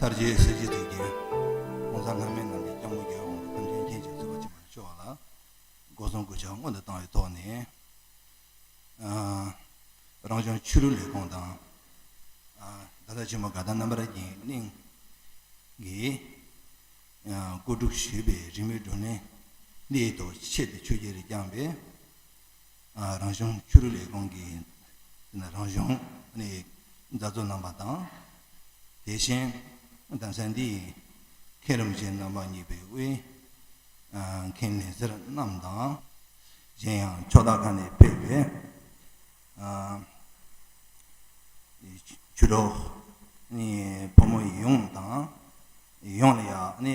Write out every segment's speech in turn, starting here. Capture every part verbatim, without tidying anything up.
ལྷར་བཅས་སྲིད་ཞིའི་གཙུག་རྒྱན། ༸གོང་ས་ལྷ་མིའི་རྣམ་འདྲེན་སྐྱབས་མགོན་རྒྱལ་བ་དབང་པོ་ཐམས་ཅད་མཁྱེན་ཅིང་གཟིགས་པ་ཆེན་པོ་མཆོག་ལ་སྒོ་གསུམ་གུས་ཕྱག་སྔོན་དུ་བཏང་བའི་ཐོག་ནས། ཨ། རང་གཞུང་ཆོས་རིག་ལས་ཁུངས་དང་། ཨ། བདག་ཅག་ཆེན་མོ་དགའ་ལྡན་རྣམ་པར་རྒྱལ་གླིང་གིས། ཨ། བཀོད་སྒྲིག་ཞུས་པའི་རིས་མེད་བགྲོ་གླེང་འདིའི་ཐོག་ཆེད་དུ་ཆོས་རྒྱལ་རེ་བསྐྱངས་པའི། ཨ། རང་གཞུང་ཆོས་རིག་ལས་ཁུངས་ཀྱི་རང་གཞུང་ནས་མཛད་གཙོ་རྣམ་པ་དང་། དེ་བཞིན་གདན་ས་འདིའི་མཁན་རིན་པོ་ཆེ་རྣམ་པ་གཉིས་པའི་དབུས། ཨ། མཁན་ལས་ཟུར་རྣམས་དང་། གཞན་ཡང་ཕྱོགས་མཐའ་ཁག་ནས་ཕེབས་པའི། ཨ། ཆོས་གྲོགས་ནི་ཕོ་མོ་ཡོངས་དང་། ཡོངས་ལ་ཡང་ནི།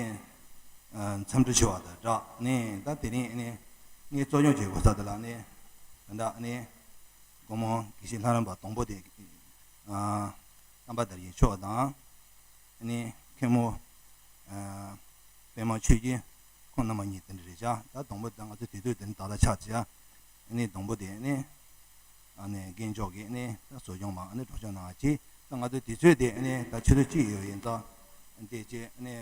ཨ། འཚམས་འདྲི་ཞུ་བ་དང་སྦྲགས་ནི་ད་དེ་རིང་ནི་ངས་གཙོ་སྐྱོང་བྱེད་དགོས་ས་དེ་ལ་ནི། ད་ལྟ་ནི་སྒོ་མོ་དགེ་བཤེས་ལྷ་རམས་པ་དང་པོ་དེ། ཨ། རྣམ་པ་དར་རྒྱས་མཆོག་དང་། ནི་མཁན་མོ། ཨ། པད་མ་ཆོས་སྐྱིད་ཁོང་རྣམ་པ་གཉིས་དེ་འདྲ་རེད་ཤག་ད་དང་པོ་ད་ང་ཚོ་དེ་དུས་དེ་ནི་ད་ལྟ་ཆགས་ཅིག་ནི་དང་པོ་དེ་ནི། ཨ་ནི་རྒན་མཆོག་གིས་ནི་ད་གསོ་སྐྱོང་མ་ནི་གྲོགས་སྐྱོང་གནང་ཅིག་ད་ང་ཚོ་དུས་ཚོད་དེ་ནི་ད་ཆུ་ཚོད་གཅིག་ཡོད་ཡིན་ཙང་། དེ་རྗེས་ནི་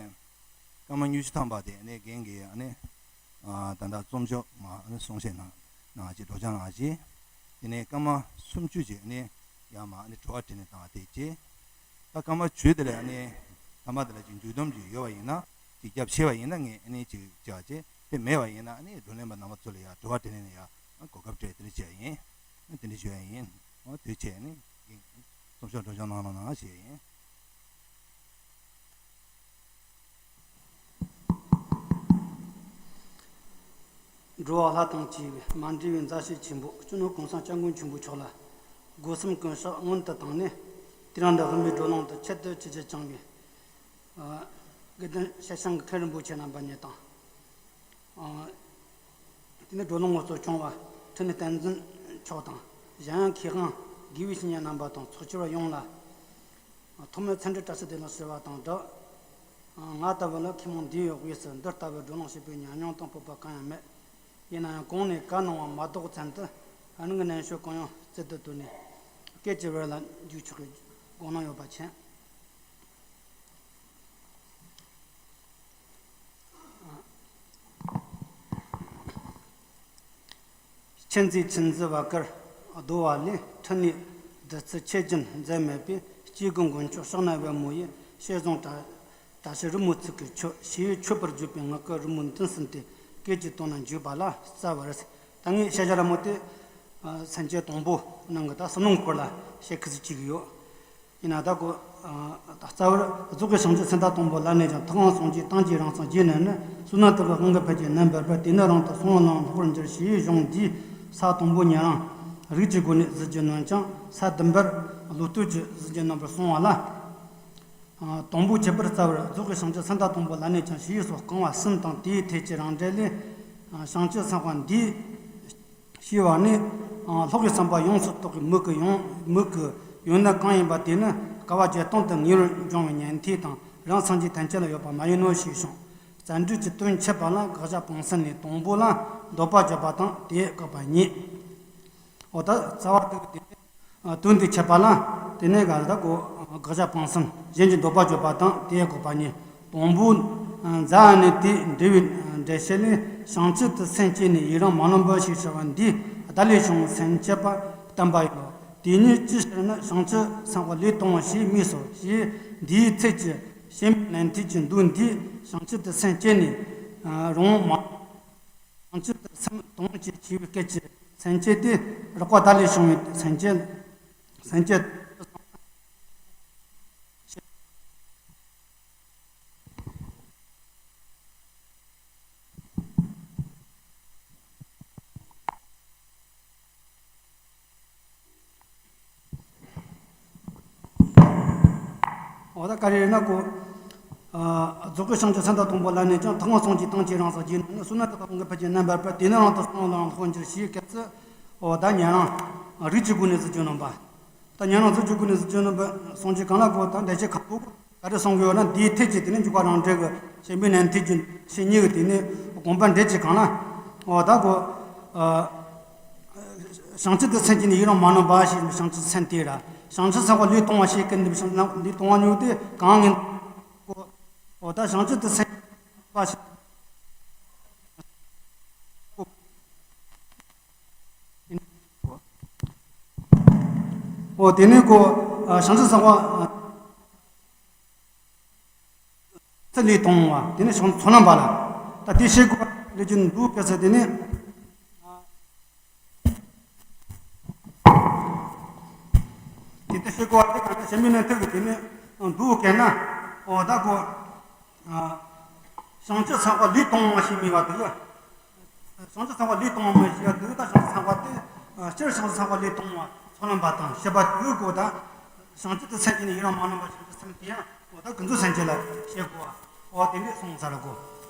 སྐར་མ་ཉི་ཤུ་ཐམ་པ་དེ་ནི་རྒན་གྱིས་ནི། ཨ། ད་ལྟ་རྩོམ་ཤོག་མ་ནི་གསུང་བཤད་གནང་གནང་ཅིག་གྲོགས་སྐྱོང་གནང་ཅིག་དེ་ནས་སྐར་མ་སུམ་ཅུ་ཅིག་ནི་ཡར་མར་ནི་དྲི་བ་དྲིས་ལན་བཏང་བ་དེ་རྗེས། ད་སྐར་མ་བཅུ་དེ་ལ་ནི་ཐ་མ་དེ་ལ་ཅིག་མཇུག་སྡོམ་ཅིག་ཡོད་པ་ཡིན་ན་ཅིག་རྒྱབ་ཆེ་བ་ཡིན་ན་ངས་ནི་ཅིག་བྱ་བྱེད། དེ་མེད་པ་ཡིན་ན་ནི་བགྲོ་གླེང་པ་རྣམ་པ་ཚོ་ལ་ཡང་དྲི་བ་དྲིས་ལན་ལ་ཡང་གོ་སྐབས་སྤྲད་དེ་འདྲ་བྱས་ཡིན། དེ་འདྲ་ཞུ་ཡ་ཡིན། དུས་ཆེ་ནི་རྩོམ་ཤོག་གྲོགས་སྐྱོང་གནང་རོགས་གནང་ཞུ་ཡ་ཡིན། འགྲོ་བ་ལྷ་དང་བཅས་པའི་མ་འདྲེས་པའི་མཛའ་བཤེས་ཆེན་པོ་སྤྱི་ནོར་༸གོང་ས་༸སྐྱབས་མགོན་ཆེན་པོ་མཆོག་ལ་སྒོ་གསུམ་གུས་ཕྱག་སྔོན་དུ་བཏང་ནས། དེ་རིང་འདི་དབུ་མའི་བགྲོ་གླེང་དུ་ཆེད་དུ་ཆིབས་བསྒྱུར་བསྐྱངས་པའི། ཨ། དགེ་ལྡན་ཤེར་ཕྱིན་གྱི་མཁན་རིན་པོ་ཆེ་རྣམ་པ་གཉིས་དང་། ཨ། དེ་ནས་བགྲོ་གླེང་ངོ་སྤྲོད་སྐྱོང་བ་འཕྲིན་ལས་བསྟན་འཛིན་མཆོག་དང་། གཞན་ཡང་མཁས་དབང་དགེ་བའི་བཤེས་གཉེན་རྣམ་པ་དང་ཚོགས་བཅར་བ་ཡོངས་ལ། ཐོག་མར་འཚམས་འདྲི་བཀྲ་ཤིས་བདེ་ལེགས་ཞུ་བ་དང་སྦྲགས། ང་ལྟ་བུ་ལ་མཁས་མང་འདིའི་དབུས་སུ་འདི་ལྟ་བུའི་བགྲོ་གླེང་བྱེད་པའི་ཉམས་མྱོང་དང་སྤོབས་པ་གང་ཡང་མེད། ཡིན་ན་ཡང་གོང་ནས་བཀའ་གནང་བ་མ་གཏོགས་མཚན་དུ་རང་གི་རྣམ་དཔྱོད་གང་ཡོང་རྩལ་དུ་བཏོན་ནས་སྐད་ཀྱི་བར་ལ་འཇུག་ཆོག་གི་དགོངས་གནང་ཡོད་པ་མཁྱེན། མཁྱེན་བརྩེ་ཆུ་འཛིན་བ་དཀར་བརྡོལ་བ་ལས། འཕྲིན་ལས་བདུད་རྩི་ཆོས་སྦྱིན་འཛད་མེད་པའི། སྐྱེ་དགུའི་མགོན་མཆོག་ཕྱག་ན་པདྨོ་ཡིས། ཞལ་བཟུང་བཀྲ་བཀྲ་ཤིས་རི་མོ་ཚིག་གི་མཆོད། ཞེས་མཆོད་པར་བརྗོད་པའི་ངག་གི་རི་མོ་མདུན་གསུམ་དེ་སྐད་ཀྱིས་བཏོན་ན་འཇུག་པ་ལ་རྩ་བར། ད་ངས་བཤད་བྱ་ར་མོ་དེ། ཨ། སེམས་བསྐྱེད་དང་པོ་ནང་གི་ད་ཟིལ་གནོན་སྐོར་ལ་བཤད་ཁུ་ཚུར་བྱེད་ཀྱི་ཡོད། ཡིན་ན་ད་གོ། ཨ། ད་རྩ་བར་རྫོགས་པའི་བྱང་ཆུབ་སེམས་དཔའ་དང་པོ་ལ་གནས་ཀྱང་། ཐུབ་དབང་སངས་རྒྱས་དང་བཅས་རང་སངས་རྒྱས་རྣམས་ནི། བསོད་ནམས་དག་གི་དབང་གིས་ཕལ་ཆེར་རྣམ་པར་སྤེལ། དེ་ནི་རང་དུ་སོང་བ་ལའང་ལྷག་པར་འགྱུར། ཞེས་གཞུང་འདིའི་ས་དང་པོ་ཉན་རང་རིགས་ཀྱི་སྒོ་ནས་ཟིལ་གྱིས་གནོན་ཅིང་། ས་བདུན་པར་བློ་བསྟོད་ཀྱི་ཟིལ་གྱིས་གནོན་པར་གསུངས་པ་ལ། ཨ། དང་པོ་ཁྱད་པར་རྩ་བར་རྫོགས་པའི་བྱང་ཆུབ་སེམས་དཔའ་དང་པོ་ལ་གནས་ཀྱང་ཞེས་སོགས་རྐང་བ་གསུམ་དང་། དེའི་ཐད་ཀྱི་རང་འགྲེལ་ལས། ཨ། བྱང་ཆུབ་སེམས་དཔའ་འདིའི་ཞེས་པ་ནི། ཨ། ལྷག་པའི་བསམ་པ་ཡོངས་སུ་རྟོགས་པའི་མིག་གི་ཡོན་མིག་གི་ཡོན་གནས་གང་ཡིན་པ་དེ་ནི་དཀའ་བ་བརྒྱད་སྟོང་དུ་ངེས་པར་འབྱུང་བའི་ཉན་ཐོས་དང་རང་སངས་རྒྱས་ཐམས་ཅད་ལ་ཡོད་པ་མ་ཡིན་ནོ་ཞེས་གསུངས། བརྩམས་འགྲོས་ཀྱི་དོན་འཆད་པ་ལ་དགག་བྱ་སྤང་གསུམ་ནས། དང་པོ་ལ་འདོད་པ་བརྗོད་པ་དང་དེས་དགག་པ་གཉིས། འོ་ད་རྩ་བ་དེ་དེ་ནས། ཨ། དོན་དེ་འཆད་པ་ལ་དེ་ནས་ག་ད་གོ་དགག་བྱ་སྤང་གསུམ། གཞན་གྱི་འདོད་པ་བརྗོད་པ་དང་དེས་དགག་པ་གཉིས། དང་པོ། ཨ། མཛའ་ནི་དེའི་འབྲེལ་བའི་འགྲེལ་བཤད་ལས། བྱང་ཆུབ་ཏུ་སེམས་བསྐྱེད་ནས་ཡི་རང་མ་ནུམ་པ་ཞེས་བྱ་བ་འདིས་བརྡ་ལས་བྱུང་བའི་སེམས་བསྐྱེད་པ་བསྟན་པ་ཡིན་ནོ། དེ་ཉིད་ཅི་ཕྱིར་ན་བྱང་ཆུབ་སེམས་དཔའ་ལས་དང་བ་ཞེས་སྨོས་སོ། ཞེས་འདིའི་ཚིག་གི་ཞེན་པའི་ནན་ཏན་གྱི་མདོ་འདིས་བྱང་ཆུབ་ཏུ་སེམས་བསྐྱེད་ནས། ཨ། རང་དབང་མ། བྱང་ཆུབ་ཏུ་སེམས་དང་བཅས་བྱས་པའི་སྐད་ཀྱི་སེམས་བསྐྱེད་དེ། རགས་པ་བརྡ་ལས་བྱུང་བའི་སེམས་བསྐྱེད། སེམས་བསྐྱེད། འོ་ད་ག་རེ་རེད་ན་གོ། ཨ། རྫོགས་པའི་བྱང་ཆུབ་སེམས་དཔའ་དང་པོ་ལ་གནས་ཀྱང་། ཐུབ་དབང་སངས་རྒྱས་དང་བཅས་རང་སངས་རྒྱས་རྣམས་ནི། བསོད་ནམས་དག་གི་དབང་གིས་ཕལ་ཆེར་རྣམ་པར་སྤེལ། དེ་ནི་རང་དུ་སོང་བ་ལའང་ལྷག་པར་འགྱུར། ཞེས་སྐབས་སུ། འོ་ད་ཉན་རང་རིགས་ཀྱི་སྒོ་ནས་ཟིལ་གྱིས་གནོན་པ། ད་ཉན་རང་རིགས་ཀྱི་སྒོ་ནས་ཟིལ་གྱིས་གནོན་པ་གསུང་རྒྱུ་གང་ལ་གོ། ད་འགྲེལ་བཤད་ཁག་པོ་ག་རེ་གསུང་གི་ཡོད་ན། འདིའི་ཐད་ཀྱི་དེ་ནི་འཇུག་པ་རང་འགྲེལ་གྱི་ཞེན་པའི་ནན་ཏན་གྱི་ཞེན་གཉིས་ཀྱི་དེ་ནི་དགོངས་པ་འགྲེལ་གྱི་གང་ལ། འོ་ད་གོ། ཨ། བྱང་ཆུབ་ཏུ་སེམས་བསྐྱེད་ནས་ཡི་རང་མ་ནུམ་པ་ཞེས་པའི་བྱང་ཆུབ་སེམས་དེ་ར། བྱང་ཆུབ་སེམས་དཔའ་ལས་དང་བ་ཞེས་བསྐུལ་འདི་བྱང་ལས་དང་བ་ཉིད་དེ་གང་ངེས། འོ་ད་བྱང་ཆུབ་ཏུ་སེམས་པ་ཞིག་འོ་དེ་ནས་ཀོ་བྱང་ཆུབ་སེམས་དཔའ་ཚེ་ལས་དང་བ་དེ་ནས་བྱང་ཚོགས་ལམ་པ་ལ་ད་དེ་ཤེས་དགོས་པ་ལས་ཀྱི་འདུག་གལ་སྲིད་དེ་ནས། དེ་ལྟར་ཤེས་དགོས་པ་དེ་གང་ལྟར་གཞན་མིན་ནས་ཐུག་གི་དེ་ནས་འདུག་གལ་ན། འོ་ད་གོ། བྱང་ཆུབ་སེམས་དཔའ་ལས་དང་བ་ཞེས་སྨྲས་པ་དེ། བྱང་ཆུབ་སེམས་དཔའ་ལས་དང་བ་མི་ཞེས་པ་དེ་ད་བྱང་ཆུབ་སེམས་དཔའ་དེ། སྤྱིར་བྱང་ཆུབ་སེམས་དཔའ་ལས་དང་བ་ཚོགས་ལམ་པ་དང་བཤད་པ་དེའི་གོ་ད། བྱང་ཆུབ་ཏུ་སེམས་བསྐྱེད་ནས་ཡི་རང་མ་ནོར་བ་བྱང་ཆུབ་སེམས་དེ་ཡང་འོ་ད་ཀུན་རྫོབ་སེམས་བསྐྱེད་ལ་བཤད་དགོས་པ། འོ་དེ་འདྲས་གསུངས་ཚར་གོ།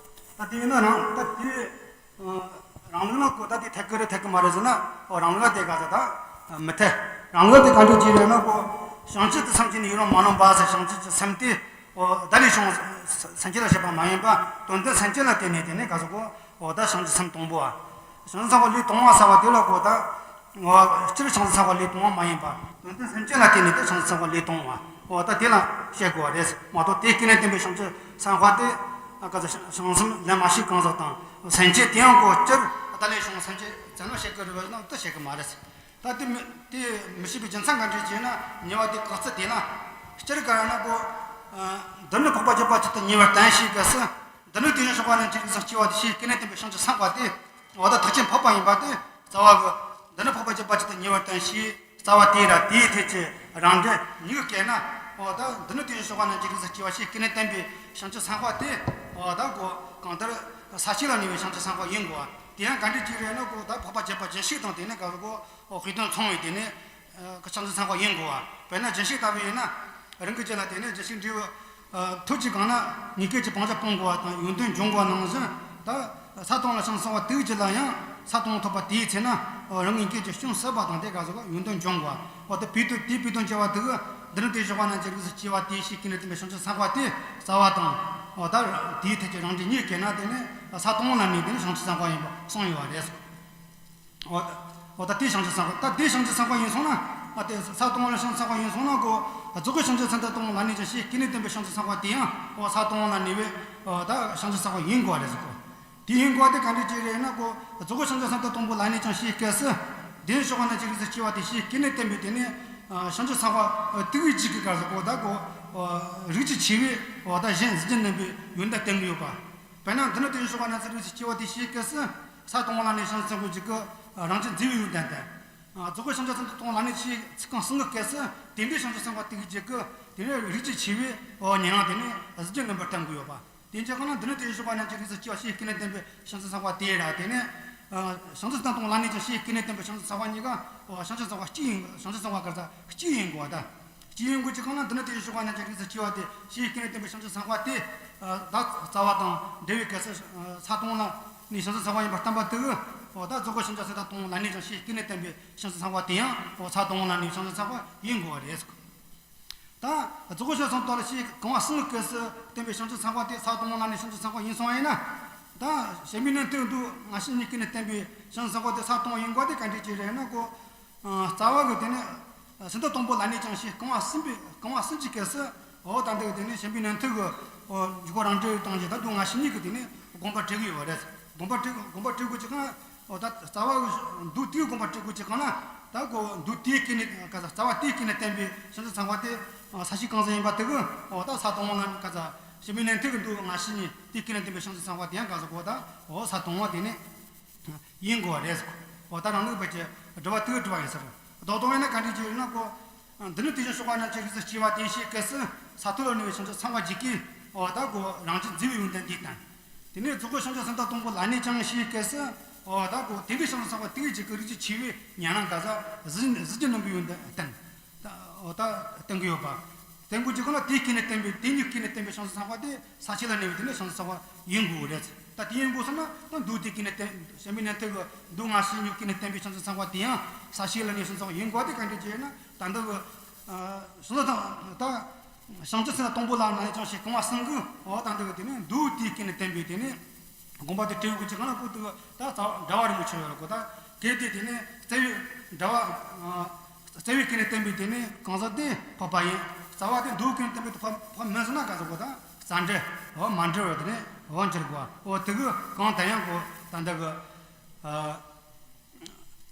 ད་དེ་ཡིན་ན་རང་ད་དེ། རང་ལུགས་ན་གོ་ད་དེ་འཐད་ཀི་རེད་འཐད་ཀི་མ་རེད་ཟེར་ན། འོ་རང་ལུགས་དེ་ག་ཚོད་ད་མི་འཐད། རང་ལུགས་དེ་ག་འདྲ་ཅིག་རེད་ན་གོ། བྱང་ཆུབ་ཏུ་སེམས་བསྐྱེད་ནས་ཡི་རང་མ་ནོར་བ་ཟེར་བྱང་ཆུབ་ཀྱི་སེམས་དེ། འོ་ད་ལས་བྱུང་སེམས་བསྐྱེད་ལ་བཤད་པ་མ་ཡིན་པ་དོན་དམ་སེམས་བསྐྱེད་ལ་བརྟེན་ནས་དེ་ནས་ག་ཚོད་གོ། འོ་ད་བྱང་ཆུབ་སེམས་དང་པོ་བ། བྱང་ཆུབ་སེམས་དཔའ་ལས་དང་བ་ཟེར་བ་དེ་ལ་གོ་ད། འོ་སྤྱིར་བྱང་ཆུབ་སེམས་དཔའ་ལས་དང་བ་མ་ཡིན་པ་དོན་དམ་སེམས་བསྐྱེད་ལ་བརྟེན་ནས་དེ་བྱང་ཆུབ་སེམས་དཔའ་ལས་དང་བ། འོ་ད་དེ་ལ་བཤད་དགོས་པ་རེད་མ་གཏོགས་དེ་སྐྱེ་གནས་བརྟན་པའི་བྱང་ཆུབ་སེམས་དཔའ་དེ། ཨ་ཀ་ཚ་བྱང་སེམས་ལས་མ་ཤེས་གང་ཟག་དང་སེམས་བསྐྱེད་དེ་ཡང་གོ་སྤྱིར་ད་ལས་བྱུང་སེམས་བསྐྱེད་ཙམ་ལ་བཤད་ཀྱི་རེད་པས་ན་དེ་བཤད་ཀྱི་མ་རེད། ད་དེ་མི་དེ་མི་ཤེས་པའི་རྒྱུ་མཚན་ག་འདྲ་ཅེ་ན་ཉེ་བ་དེ་ག་ཚོད་དེ་ན་སྤྱིར་ག་ར་ན་གོ། འདི་ནི་འཕགས་པ་སྤྱད་པ་ཇི་ལྟར་ཉེ་བར་བསྟན་ཞེས་གལ་སྲིད། འདི་ནི་དེ་བཞིན་གཤེགས་པ་རྣམས་ཀྱི་རིགས་སུ་སྐྱེ་བ་དེ་ཞེས་སྐྱེ་གནས་བརྟན་པའི་བྱང་ཆུབ་སེམས་དཔའ་དེ། འོ་ད་ཐེག་ཆེན་འཕགས་པ་ཡིན་པ་དེ་རྩ་བ་གི། འདི་ནི་འཕགས་པ་སྤྱད་པ་ཇི་ལྟར་ཉེ་བར་བསྟན་ཞེས་རྩ་བ་དེ་ར་དེའི་ཐད་ཀྱི་རང་འགྲེལ་ཉིད་ཀྱི་སྐད་ན། འོ་ད་འདི་ནི་དེ་བཞིན་གཤེགས་པ་རྣམས་ཀྱི་རིགས་སུ་སྐྱེ་བ་ཞེས་སྐྱེ་གནས་བརྟན་པའི་བྱང་ཆུབ་སེམས་དཔའ་དེ། འོ་ད་གོ་གང་ལྟར་ས་གཅིག་ལ་གནས་པའི་བྱང་ཆུབ་སེམས་དཔའ་ཡིན་དགོས་པ། དེ་ཡང་ག་འདྲ་ཅིག་རེད་ན་གོ་ད་འཕགས་པ་སྤྱད་པ་རྒྱུན་ཞུགས་དང་དེ་ནས་ག་གོ་དཔེ་དོན་མཚུངས་པའི་དེ་ནས། ཀྱི་བྱང་ཆུབ་སེམས་དཔའ་ཡིན་དགོས་པ། དཔེར་ན་རྒྱུན་ཞུགས་ལྟ་བུ་ཡིན་ན། རང་གི་རྒྱུད་ལ་དེ་ནས་རྒྱུན་ཞུགས་འབྲས་བུ། ཐོབ་ཀྱི་གང་ན་ཉེས་སྐྱེས་ཀྱི་སྤང་བྱ་སྤོང་དགོས་པ་དང་ཡོན་ཏན་སྦྱོང་དགོས་པ་ནང་བཞིན། ད་ས་དང་པོ་ལ་བྱང་ཆུབ་སེམས་དཔའ་དེའི་རྒྱུད་ལ་ཡང་ས་དང་པོ་ཐོབ་པ་དེའི་ཚེ་ན། རང་གི་ཉེས་སྐྱེས་ཀྱི་སྐྱོན་བསལ་བ་དང་དེ་ག་ཟེར་བ་ཡོན་ཏན་སྦྱོང་དགོས་པ། འོ་ད་བོད་དུ་དེའི་བོད་དོན་བྱ་བ་དེ་གི་འདི་ནི་དེ་བཞིན་གཤེགས་པ་རྣམས་ཀྱི་རིགས་སུ་སྐྱེ་བ་དེ་ཞེས་སྐྱེ་གནས་བརྟན་པའི་བྱང་ཆུབ་སེམས་དཔའ་དེ་རྩ་བ་དང་། འོ་ད་དེའི་ཐད་ཀྱི་རང་འགྲེལ་ཉིད་ཀྱི་ན་དེ་ནི་ས་དང་པོ་ལ་གནས་དེ་ནི་བྱང་ཆུབ་སེམས་དཔའ་ཡིན་པ་གསུངས་ཡོད་པ་རེད། འོ་ད་འོ་ད་དེ་བྱང་ཆུབ་སེམས་དཔའ་ད་དེ་བྱང་ཆུབ་སེམས་དཔའ་ཡིན་སོང་ན། ཨ་དེ་ས་དང་པོ་ལ་བྱང་ཆུབ་སེམས་དཔའ་ཡིན་སོང་ན་གོ། རྫོགས་པའི་བྱང་ཆུབ་སེམས་དང་དང་པོ་ལ་གནས་ཀྱང་ཞེས་སྐྱེ་གནས་བརྟན་པའི་བྱང་ཆུབ་སེམས་དཔའ་དེ་ཡང་འོ་ས་དང་པོ་ལ་གནས་པའི་འོ་ད་བྱང་ཆུབ་སེམས་དཔའ་ཡིན་དགོས་པ་རེད་ཟེར་གོ། དེ་ཡིན་དགོས་པ་དེ་ག་འདྲ་ཅིག་རེད་ན་གོ། རྫོགས་པའི་བྱང་ཆུབ་སེམས་དང་དང་པོ་ལ་གནས་ཀྱང་ཞེས་སྐད་སུ། དེ་ནས་གཤེགས་པ་རྣམས་ཀྱི་རིགས་སུ་སྐྱེ་བ་དེ་ཞེས་སྐྱེ་གནས་བརྟན་པའི་དེ་ནས། བྱང་ཆུབ་སེམས་དཔའ་དེ་གི་རྗེས་ཀྱི་ག་ཟེར་གོ་ད་གོ། རིགས་ཀྱི་ཆེ་བས་འོ་ད་གཞན་གཟུགས་ཅན་རྣམ་པའི་ཡོན་ཏན་བསྟན་གྱི་ཡོད་པ། དཔེར་ན་འདི་ནི་དེ་བཞིན་གཤེགས་པ་རྣམས་ཀྱི་རིགས་སུ་སྐྱེ་བ་དེ་ཞེས་སྐད་སུ། ས་དང་པོ་ལ་གནས་བྱང་ཆུབ་སེམས་དཔའི་རྗེས་ཀྱི་རང་རྒྱུད་མཛེས་པའི་ཡོན་ཏན་དང་། རྫོགས་པའི་བྱང་ཆུབ་སེམས་དང་དང་པོ་ལ་གནས་ཞེས་ཚིག་རྐང་གསུམ་གྱི་སྐད་སུ་དེ་འདྲའི་བྱང་ཆུབ་སེམས་དཔའ་དེ་གི་རྗེས་ཀྱི་དེ་ནས་རིགས་ཀྱི་ཆེ་བས་འོ་ཉེ་རང་དེ་ནས་གཟུགས་ཅན་རྣམ་པར་བསྟན་གྱི་ཡོད་པ། དེ་འཇོག་ག་ན་འདི་ནི་དེ་བཞིན་གཤེགས་པ་རྣམས་ཀྱི་རིགས་སུ་སྐྱེ་བ་ཞེས་སྐྱེ་གནས་བརྟན་པའི་བྱང་ཆུབ་སེམས་དཔའ་དེ་ར་དེ་ནས། བྱང་ཆུབ་སེམས་དང་དང་པོ་ལ་གནས་ཀྱང་ཞེས་སྐྱེ་གནས་བརྟན་པའི་བྱང་ཆུབ་སེམས་དཔའ་གཉིས་ཀ་བྱང་ཆུབ་སེམས་དཔའ་གཅིག་ཡིན། བྱང་ཆུབ་སེམས་དཔའ་ག་ས་གཅིག་ཡིན་དགོས་པ་དང་། སྤྱི་ཡོན་གྱི་གང་ན་འདི་ནི་དེ་བཞིན་གཤེགས་པ་རྣམས་ཀྱི་རིགས་སུ་སྐྱེ་བ་སྟེ་ཞེས་སྐྱེ་གནས་བརྟན་པའི་བྱང་ཆུབ་སེམས་དཔའ་སྟེ། ད་རྩ་བ་དང་འབྲེལ་བའི་སྐད་སུ་ས་དང་པོ་ལ་ནི་བྱང་ཆུབ་སེམས་དཔའ་ཡིན་པར་བསྟན་པ་དེ་གི་འོ་ད་རྫོགས་པའི་བྱང་ཆུབ་སེམས་དང་དང་པོ་ལ་ནི་ཀྱང་ཞེས་སྐྱེ་གནས་བརྟན་པའི་བྱང་ཆུབ་སེམས་དཔའ་དེ་ཡང་འོ་ས་དང་པོ་ལ་ནི་བྱང་ཆུབ་སེམས་དཔའ་ཡིན་དགོས་པ་རེད། ད་རྫོགས་པའི་བྱང་ཆུབ་སེམས་དང་ལ་ཞེས་གང་བ་གསུམ་གྱི་སྐད་སུ་བསྟན་པའི་བྱང་ཆུབ་སེམས་དཔའ་དེ་ས་དང་པོ་ལ་ནི་བྱང་ཆུབ་སེམས་དཔའ་ཡིན་སོང་བ་ཡིན་ན། ད་གཞན་མིན་ནི་དེ་འདུག་ང་ཞེས་གཉིས་སྐྱེ་གནས་བརྟན་པའི་བྱང་ཆུབ་སེམས་དཔའ་དེ་ས་དང་པོ་ཡིན་དགོས་དེ་ག་འདྲ་ཅིག་རེད་ན་གོ། རྩ་བ་གི་དེ་ནི། སེམས་དང་དང་པོ་ལ་གནས་ཀྱང་ཞེས་རྐང་བ་གསུམ་པའི་རྐང་བ་གསུམ་གྱི་སྐད་སུ། འོ་ད་འདི་གི་དེ་ནི་གཞན་མིན་ནི་མཐུ་གི་འཇུག་པ་རང་འགྲེལ་བཏང་རྗེས་ད་དུང་ང་ཞེས་གཉིས་ཀྱི་དེ་ནི་དགོངས་པ་འགྲེལ་གི་ཡོད་པ་རེད། དགོངས་པ་འགྲེལ་དགོངས་པ་འགྲེལ་དགོས་ཀྱི་གང་། འོ་ད་རྩ་བ་གི་མདོ་དེའི་དགོངས་པ་འགྲེལ་དགོས་ཀྱི་གང་ན། ད་གོ་མདོ་དེའི་སྐད་ནི་ག་ས་རྩ་བ་དེའི་སྐད་ནི་བསྟན་པའི་བྱང་ཆུབ་སེམས་དཔའ་དེ། ས་གཅིག་གང་ཟག་ཡིན་པ་དེ་གི་འོ་ད་ས་དང་པོ་ལ་ག་ས་གཞན་མིན་ནི་མཐུ་གི་མདོ་ང་ཞེས་གཉིས་དེའི་སྐད་ནི་བསྟན་པའི་བྱང་ཆུབ་སེམས་དཔའ་དེ་ཡང་ག་ས་གོ་ད་འོ་ས་དང་པོ་དེ་ནི། ཡིན་དགོས་པ་རེད། འོ་ད་རང་ལུགས་བར་གྱི་སྒྲུབ་པ་དེ་གི་སྒྲུབ་པ་ཡིན་ཟེར། རྡོག་རྡོག་ཡིན་ན་ག་འདྲ་ཅིག་ཡིན་ན་གོ། འདི་ནི་དེ་བཞིན་གཤེགས་པ་རྣམས་ཀྱི་རིགས་སུ་སྐྱེ་བ་སྟེ་ཞེས་སྐད་སུ་ས་ཐོབ་ལ་གནས་པའི་བྱང་ཆུབ་སེམས་དཔའ་གཅིག་གིས་འོ་ད་གོ་རང་རྒྱུད་མཛེས་པའི་ཡོན་ཏན་འདི་བསྟན། དེ་ནས་རྫོགས་པའི་བྱང་ཆུབ་སེམས་དང་དང་པོ་ལ་གནས་ཀྱང་ཞེས་སྐད་སུ་འོ་ད་གོ་དེ་འདྲའི་བྱང་ཆུབ་སེམས་དཔའ་དེ་གི་གཅིག་གི་རིགས་ཀྱི་ཆེ་བའི་ཉན་རང་ག་ས་གཟུགས་གཟུགས་ཅན་རྣམ་པའི་ཡོན་ཏན་བསྟན། འོ་ད་བསྟན་གྱི་ཡོད་པ། བསྟན་དགོས་ཀྱི་གང་ལ་དེའི་སྐད་ནི་བསྟན་པའི་དེ་གཉིས་སྐད་ནི་བསྟན་པའི་བྱང་ཆུབ་སེམས་དཔའ་དེ། ས་གཅིག་ལ་གནས་པའི་དེ་ནི་བྱང་ཆུབ་སེམས་དཔའ་ཡིན་དགོས་རེད། ད་དེ་ཡིན་དགོས་ཟེར་ན་ད་མདོ་དེ་སྐད་ནི་བསྟན་གཞན་མིན་ནི་མཐུ་གི་མདོ་ང་ཞེས་གཉིས་སྐད་ནི་བསྟན་པའི་བྱང་ཆུབ་སེམས་དཔའ་དེ་ཡང་ས་གཅིག་ལ་གནས་བྱང་ཆུབ་སེམས་དཔའ་ཡིན་དགོས་དེ་ག་འདྲ་ཅིག་ཡིན་ན་ད་འདི་གི་བྱང་ཆུབ་སེམས་ད་བྱང་ཆུབ་སེམས་དང་དང་པོ་ལ་གནས་ཀྱང་ཞེས་རྐང་བ་གསུམ་གི་འོ་ད་འདི་གི་དེ་ནི་མདོ་དེ་སྐད་ནི་བསྟན་པའི་དེ་ནི་དགོངས་པ་དེ་འགྲེལ་དགོས་ཀྱི་གང་ལ་གོ་དེ་གི་ད་རྩ་བ་འགྲེལ་བ་རིང་མོ་ཆེ་བ་རེད་གོ། ད་གལ་ཏེ་དེ་ནི་རྩ་བའི་འགྲེལ་བ། རྩ་བའི་སྐད་ནི་བསྟན་པའི་དེ་ནི་གང་ཟག་དེ་འཕགས་པ་ཡིན། རྩ་བ་དེ་མདོའི་སྐད་ནི་བསྟན་པའི་དེ་འཕགས་འཕགས་མིན་ཟེར་ན་ག་ཟེར་གོ་ད། རྩ་འགྲེལ་འོ་མ་འགྲེལ་བར་དེ་ནས་འོ་འགྱུར་དགོས། འོ་དེ་གི་གང་དེ་ཡང་གོ་ད་འདི་གི་ཨ།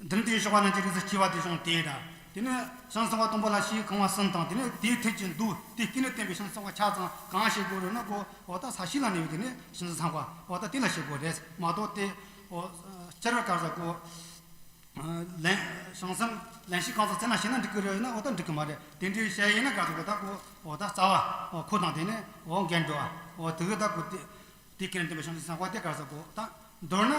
འདིར་དེའི་གཤོག་པ་རྣམས་ཀྱི་རིགས་སུ་སྐྱེ་བ་དེ་བྱུང་སྟེ་ར། དེ་ནས་བྱང་སེམས་བསྐྱེད་དང་པོ་ལ་ཞེས་གང་བ་གསུམ་དང་། དེ་ནས་དེའི་ཐད་ཀྱི་མདོ་དེ་སྐྱེས་ནས་བསྟན་པའི་བྱང་སེམས་བསྐྱེད་ཆ་ཚང་གང་བྱེད་དགོས་རེད་ན། གོ་འོ་ད་ས་བྱི་ལ་གནས་པའི་དེ་ནས་བྱང་སེམས་བསྐྱེད་འོ་ད་དེ་ལ་བྱེད་དགོས་རེད་མ་གཏོགས་དེ་འོ་སྤྱིར་ག་ཟེར་གོ་ལན་བྱང་སེམས་ལན་གཞི་གང་ཟག་བཙལ་ན་བྱེད་ན་འགྲིག་གི་རེད་ན། འོ་ད་འགྲིག་གི་མ་རེད། དེ་འདྲའི་བཤད་ཡིན་ན་ག་ཟེར་གོ་ད་གོ་འོ་ད་རྩ་བ་འོ་ཁོ་དང་དེ་ནས་འོ་འགལ་འགྲོ་བ་འོ་དེ་གི་ད་གོ་དེ། དེ་སྐྱེས་ནས་བསྟན་པའི་བྱང་སེམས་བསྐྱེད་དེ་ག་ཟེར་གོ་ད། མདོར་ན།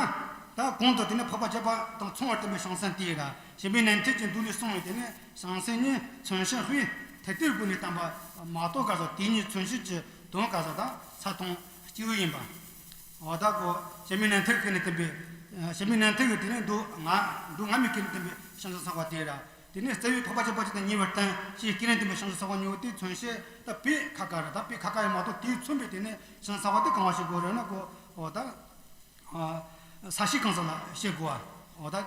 ད་གོང་དུ་དེ་ནི་འཕགས་པ་སྤྱད་པ་དང་མཚུངས་པར་བསྟན་པའི་བྱང་སེམས་དེ་ཡིན་ལ། གཞན་པའི་ནན་ཏན་གྱི་མདོ་ལས་གསུངས་པའི་དེ་ནི་བྱང་སེམས་ཉིད་མཚོན་བྱེད་དཔེ་ཐད་ཀར་སྒོ་ནས་བསྟན་པ་མ་གཏོགས་ག་ཟེར་དེ་ཉིད་མཚོན་བྱེད་ཀྱི་དོན་ག་ཟེར་ད་ས་མཐོང་སྐྱེ་བོ་ཡིན་པ། འོ་ད་གོ་གཞན་པའི་ནན་ཏན་སྐྱེས་ནས་བསྟན་པའི་གཞན་པའི་ནན་ཏན་གྱི་དེ་ནི་མདོ་ང་མདོ་ང་མི་སྐྱེས་ནས་བསྟན་པའི་བྱང་སེམས་བསྐྱེད་དེ་ར། དེ་ནས་རྩ་བའི་འཕགས་པ་སྤྱད་པ་ཅིག་དང་ཉེ་བར་བསྟན་ཞེས་སྐྱེས་ནས་བསྟན་པའི་བྱང་སེམས་བསྐྱེད་ཉོ་དེ་མཚོན་བྱེད་ད་དཔེ་ཁ་ཁ་ར་ད་དཔེ་ཁ་ཁ་ཡང་མ་གཏོགས་དེས་མཚོན་པའི་དེ་ནས་བྱང་སེམས་བསྐྱེད་དེ་གང་བ་བྱེད་དགོས་རེད་ན་གོ་འོ་ད། ས་བྱི་གང་ཟག་ལ་བྱེད་དགོས་པ། འོ་ད།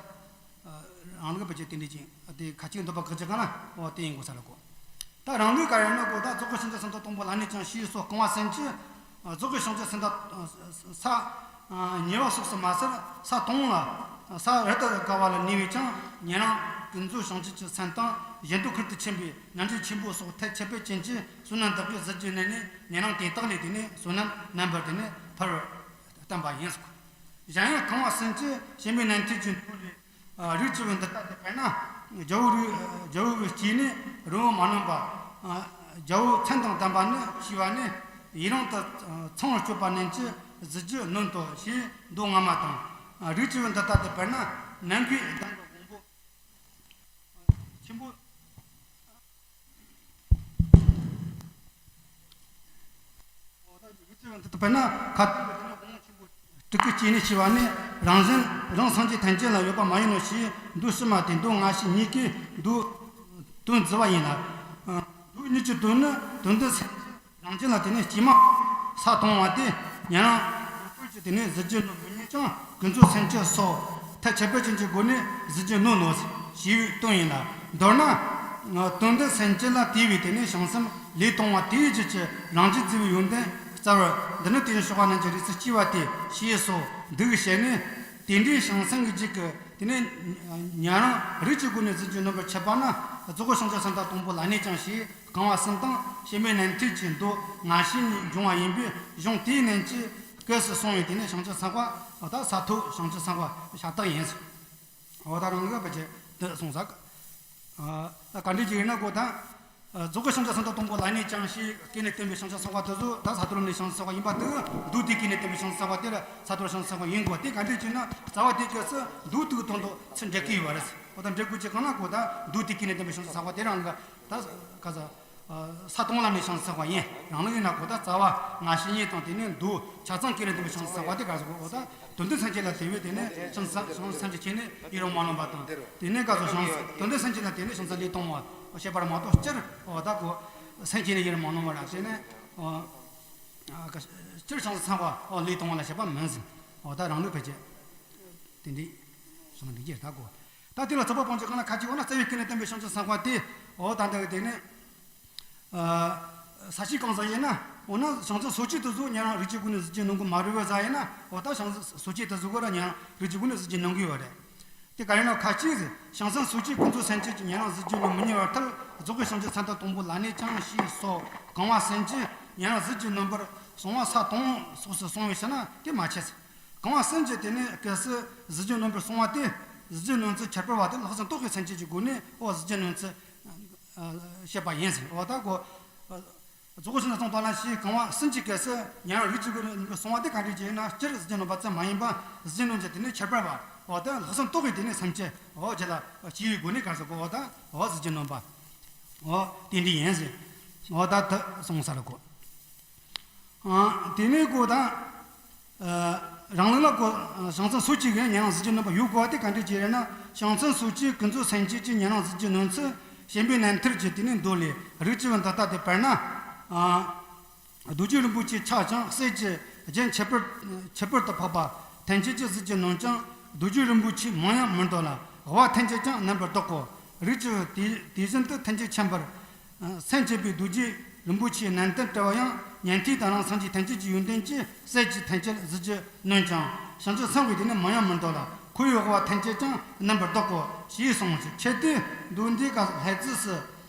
རང་ལུགས་པ་ཅིག་དེ་འདྲ་ཅིག་དེ་ཁ་ཅིག་འདོད་པ་གི་ཅིག་ག་ན་འོ་དེ་ཡིན་དགོས་ས་ལ་གོ་ད་རང་ལུགས་ག་རེ་ན་གོ་ད་རྫོགས་པའི་བྱང་ཆུབ་སེམས་དང་དང་པོ་ལ་གནས་ཀྱང་ཞེས་སོགས་གང་བ་གསུམ་གྱིས། རྫོགས་པའི་བྱང་ཆུབ་སེམས་དང་ས་ཉེ་བ་སོགས་སུ་མ་ཟད་ས་དང་པོ་ལ་ས་རི་དང་དགའ་བ་ལ་གནས་པས་ཀྱང་ཉན་རང་ཀུན་རྫོབ་བྱང་ཆུབ་ཀྱི་སེམས་དང་གཞན་དོན་ཁུར་དུ་ཆུད་པའི་རྣམ་འགྱུར་ཆེན་པོ་སོགས་ཐེག་ཆེ་བའི་རྐྱེན་གྱིས་བསོད་ནམས་དག་པའི་གཟི་བརྗིད་ནི་ནི་ཉན་རང་དེ་དག་ལས་དེ་ནི་བསོད་ནམས་རྣམ་པར་དེ་ནི་འཕེལ་བར་བསྟན་པ་ཡིན། གཞན་ཡང་གང་བ་གསུམ་གྱིས་གཞན་པའི་ནན་ཏན་གྱི་མདོ་ལས། རིགས་ཀྱི་བུ་འདི་ལྟ་སྟེ་དཔེར་ན། རྒྱལ་པོ་རིགས་རྒྱལ་པོའི་སྐྱེས་ནི་རི་བོ་མ་ནོན་པ། རྒྱལ་པོ་མཚན་དང་ལྡན་པ་ནི་ཞེས་པ་ནི་ཡི་རང་དུ་ཚང་བར་སྤྱོད་པ་རྣམས་ཀྱི་གཟི་བརྗིད་ནོན་ཏོ་ཞེས་མདོ་སྔ་མ་དང་། རིགས་ཀྱི་བུ་འདི་ལྟ་སྟེ་དཔེར་ན་ནམ་མཁའི་གདན་དུ་དབང་པོ་ཆེན་པོ། དཔེར་ན་ཁ་ཏོན་པའི་དེ་ནི་དབང་ཆེན་པོ་དྲུག་གི་སྐྱེས་ནི་ཞེས་པ་ནི་རང་བཞིན་རང་སངས་རྒྱས་ཐམས་ཅད་ལ་ཡོད་པ་མ་ཡིན་ནོ་ཞེས་མདོ་ཕྱི་མ་དེ་མདོ་སྔ་ཕྱི་གཉིས་ཀའི་མདོ་དོན་བརྫི་བ་ཡིན་ལ། མདོ་གཉིས་ཀྱི་དོན་ནི་དོན་དུ་སེམས་ཅན་རང་བཞིན་ལ་དེ་ནི་སྐྱེས་མ་ས་མཐོང་བ་སྟེ་ཉན་རང་ཀུན་གྱི་དེ་ནི་གཟི་བརྗིད་ནོན་པོ་ཉིད་ཀྱང་ཀུན་རྫོབ་སེམས་ཅན་སོགས་ཐེག་ཆེ་བའི་རྐྱེན་གྱི་སྒོ་ནས་གཟི་བརྗིད་ནོན་ནོ་ཞེས་པའི་དོན་ཡིན་ལ། མདོར་ན། དོན་དུ་སེམས་ཅན་ལ་དེ་བས་དེ་ནས་བྱང་སེམས་ལས་མཐོང་བ་དེའི་རྒྱུད་ཀྱི་རང་རྒྱུད་བརྫི་བའི་ཡོན་ཏན་རྩ་བར་འདི་ནི་དེ་བཞིན་གཤེགས་པ་རྣམས་ཀྱི་རིགས་སུ་སྐྱེ་བ་སྟེ་ཞེས་སོགས་འདུག་བཤད་ནས། དེ་འདྲའི་བྱང་སེམས་ཀྱི་རྒྱུད་ཀྱི་དེ་ནས་ཉན་རང་རིགས་ཀྱི་སྒོ་ནས་གཟི་བརྗིད་ནོན་པར་འཆད་པ་ན་རྫོགས་པའི་བྱང་ཆུབ་སེམས་དང་དང་པོ་ལ་གནས་ཀྱང་ཞེས། གང་བ་གསུམ་དང་གཞན་པའི་ནན་ཏན་གྱི་མདོ་སྔ་ཕྱི་གཉིས་འབྱུང་བ་ཡིན་པས་གཞུང་དེའི་ནན་གྱི་སྐབས་སུ་སོང་བའི་དེ་ནས་བྱང་ཆུབ་སེམས་དཔའ་ད་ས་ཐོབ་བྱང་ཆུབ་སེམས་དཔའ་ཤ་སྟག་ཡིན། འོ་ད་རང་གི་བ་ཅེ་དེ་གསུངས་ས། ད་ག་འདྲ་ཅིག་ཡིན་ན་གོ་ད། རྫོགས་པའི་བྱང་ཆུབ་སེམས་དང་དང་པོ་ལ་གནས་ཀྱང་ཞེས་སྐྱེས་ནས་བསྟན་པའི་བྱང་ཆུབ་སེམས་དཔའ་དེ་ཚོ་ད་ས་ཐོབ་ནས་བྱང་ཆུབ་སེམས་དཔའ་ཡིན་པ་དེ་མདོ་དེ་སྐྱེས་ནས་བསྟན་པའི་བྱང་ཆུབ་སེམས་དཔའ་དེ་ལ་ས་ཐོབ་བྱང་ཆུབ་སེམས་དཔའ་ཡིན་དགོས། དེ་ག་འདྲ་ཅིག་ན་རྩ་བ་དེ་སྐབས་སུ་མདོ་དེ་གི་དོན་དུ་ཚུར་འགྲེལ་གི་ཡོད་པ་རེད། འོ་ད་འགྲེལ་དགོས་ཀྱི་གང་ན་གོ་ད་མདོ་དེ་སྐྱེས་ནས་བསྟན་པའི་བྱང་ཆུབ་སེམས་དཔའ་དེ་རང་གི་ད་ག་ས། ས་དང་པོ་ལ་ནི་བྱང་ཆུབ་སེམས་དཔའ་ཡིན། རང་ལུགས་ཡིན་ན་གོ་ད་རྩ་བ་སྔ་ཕྱི་གཉིས་དང་དེ་ནས་མདོ་ཆ་ཚང་སྐྱེས་ནས་བསྟན་པའི་བྱང་ཆུབ་སེམས་དཔའ་དེ་ག་ཟེར་གོ་འོ་ད་དོན་དུ་སེམས་ཅན་ལ་དེ་བས་དེ་ནས་བྱང་སེམས་བྱང་སེམས་ཅན་སྐྱེས་ནས་ཡི་རང་མ་ནོན་པ་དང་དེ་ནས་ག་ཟེར་བྱང་དོན་དུ་སེམས་ཅན་ལ་དེ་ནས་བྱང་སེམས་ལས་བཏང་བ་བཤད་པར་མ་གཏོགས་སྤྱིར་འོ་ད་གོ་སེམས་ཅན་ནི་ཡི་རང་མ་ནོན་པ་ར་དེ་ནས་སྤྱིར་བྱང་སེམས་བསམ་པ་ལས་བཏང་བ་ལ་བཤད་པ་མིན་ཟིན། འོ་ད་རང་ལུགས་ཕལ་ཆེར་དེ་འདྲའི་བྱུང་འདུག་ཅེས་ད་གོ་ད་དེ་ལ་ཚོགས་པ་སྤོང་ཆེད་གང་ན་ཁ་ཅིག་འོ་ན་རྩ་བའི་སྐྱེས་ནས་བསྟན་པའི་བྱང་ཆུབ་སེམས་དཔའ་དེ་འོ་ད་འདི་དེ་ནས། ས་བྱི་གང་ཟག་ཡིན་ན་འོ་ན་བྱང་སེམས་སོ་སྐྱེ་དེ་ཚོ་ཉན་རང་རིགས་ཀྱི་སྒོ་ནས་གཟི་བརྗིད་ནོན་གི་མ་རེད་བས་ཟ་ཡིན་ན་འོ་ད་བྱང་སེམས་སོ་སྐྱེ་དེ་ཚོ་གོ་ར་ཉན་རང་རིགས་ཀྱི་སྒོ་ནས་གཟི་བརྗིད་ནོན་གི་ཡོད་རེད། དེ་ག་རེ་ན་ཁ་ཅིག་བྱང་སེམས་སོ་སྐྱེ་ཀུན་རྫོབ་སེམས་ཅན་གྱི་ཉན་རང་གཟི་བརྗིད་ནོན་མི་ཉན་པར་ཐལ། རྫོགས་པའི་བྱང་ཆུབ་སེམས་དང་དང་པོ་ལ་གནས་ཀྱང་ཞེས་སོགས་གང་བ་གསུམ་གྱིས་ཉན་རང་གཟི་བརྗིད་ནོན་པར་གསུངས་པ་ས་དང་སོགས་སུ་གསུངས་པའི་ཕྱིར་ན་དེ་མ་ཁྱད། གང་བ་གསུམ་གྱིས་དེ་ནི་སྐབས་སུ་གཟི་བརྗིད་ནོན་པར་གསུངས་པ་དེ་གཟི་བརྗིད་ནོན་ཚུལ་ཁྱད་པར་བ་དེ་ལྷག་བསམ་རྟོག་གེའི་སེམས་བསྐྱེད་ཀྱི་སྒོ་ནས་འོ་གཟི་བརྗིད་ནོན་ཚུལ་བཤད་པ་ཡིན་ཟེར། འོ་ད་གོ་རྫོགས་པའི་བྱང་ཆུབ་སེམས་དང་དང་པོ་ལ་ཞེས་གང་བ་གསུམ་གྱི་སྐབས་སུ་ཉན་རང་རིགས་ཀྱི་སྒོ་ནས་གསུངས་པ་དེ་ག་འདྲ་ཅིག་ཡིན་ན་སྤྱིར་གཟི་བརྗིད་ནོན་པ་ཙམ་མ་ཡིན་པ་གཟི་བརྗིད་ནོན་ཚུལ་དེ་ནི་ཁྱད་པར་བ་འོ་ད་ལྷག་བསམ་རྟོག་གེ་དེ་ནི་སེམས་བསྐྱེད་འོ་ཅི་ལ་སྐྱེ་བའི་སྒོ་ནས་ག་ཟེར་གོ་འོ་ད་འོ་གཟི་བརྗིད་ནོན་པ་འོ་དེ་འདྲ་ཡིན་ཟེར། འོ་ད་དེ་གསུངས་ས་རེད་གོ་དེ་ནས་གོ་ད། རང་ལུགས་ལ་གོ་བྱང་སེམས་སོ་སྐྱེ་གི་ཉན་རང་གཟི་བརྗིད་ནོན་པ་ཡོད་དགོས་པ་དེ་ག་འདྲ་ཅིག་རེད་ན། བྱང་སེམས་སོ་སྐྱེ་ཀུན་རྫོབ་སེམས་བསྐྱེད་ཀྱི་ཉན་རང་གཟི་བརྗིད་ནོན་ཚུལ་གཞན་པའི་ནན་ཐར་གྱི་དེ་ནས་མདོ་ལས། རིགས་ཀྱི་བུ་འདི་ལྟ་སྟེ་དཔེར་ན། རྡོ་རྗེ་རིན་པོ་ཆེ་ཆགས་ཀྱང་སྲས་ཀྱི་རྒྱན་ཁྱད་པར་ཁྱད་པར་དུ་འཕགས་པ་ཐམས་ཅད་ཀྱི་གཟི་བརྗིད་ནོན་ཀྱང་རྡོ་རྗེ་རིན་པོ་ཆེ་མང་ཡང་མི་འདོད་ལ། དབའ་ཐམས་ཅད་ཀྱང་རྣམ་པར་བདག་གོ། རིགས་ཀྱི་བུ་དེ་དེ་བཞིན་དུ་ཐམས་ཅད་མཁྱེན་པར་སེམས་བསྐྱེད་པའི་རྡོ་རྗེ་ རིན་པོ་ཆེའི་ནན་ཏན་བྲལ་བ་ཡང་ཉན་ཐོས་དང་རང་སངས་རྒྱས་ཐམས་ཅད་ཀྱི་ཡོན་ཏན་གྱིས་སྲས་ཀྱི་ཐམས་ཅད་གཟི་བརྗིད་ནོན་ཀྱང་བྱང་ཆུབ་སེམས་དཔའི་དེ་ནི་མི་ཡོང་མི་འདོད་ལ། ཁོ་བོའི་དབུ་བ་ཐམས་ཅད་ཀྱང་མནན་པར་བདག་གོ་ཞེས་གསུངས་ཤིང་། ཆེ་དེ་མདོ་འདིའི་སྐབས་ལྷ་རྩེ་སུ།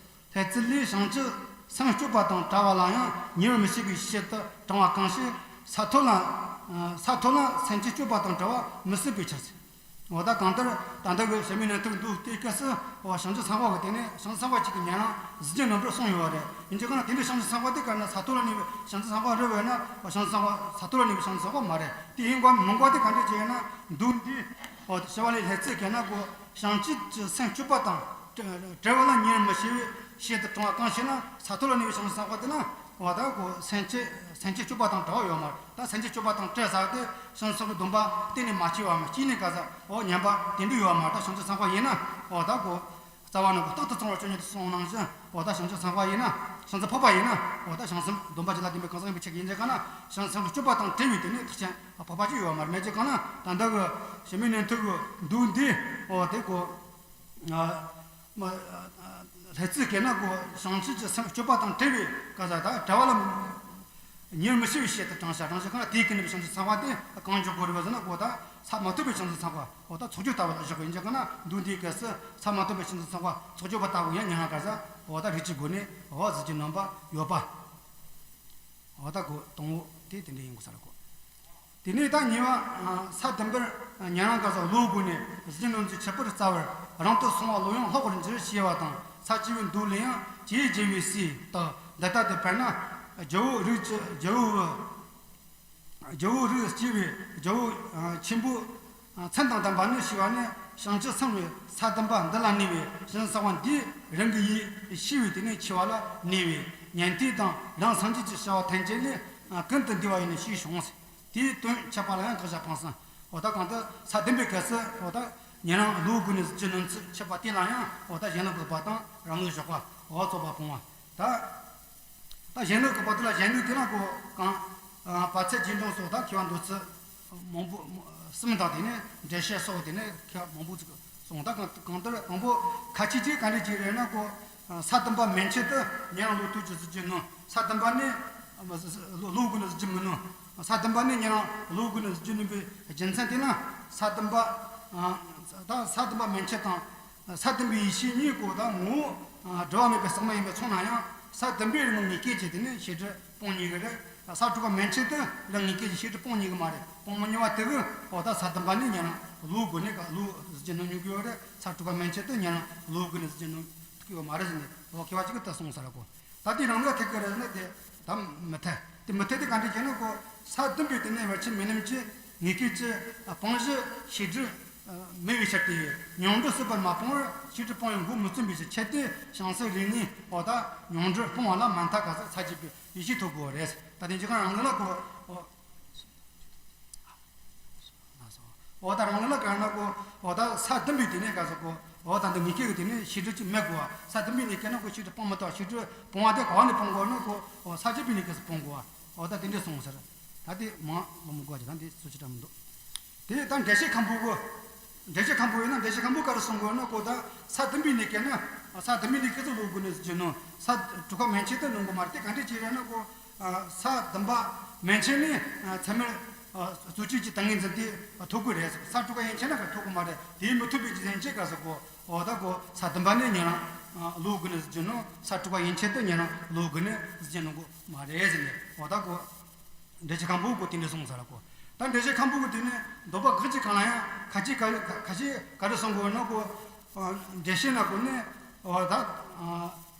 ལྷ་རྩེ་ལས་བྱང་ཆུབ་སེམས་སྐྱོབ་པ་དང་བྲལ་བ་ལ་ཡང་ཉེ་བར་མི་ཤེས་པའི་ཕྱིར་དུ་དྲང་བ་གང་ཞིག་ས་ཐོ་ལ། ས་ཐོ་ལ་སེམས་ཅན་སྐྱོབ་པ་དང་བྲལ་བ་མི་སྲིད་པའི་ཕྱིར་ཟེར། འོ་ད་གང་ལྟར་ད་ལྟ་གི་བྱམས་མའི་ནན་ཏན་མདོ་དེའི་སྐབས་སུ་འོ་བྱང་ཆུབ་སེམས་དཔའ་གི་སྟེང་ནས་བྱང་ཆུབ་སེམས་དཔའ་གཅིག་གི་ཉན་རང་གཟི་བརྗིད་ནོན་པར་གསུངས་ཡོད་པ་རེད། ཡིན་གྱི་གང་ན་དེ་འདྲའི་བྱང་ཆུབ་སེམས་དཔའ་དེ་ག་ན་ས་ཐོ་ལ་གནས་པའི་བྱང་ཆུབ་སེམས་དཔའ་རེད་པས་ན་བྱང་ཆུབ་སེམས་དཔའ་ས་ཐོ་ལ་གནས་པའི་བྱང་ཆུབ་སེམས་དཔའ་མ་རེད། དེ་ཡིན་དགོས་མིན་དགོས་དེ་ག་འདྲ་ཅིག་ཡིན་ན་མདོ་འདི་འོ་ཞི་བ་ལྷས་ལྷ་རྩེ་གན་ན་གོ་བྱང་ཆུབ་ཀྱི་སེམས་སྐྱོབ་པ་དང་བྲལ་བ་ལ་ཉེ་བར་མི་ཤེས་པའི་ཕྱིར་དུ་དྲང་བ་གང་ཞིག་ན་ས་ཐོ་ལ་གནས་པའི་བྱང་ཆུབ་སེམས་དཔའ་དེ་ན། འོ་ད་གོ་སེམས་ཅན་སེམས་ཅན་སྐྱོབ་པ་དང་བྲལ་བ་ཡོད་མ་རེད། ད་སེམས་ཅན་སྐྱོབ་པ་དང་བྲལ་ཟེར་ཏེ་བྱང་ཆུབ་སེམས་དཔའི་སྡོམ་པ་གཏན་ནས་མ་སྐྱེས་པའམ་སྐྱེས་ནས་ག་ས་འོ་ཉམས་པ་དེ་འདྲ་ཡོད་མ་རེད། ད་བྱང་ཆུབ་སེམས་དཔའ་ཡིན་ན་འོ་ད་གོ་རྩ་བ་ནས་གོ་རྟག་ཏུ་ཚང་བར་སྤྱོད་ཉིད་དུ་གསུངས་ནང་བཞིན་འོ་ད་བྱང་ཆུབ་སེམས་དཔའ་ཡིན་ན་བྱང་ཆུབ་འཕགས་པ་ཡིན་ན་འོ་ད་བྱང་སེམས་སྡོམ་པ་ཅི་ལ་ལྡན་པའི་གང་ཟག་ཡིན་པའི་ཕྱིར་ཡིན་ཙང་ག་ན་བྱང་སེམས་སྐྱོབ་པ་དང་བྲལ་བའི་དེ་ནི་ཐེག་ཆེན་འཕགས་པ་ཅིག་ཡོད་མ་རེད། མེད་ཙང་ག་ན་ད་ལྟ་གི་བྱམས་མའི་ནན་ཏན་གི་མདོ་འདི་འོ་དེ་གོ་ལྷ་རྩེ་གན་ན་གོ་བྱང་ཆུབ་ཀྱི་སེམས་སྐྱོབ་པ་དང་བྲལ་བའི་ག་ས་ད་བྲལ་བ་ལ་ཉེ་བར་མི་ཤེས་པའི་ཕྱིར་དུ་དྲང་བྱ་དྲང་བྱ་གང་ལ་དེའི་ཀུན་ནས་བྱང་ཆུབ་སེམས་དཔའ་དེ་གང་འཇོག་དགོས་རེད་པ་ཟེར་ན་གོ་ད་ས་མ་ཐོབ་པའི་བྱང་ཆུབ་སེམས་དཔའ་འོ་ད་ཚོགས་རྒྱུ་ལྟ་བུ་ལ་བཞག་པ་ཡིན་ཙང་ག་ན་མདོ་འདིའི་སྐབས་སུ་ས་མ་ཐོབ་པའི་བྱང་ཆུབ་སེམས་དཔའ་ཚོགས་རྒྱུ་པ་ལྟ་བུ་ཡང་ཉན་ཡང་ག་ས་འོ་ད་རིགས་ཀྱི་སྒོ་ནས་འོ་གཟི་བརྗིད་ནོན་པ་ཡོད་པ། འོ་ད་གོ་དང་པོ་དེ་དེ་འདྲ་ཡིན་དགོས་ས་རེད་གོ། དེ་ནས་ད་གཉིས་པ། ས་བདུན་པར་ཉན་རང་ག་ས་བློའི་སྒོ་ནས་གཟི་བརྗིད་ནོན་ཚུལ་ཁྱད་པར་རྩ་བར་རང་དུ་སོང་བ་བློ་ཡང་ལྷག་པར་འགྱུར་ཞེས་པ་དང་ས་བཅུ་པའི་མདོ་ལས་ཡང་ཇི་ཡིས་བརྗེ་བའི་སྲས་དག་འདི་ལྟ་སྟེ། དཔེར་ན་རྒྱལ་པོ་རིགས་ཀྱི་རྒྱལ་པོ་རྒྱལ་པོ་རིགས་སྐྱེ་བའི་རྒྱལ་པོ་ཆེན་པོ། མཚན་དང་ལྡན་པ་ནི་ཞེས་པ་ནི་བྱང་ཆུབ་སེམས་ཀྱི་ས་བདུན་པ་འདི་ལ་གནས་པའི་བྱང་སེམས་དཔའ་འདིས་རང་གི་ཡིད་ཤེས་པའི་དེ་ནས་འཆི་བ་ལ་གནས་པའི་ཉན་ཐོས་དང་རང་སངས་རྒྱས་ཀྱི་བྱ་བ་ཐམས་ཅད་ལས་ཀུན་ཏུ་འདས་པ་ཡིན་ནོ་ཞེས་བྱུང་། དེའི་དོན་འཆད་པ་ལ་ཡང་དགག་བྱ་སྤངས་སོ། འོ་ད་གང་ལྟར་ས་བདུན་པའི་སྐབས་སུ་འོ་ད་ཉན་རང་བློའི་སྒོ་ནས་གཟི་བརྗིད་ནོན་ཚུལ་འཆད་པ་དེ་ལ་ཡང་འོ་ད་གཞན་ལུགས་དགག་པ་དང་རང་ལུགས་འཇོག་པ་འོ་རྩོད་པ་སྤོང་བ། ད་ད་གཞན་ལུགས་དགག་པ་དེ་ལ་གཞན་ལུགས་དེ་ལ་གོ་གང་། ཨ། བར་ཆད་རྗེས་འབྲང་སོགས་ད་མཁས་པ་མདོ་ཚིག་མང་པོ་གསུམ་དང་དེ་ནས་འགྲེལ་བཤད་སོགས་དེ་ནས་མཁས་པ་མང་པོ་ཅིག་གསུངས། ད་གང་གང་ལྟར་དང་པོ་ཁ་ཆེ་ཅིག་ག་འདྲ་ཅིག་རེད་ན་གོ། ས་བདུན་པ་མན་ཆད་དུ་ཉན་རང་བློ་ལྟུང་གི་གཟི་བརྗིད་ནོན། ས་བདུན་པ་ནི་བློ་སྒོ་ནས་གཟི་བརྗིད་མི་ནོན། ས་བདུན་པ་ནི་ཉན་རང་བློ་སྒོ་ནས་གཟི་བརྗིད་ནོན་པའི་རྒྱུ་མཚན་དེ་ན་ས་བདུན་པ། ད་ས་བདུན་པ་མན་ཆད་དང་། ས་བདུན་པའི་ཡེ་ཤེས་གཉིས་ཀོ་དང་ངོ་བོ། སྒྲིབ་པ་མེད་པའི་ཟག་མེད་ཡིན་པས་མཚོན་ན་ཡང་ས་བདུན་པའི་རིང་ངེས་སྐྱེས་ཀྱི་དེ་ནི་ཤེས་སྒྲིབ་སྤོང་ནུས་ཀྱི་རེད། ས་དྲུག་པ་མན་ཆད་དུ་རང་ངེས་སྐྱེས་ཀྱི་ཤེས་སྒྲིབ་སྤོང་ནུས་ཀྱི་མ་རེད། སྤོང་མི་ནུས་པ་དེ་གི་འོ་ད་ས་བདུན་པ་ནི་ཉན་རང་བློའི་སྒོ་ནས་ཀ་བློ་གཟི་བརྗིད་ནོན་ནུས་ཀྱི་ཡོད་རེད། ས་དྲུག་པ་མན་ཆད་དུ་ཉན་རང་བློའི་སྒོ་ནས་གཟི་བརྗིད་ནོན་ཐུབ་ཀྱི་ཡོད་མ་རེད་ཟེར་ནས་འོ་མཁས་པ་གཅིག་གིས་ད་གསུངས་ས་རེད་གོ། ད་དེ་རང་ལ་ཐད་ཀྱི་རེད་ཟེར་ན་དེ། དམ་མི་འཐད། དེ་མི་འཐད་དེ་ག་འདྲ་བྱས་ན་གོ། ས་བདུན་པའི་དེ་ནས་བར་ཆད་མི་རྣམས་ཀྱི་ངེས་སྐྱེས་ཀྱི་སྤང་གཞི་ཤེས་སྒྲིབ་མེད་པའི་ཕྱིར་ཏེ། མྱོང་གྲོལ་སྲིད་པར་མ་སྤོང་བར་ཤེས་སྒྲིབ་སྤོང་བའི་འགོ་མི་རྩོམ་པའི་ཕྱིར། ཆེད་དུ་བྱང་སེམས་རིགས་ལྔའི་འོ་ད་མྱོང་གྲོལ་སྤོང་བ་ལ་མ་མཐའ་ག་ས་ས་བཅུ་པའི་ཡེ་ཤེས་ཐོབ་དགོས་རེད། ད་དེ་འཇིག་རྟེན་རང་ལུགས་ལ་གོ། འོ་ད་རང་ལུགས་ལ་ག་ན་གོ། འོ་ད་ས་བདུན་པའི་དེ་ནས་ག་ས་གོ། འོ་ད་འདི་ངེས་སྐྱེས་ཀྱི་དེ་ནས་ཤེས་སྒྲིབ་ཅིག་མེད་དགོས། ས་བདུན་པའི་ནས་སྐྱེས་ན་གོ་ཤེས་སྒྲིབ་སྤང་མི་ཐུབ། ཤེས་སྒྲིབ་སྤོང་བ་དེ་ག་ནས་སྤོང་དགོས་ན་གོ། འོ་ས་བཅུ་པའི་ནས་སྐྱེས་སུ་སྤོང་དགོས། འོ་ད་དེ་འདྲས་གསུངས་ཟེར། ད་དེ་མང་ལོ་མི་དགོས་ཀྱི་ད་འདི་སུ་ཅི་འདྲ་མི་འདུག་དེ་ད་འགྲེལ་བཤད་ཁམ་བུ་གོ། འགྲེལ་བཤད་ཁམ་བུ་ཡིན་ན་འགྲེལ་བཤད་ཁམ་བུ་ག་རེ་གསུང་དགོས་ན་གོ། ད་ས་བདུན་པའི་ནས་སྐྱེས་ན་ས་བདུན་པའི་ནས་སྐྱེས་སུ་བློ་སྒོ་ནས་གཟི་བརྗིད་ནོན། ས་དྲུག་པ་མན་ཆད་དུ་ནོན་དགོས་མ་རེད། དེ་ག་འདྲས་བྱས་རེད་ན་གོ། ས་བདུན་པ་མན་ཆད་ནས་ཚད་མར་རྩོད་གཅོད་ཀྱི་ཏིང་ངེ་འཛིན་དེ་ཐོབ་དགོས་རེད། ས་དྲུག་པ་ཡན་ཆད་ན་ག་ཐོབ་དགོས་མ་རེད། དེ་མི་ཐོབ་པའི་རྒྱུ་མཚན་ཅི་ག་ཟེར་གོ། འོ་ད་གོ་ས་བདུན་པ་ནས་ཉན་རང་བློ་སྒོ་ནས་གཟི་བརྗིད་ནོན། ས་དྲུག་པ་ཡན་ཆད་དུ་ཉན་རང་བློ་སྒོ་ནས་གཟི་བརྗིད་ནོན་དགོས་མ་རེད་ཟེར་ནས། འོ་ད་གོ་འགྲེལ་བཤད་ཁམ་བུ་གོ་དེ་འདྲས་གསུངས་ས་རེད་གོ། ད་འགྲེལ་བཤད་ཁམ་བུ་གོ་དེ་ནས་འདོད་པ་དགག་བྱའི་སྒང་ལ་ཡང་ཁ་ཅིག་ག་ཁ་ཅིག་ག་རེ་གསུང་དགོས་ན་གོ། འགྲེལ་བཤད་ན་གོ་ནས་འོ་ད།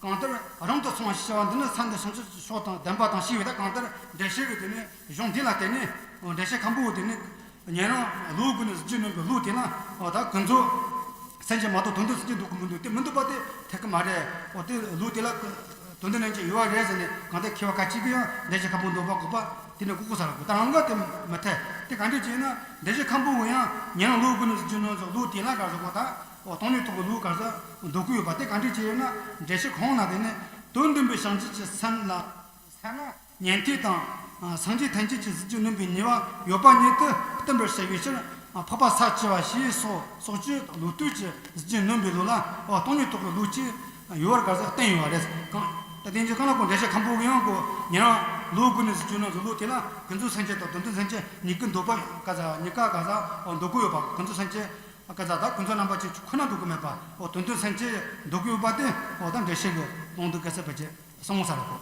གང་ལྟར་རང་དུ་སོང་བ་ཞེས་བྱ་བ་འདི་ནི་ས་འདི་བྱང་ཆུབ་ཀྱི་ཕྱོགས་དང་ལྡན་པ་དང་ཞེས་པའི་ད་གང་ལྟར་འགྲེལ་བཤད་ཀྱི་དེ་ནི་གཞུང་འདི་ལ་བརྟེན་ནས་འགྲེལ་བཤད་ཁམ་བུ་དེ་ནི་ཉན་རང་བློའི་སྒོ་ནས་གཟི་བརྗིད་ནོན་པའི་བློ་དེ་ན་འོ་ད་ཀུན་རྫོབ་སེམས་ཅན་མ་གཏོགས་དོན་དུ་སེམས་ཅན་འདུག་གི་མི་འདུག་དེ་མི་འདུག་པ་དེ་འཐད་ཀྱི་མ་རེད། འོ་དེ་བློ་དེ་ལ་དོན་དུ་ནན་གྱི་ཡོད་པ་རེད་ཟེར་ནས་གང་ལྟར་མཁས་པ་ཁ་ཅིག་གིས་ཡང་འགྲེལ་བཤད་ཁམ་བུ་འདོད་པ་དགག་པ་དེ་ནི་དགག་དགོས་ས་རེད་གོ། ད་རང་ག་དེ་མི་འཐད། དེ་ག་འདྲས་བྱས་ན་འགྲེལ་བཤད་ཁམ་བུ་གོ་ཡང་ཉན་རང་བློའི་སྒོ་ནས་གཟི་བརྗིད་ནོན་ཟེར་བློ་དེ་ལ་ག་ཟེར་གོ་ད། འོ་སྟོང་ཉིད་རྟོགས་པའི་བློ་ག་ས་འདོད་ཀྱི་ཡོད་པ་དེ་ག་འདྲས་བྱས་ཡོད་ན། འགྲེལ་བཤད་གོང་ན་དེ་ནི་དོན་བདུན་པའི་བྱང་ཆུབ་ཀྱི་སེམས་ལ་སེམས་ལ་ཉན་ཐོས་དང་སངས་རྒྱས་ཐམས་ཅད་ཀྱི་གཟི་བརྗིད་ནོན་པའི་ནུས་པ་ཡོད་པ་ཉིད་དུ་བསྟན་པར་བྱ་བའི་ཕྱིར། འཕགས་པ་ས་བཅུ་པ་ཞེས་སོགས་སོགས་ཀྱི་བློ་ལྟོས་ཀྱི་གཟི་བརྗིད་ནོན་པའི་བློ་ལ་འོ་སྟོང་ཉིད་རྟོགས་པའི་བློ་ཅིག་ཡོད་པར་ག་ས་བསྟན་ཡོད་པ་རེད། གང་ ད་དེ་འཇིག་རྟེན་ལ་ཁོ་འགྲེལ་བཤད་མཁན་པོ་གི་ཡང་ཁོ་ཉེ་རང་ལོ་དགུ་ནས་ཟེར་གྱི་ནང་དུ་ལོ་དེ་ལ་ཀུན་རྫོབ་སེམས་ཅན་དང་དོན་མཐུན་སེམས་ཅན་གཉིས་ཀའི་འདོད་པ་ག་ས་གཉིས་ཀ་ག་ས་འདོད་དགུ་ཡོད་པ། ཀུན་རྫོབ་སེམས་ཅན་ག་ས་ད་ཀུན་རྫོབ་རྣམ་པ་གཅིག་ཁོ་ན་འདོད་དགུ་མེད་པ། འོ་དོན་མཐུན་སེམས་ཅན་འདོད་དགུ་ཡོད་པ་དེ་འོ་ད་འགྲེལ་བཤད་ཀྱི་དོན་དུ་ག་ས་བ་ཅན་གསུངས་ས་རེད་གོ།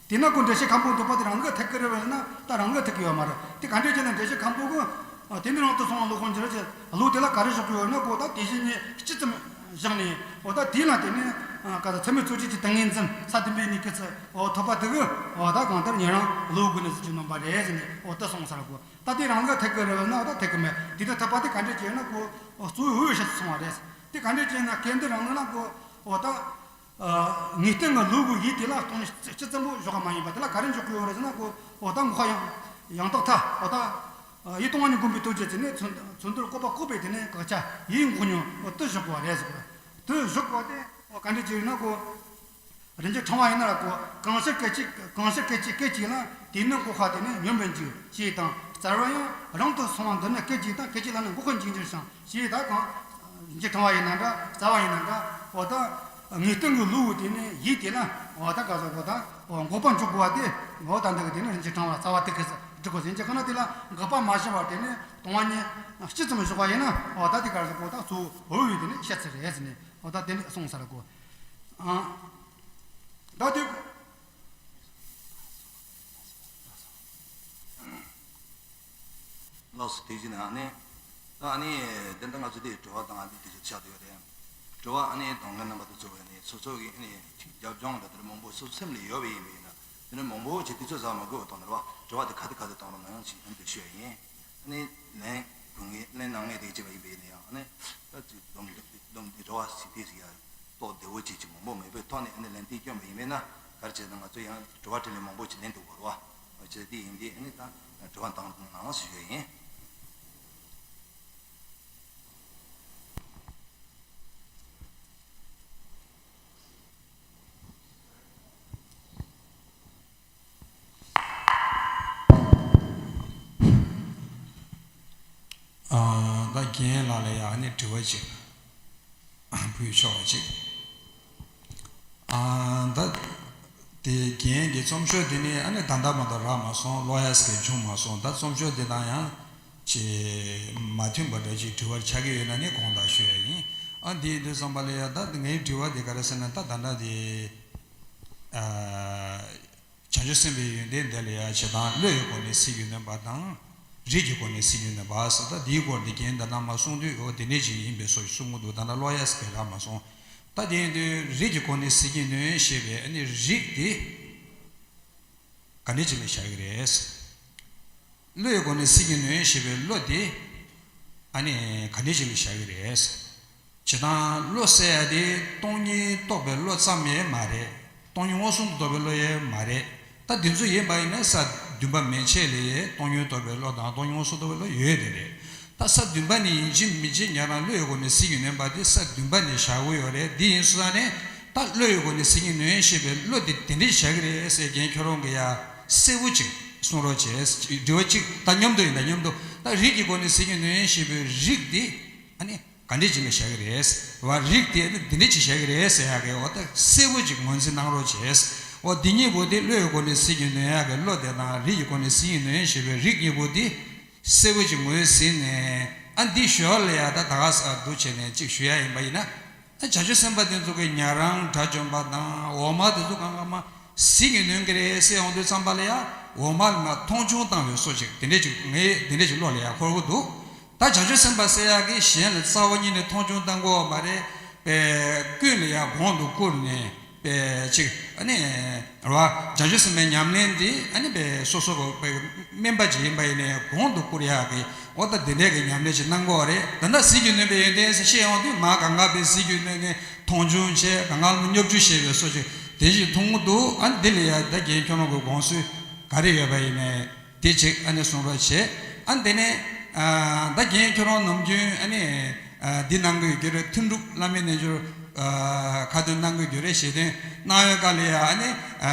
དེས་ན་ཁོ་འགྲེལ་བཤད་མཁན་པོ་འདོད་པ་དེ་རང་ལུགས་ཐད་ཀྱི་རེད་བས་ན་ད་རང་ལུགས་ཐད་ཀྱི་ཡོད་མ་རེད། དེ་ག་འདྲས་བྱས་ན་འགྲེལ་བཤད་མཁན་པོ་གི་དེ་ནི་རང་དུ་སོང་བ་ལོ་ཁོང་ཅི་རེད་ཅེ་ལོ་དེ་ལ་ག་རེ་བཞག་གི་ཡོད་ན་གོ། ད་དེ་བཞིན་ཉིད་སྤྱི་ཙམ་བཞག་ནས་འོ་ད་དེ་ལ་དེ་ནི་ག་ས་ཚད་མའི་གཙོ་ཆེ་གི་ཏིང་ངེ་འཛིན་ས་བདུན་པའི་གཉིས་ཀྱི་ཚུལ་འོ་ཐོབ་པ་དེ་གི་འོ་ད་གང་ལྟར་ཉེ་རང་ལོ་དགུ་ནས་ཟེར་གྱི་ནོམ་པ་རེད་ཟེར་ནས་འོ་ད་སོང་ས་རེད་གོ། ད་དེ་རང་ལུགས་ཐད་ཀྱི་རེད་བས་ན་འོ་ད་ཐད་ཀྱི་མེད། དེ་ལྟར་ཐོབ་པ་དེ་ག་འདྲས་བྱས་ན་གོ་གཙོ་བོའི་འོས་ཤེས་སུ་སོང་བ་རེད། དེ་ག་འདྲས་བྱས་ན་སྐད་འདི་རང་ལུགས་ན་གོ་འོ་ད། ངེས་བསྟན་གྱི་ལུགས་ཀྱི་ཡིད་དེ་ལ་སྟོང་ཉིད་སྤྱི་ཙམ་པོ་བཞག་པ་མ་ཡིན་པ་དེ་ལ་ག་རེ་འཇོག་གི་ཡོད་རེད་ཟེར་ན་གོ། འོ་ད་འགོག་པ་ཡང་ཡང་དག་མཐའ། འོ་ད་ཡིད་སྟོང་པ་ཉིད་བསྒོམ་པའི་དུས་ཀྱི་ཚེ་ནས་མཚོན་མཚོན་དོན་བཀོད་པ་བཀོད་པའི་དེ་ནས་དགག་བྱ་ཡིད་འགོག་ཉོན་འོ་དེ་བཞག་པ་རེད་ཟེར་གོ། དེ་བཞག་པ་དེ་འོ་ག་འདྲ་ཅིག་ཡིན་ན་གོ། རིན་ཆེན་ཕྲེང་བ་ཡིན་ན་གོ། གང་ཕྱིར་སྐད་ཅིག་གང་ཕྱིར་སྐད་ཅིག་སྐད་ཅིག་ལ་དེ་ནི་འགོག་པ་དེ་ནི་ཉོན་མོངས་འཇིག་ཅེས་དང་། རྩ་བ་ཡང་རང་དུ་སོང་བ་འདི་ནི་སྐད་ཅིག་དང་སྐད་ཅིག་ལ་ནི་འགོག་པ་འཇིག་འགྱུར་ཞིང་། ཞེས་ད་གང་། རིན་ཆེན་ཕྲེང་བ་ཡིན་ན་འདྲ་རྩ་བ་ཡིན་ན་འདྲ་འོ་ད། ངེས་བསྟན་གྱི་ལུགས་དེ་ནི་ཡིད་དེ་ལ་འོ་ད་ག་ཟེར་གོ་ད་འོ་འགོག་པ་འཇོག་དགོས་པ་དེ་འོ་ད་འདི་གི་དེ་ནི་རིན་ཆེན་ཕྲེང་བ་རྩ་བ་དེ་གི་སྒྲིག་གོ་ཟིན་གྱི་ག་ན་དེ་ལ་འགག་པ་མ་བྱས་པར་དེ་ནི་སྟོང་པ་ཉིད་སྤྱི་ཙམ་བཞག་པ་ཡིན་ན་འོ་ད་དེ་ག་ཟེར་གོ་ད་གཙོ་བོ་འོས་པའི་དེ་ནི་བཤད་ཚུལ་རེད་ཟེར་ནས་འོ་ད་དེ་ནི་གསུངས་ས་རེད་གོ། ཨང་། ད་དེ། ལགས་སོ། དེ་བཞིན་ཨ་ནི། ད་ཨ་ནི་འདི་འདྲ་ང་ཚོ་དེ་དྲི་བ་དང་ཨ་ནི་དེ་ཚོ་ཆགས་བསྡད་ཡོད་རེད། དྲི་བ་ཨ་ནི་གཏོང་མཁན་རྣམ་པ་དེ་ཚོ་ཨ་ནི་སོ་སོ་གི་ཨ་ནི་རྒྱབ་ལྗོངས་ལ་དེ་འདྲ་མང་པོ་སོ་སོ་སེམས་ལ་ཡོད་པ་ཡིན་པ་ཡིན་ན་དེ་འདྲ་མང་པོ་ཅིག་དུས་ཚོད་ཟ་མ་དགོས་པ་གཏོང་ན་རེད་བ། དྲི་བ་དེ་ག་དེ་ག་དེ་གཏོང་རོགས་གནང་ཞེས་ཨ་ནི་དེ་ཞུ་ཡ་ཡིན། ཨ་ནི་ལན་གོ་མཁན་ལན་གནང་མཁན་དེ་ཅིག་བ་ཡིན་པ་ཡིན་ན་ཡང་ཨ་ནི་ད་ཅིག་སྡོམ་སྡོམ་དེ་རེ་བ་ཞིག་དེ་ཞིག་ཡ། རྟོགས་བདེ་བོ་ཅིག་ཅིག་མང་པོ་མེད་པའི་ཐོག་ནས་ཨ་ནི་ལན་འདི་སྐྱོན་པ་ཡིན་མིན་ན་ག་རེ་བྱས་ན་ང་ཚོ་ཡང་དྲི་བ་དྲིས་ལན་མང་པོ་ཅིག་ལེན་འདུག་གོ་ར་བ། བྱས་དེ་ཡིན་དེ་ཨ་ནི་ད་དྲི་བ་བཏང་གནང་ཞུ་ཡས་ཡིན། ཨ། ད་རྒན་ལགས་ལ་ཡང་ཨ་ནི་དྲི་བ་ཅིག་ཕུལ་ཆོག་པ་ཅིག་ཨ། ད་དེ་རྒན་གྱི་རྩོམ་ཤོག་དེ་ནི་ཨ་ནི་ད་ལྟ་མ་གཏོགས་རག་མ་སོང་། ཀློག་ཡས་ཀྱི་བྱུང་མ་སོང་། ད་རྩོམ་ཤོག་དེ་དང་ཡང་ཅིག་མ་མཐུན་པ་འདྲ་ཅིག་དྲི་བ་ཆགས་ཀྱི་ཡོད་ན་ནི་དགོངས་དག་ཞུ་ཡ་ཡིན། ཨ། འདི་ཡིན་དུས་ཙམ་པ་ལ་ཡ་ད་ངའི་དྲི་བ་དེ་ག་རེ་ཟེར་ན་ད་ད་ལྟ་དེ། ཨ། བྱང་ཆུབ་སེམས་དཔའི་ཡོན་ཏན་དེ་ལ་ཡང་བྱེད་དང་བློ་ཡི་སྒོ་ནས་གཟིགས་པའི་ནུས་པ་དང་། རིགས་ཀྱི་སྒོ་ནས་གཟིགས་པའི་ནུས་པ་ཟེར། ད་འདིའི་སྐོར་འདི་རྒན་ད་ནང་མ་གསུངས་དུས་འོ་དེ་འདྲས་ཅིག་ཡིན་པའི་བཟོ་ཞིག་གསུང་གི་འདུག་ད་ལྟ་ཀློག་ཡས་ཟེར་རག་མ་སོང་། ད་དེ་ཡིན་དུས་རིགས་ཀྱི་སྒོ་ནས་གཟིགས་ཀྱི་ནུས་ཞེས་པའི་ཨ་ནི་རིགས་དེ་ག་འདྲས་ཅིག་ལ་བཞག་གི་རེད། བློ་ཡི་སྒོ་ནས་གཟིགས་ཀྱི་ནུས་ཞེས་པའི་བློ་དེ་ཨ་ནི་ག་འདྲས་ཅིག་ལ་བཞག་གི་རེད། བྱེད་དང་བློ་ཟེར་ཡ་དེ་སྟོང་ཉིད་རྟོགས་པའི་བློ་ཙམ་ཡང་མ་རེད། སྟོང་ཉིད་མངོན་སུམ་དུ་རྟོགས་པའི་བློ་ཡང་མ་རེད། ད་འདི་ཚོ་ཡིན་པ་ཡིན་ན་ས་བདུན་པ་མན་ཆད་ལས་སྟོང་ཉིད་རྟོགས་པའི་བློ་དང་སྟོང་ཉིད་མངོན་སུམ་རྟོགས་པའི་བློ་ཡོད་དེ་རེད། ད་ས་བདུན་པ་ནི་ཡིན་གཅིག་མིན་གཅིག་ཉན་རང་བློ་ཡི་སྒོ་ནས་གཟིགས་ཀྱི་ནུས་པ་དེ་ས་བདུན་པ་ནས་བཞག་གི་ཡོད་རེད། འདི་ཡིན་སོང་ཙང་ནས་ད་བློ་ཡི་སྒོ་ནས་གཟིགས་ཀྱི་ནུས་ཞེས་པའི་བློ་དེ་དེ་འདྲས་བཞག་གི་རེད་ཟེར་རྒན་ཁྱོད་རང་གིས་ཡ་གསལ་པོ་ཅིག་གསུང་རོགས་བྱས། དྲི་བ་གཅིག་ད་མཉམ་དུ་ཡིན། ད་མཉམ་དུ་ད་རིགས་ཀྱི་སྒོ་ནས་གཟིགས་ཀྱི་ནུས་ཞེས་པའི་རིགས་དེ་ཨ་ནི། ག་འདྲས་ཅིག་ལ་བཞག་གི་རེད། བ་རིགས་དེ་ནི་འདི་འདྲས་ཅིག་བཞག་གི་རེད་ཟེར་ཡག་གི་འོ་ད་གསལ་པོ་ཅིག་ངོས་འཛིན་གནང་རོགས་བྱས། འོ་འདི་གཉིས་པོ་དེ་བློ་ཡི་སྒོ་ནས་གཟིགས་ཀྱི་ནུས་ཡག་གི་བློ་དེ་དང་རིགས་ཀྱི་སྒོ་ནས་གཟིགས་ཀྱི་ནུས་ཞེས་པའི་རིགས་གཉིས་པོ་དེ་གསལ་པོ་ཅིག་ངོས་ཟིན་ནས་ཨ་འདི་ཞོར་ལ་ཡ་ད་ད་ག་ས་འདུ་བྱས་ནས་ཅིག་ཞུ་ཡ་ཡིན་པ་ཡིན་ན། ཨ་བྱང་ཆུབ་སེམས་དཔའ་དེ་ཚོ་གི་ཉན་རང་དགྲ་བཅོམ་པ་དང་འོག་མ་དེ་ཚོ་གང་ག་མ་གཟིགས་ཀྱི་ནུས་ཀྱི་རེད་ཟེར་ཡོང་དུས་ཙམ་པ་ལ་ཡ་འོག་མ་ལ་མ་མཐོང་ཆུང་བཏང་བའི་བཟོ་ཅིག་དེ་འདྲས་ཅིག་ངས་དེ་འདྲས་ཅིག་བློ་ལ་ཡ་འཁོར་གི་འདུག་ད་བྱང་ཆུབ་སེམས་དཔའ་ཟེར་ཡག་གིས་གཞན་ལ་རྩ་བ་ཉིད་ནས་མཐོང་ཆུང་བཏང་དགོས་པ་མ་རེད་པས། ཀུན་ལ་ཡང་གོང་དུ་བཀུར་ནས་པས་ཅིག་ཨ་ནི་རེད་བ། བྱང་ཆུབ་སེམས་དཔའི་ཉམས་ལེན་འདི་ཨ་ནི་པས་སོ་སོ་གི་པས་དམན་པ་ཅིག་ཡིན་པ་ཡིན་ནའི་གོང་དུ་བཀུར་ཡག་གི་འོ་ད་དེ་འདྲས་ཀྱི་ཉམས་ལེན་ཅིག་གནང་དགོས་པ་རེད། ད་ལྟ་གཟིགས་ཀྱི་ནུས་པའི་ཡོན་ཏན་ཟེར་བཤད་ཡོང་དུས་མ་གང་ག་པས་གཟིགས་ཀྱི་ནུས་ནས་མཐོང་ཆུང་བྱས་གང་ག་ལ་བརྙས་བཅོས་བྱས་པའི་བཟོ་ཅིག་དེ་ཅིག་མཐོང་གི་འདུག་ཨ་ནི་འདི་ལ་ཡང་ད་རྒན་ཁྱོད་རང་གི་དགོངས་ཚུལ་ག་རེ་ཡོད་པ་ཡིན་ནའི། དེ་གཅིག་ཨ་ནི་གསུང་རོགས་བྱེད། ཨ་ནི་དེ་ནས་ཨ་ད་རྒན་ཁྱོད་རང་ནམ་རྒྱུན་ཨ་ནི་ཨ་འདི་གནང་གི་ཡོད་རྒྱུ་རེད། ཐུན་དྲུག་བླ་མའི་རྣལ་འབྱོར་ཨ་ཁ་ཏོན་གནང་གི་ཡོད་རྒྱུ་རེད། ཞལ་འདོན་གནང་བའི་སྐབས་ལ་ཡ་ཨ་ནི་ཨ་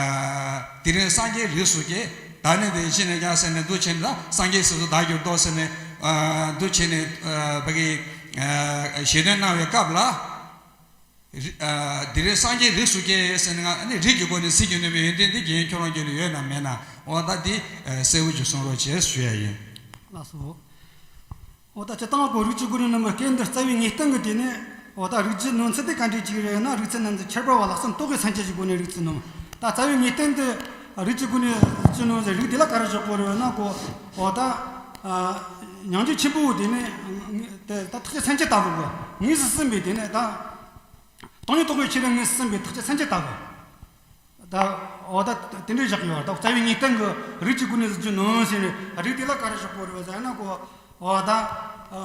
དེ་རིང་སངས་རྒྱས་རིགས་སུ་སྐྱེས། ད་ནི་དེ་ཕྱི་ནས་ཀྱང་ཟེར་ནས་འདུ་བྱེད་ནི་ལ་སངས་རྒྱས་སུ་བདག་གྱུར་ཏོ་ཟེར་ནས་ཨ་འདུ་བྱེད་ནས་ཨ་ཕ་གི་ཨ་ཞལ་འདོན་གནང་བའི་སྐབས་ལ། རི་ཨ་འདི་རེད། སངས་རྒྱས་རིགས་སུ་སྐྱེ་ཟེར་ནས་ང་ནི་རིགས་ཀྱི་སྒོ་ནས་གཟིགས་རྒྱུ་ནི་མེད། ཡོན་ཏན་འདི་རྒན་ཁྱོད་རང་རྒྱུད་ལ་ཡོད་ན་མེད་ན། འོ་ད་འདི་ཨ་གསལ་བོ་ཅིག་གསུང་རོགས་བྱེད་ཞུ་ཡ་ཡིན། ལགས་སོ། འོ་ད་སྤྱིར་བཏང་གོ་རིགས་ཀྱི་སྒོ་ནས་ནི་མི་སྐད་འདི་རྩ་བའི་ངེས་གཏན་གྱི་དེ་ནས། འོ་ད་རིགས་ཀྱི་ནོན་ཚུལ་དེ་ག་འདྲས་ཅིག་རེད་ན། རིགས་ཚུལ་རྣམས་ཀྱི་ཁྱད་པར་བ་ལ་གསུམ་རྟོགས་པའི་སེམས་བསྐྱེད་ཀྱི་སྒོ་ནས་རིགས་ཚུལ་ནོན། ད་རྩ་བའི་ངེས་གཏན་དེ་རིགས་ཀྱི་སྒོ་ནས་ཅི་ནོན་ཟེར། རིགས་དེ་ལ་ག་རེ་ཞུ་དགོས་རེད་ན་གོ། འོ་ད་ཨ་སྙིང་རྗེ་ཆེན་པོ་དེ་ནས་དེ་ད་ཐེག་ཆེན་སེམས་བསྐྱེད་ལྟ་བུ་གི་ངེས་སུ་ཟིན་པའི་དེ་ནས་ད། སྟོང་ཉིད་རྟོགས་པའི་ཆོས་ལ་ངེས་སུ་ཟིན་པའི་ཐེག་ཆེན་སེམས་བསྐྱེད་ལྟ་བུ། ད་འོ་ད་དེ་འདྲའི་བཞག་ཡོད་རེད། ད་རྩ་བའི་ངེས་གཏན་གྱི་རིགས་ཀྱི་སྒོ་ནས་གཟིགས་རྒྱུ་ནོན་ཟེར་ནས། རིགས་དེ་ལ་ག་རེ་ཞུ་དགོས་རེད་ཟེར་ན་གོ། འོ་ད་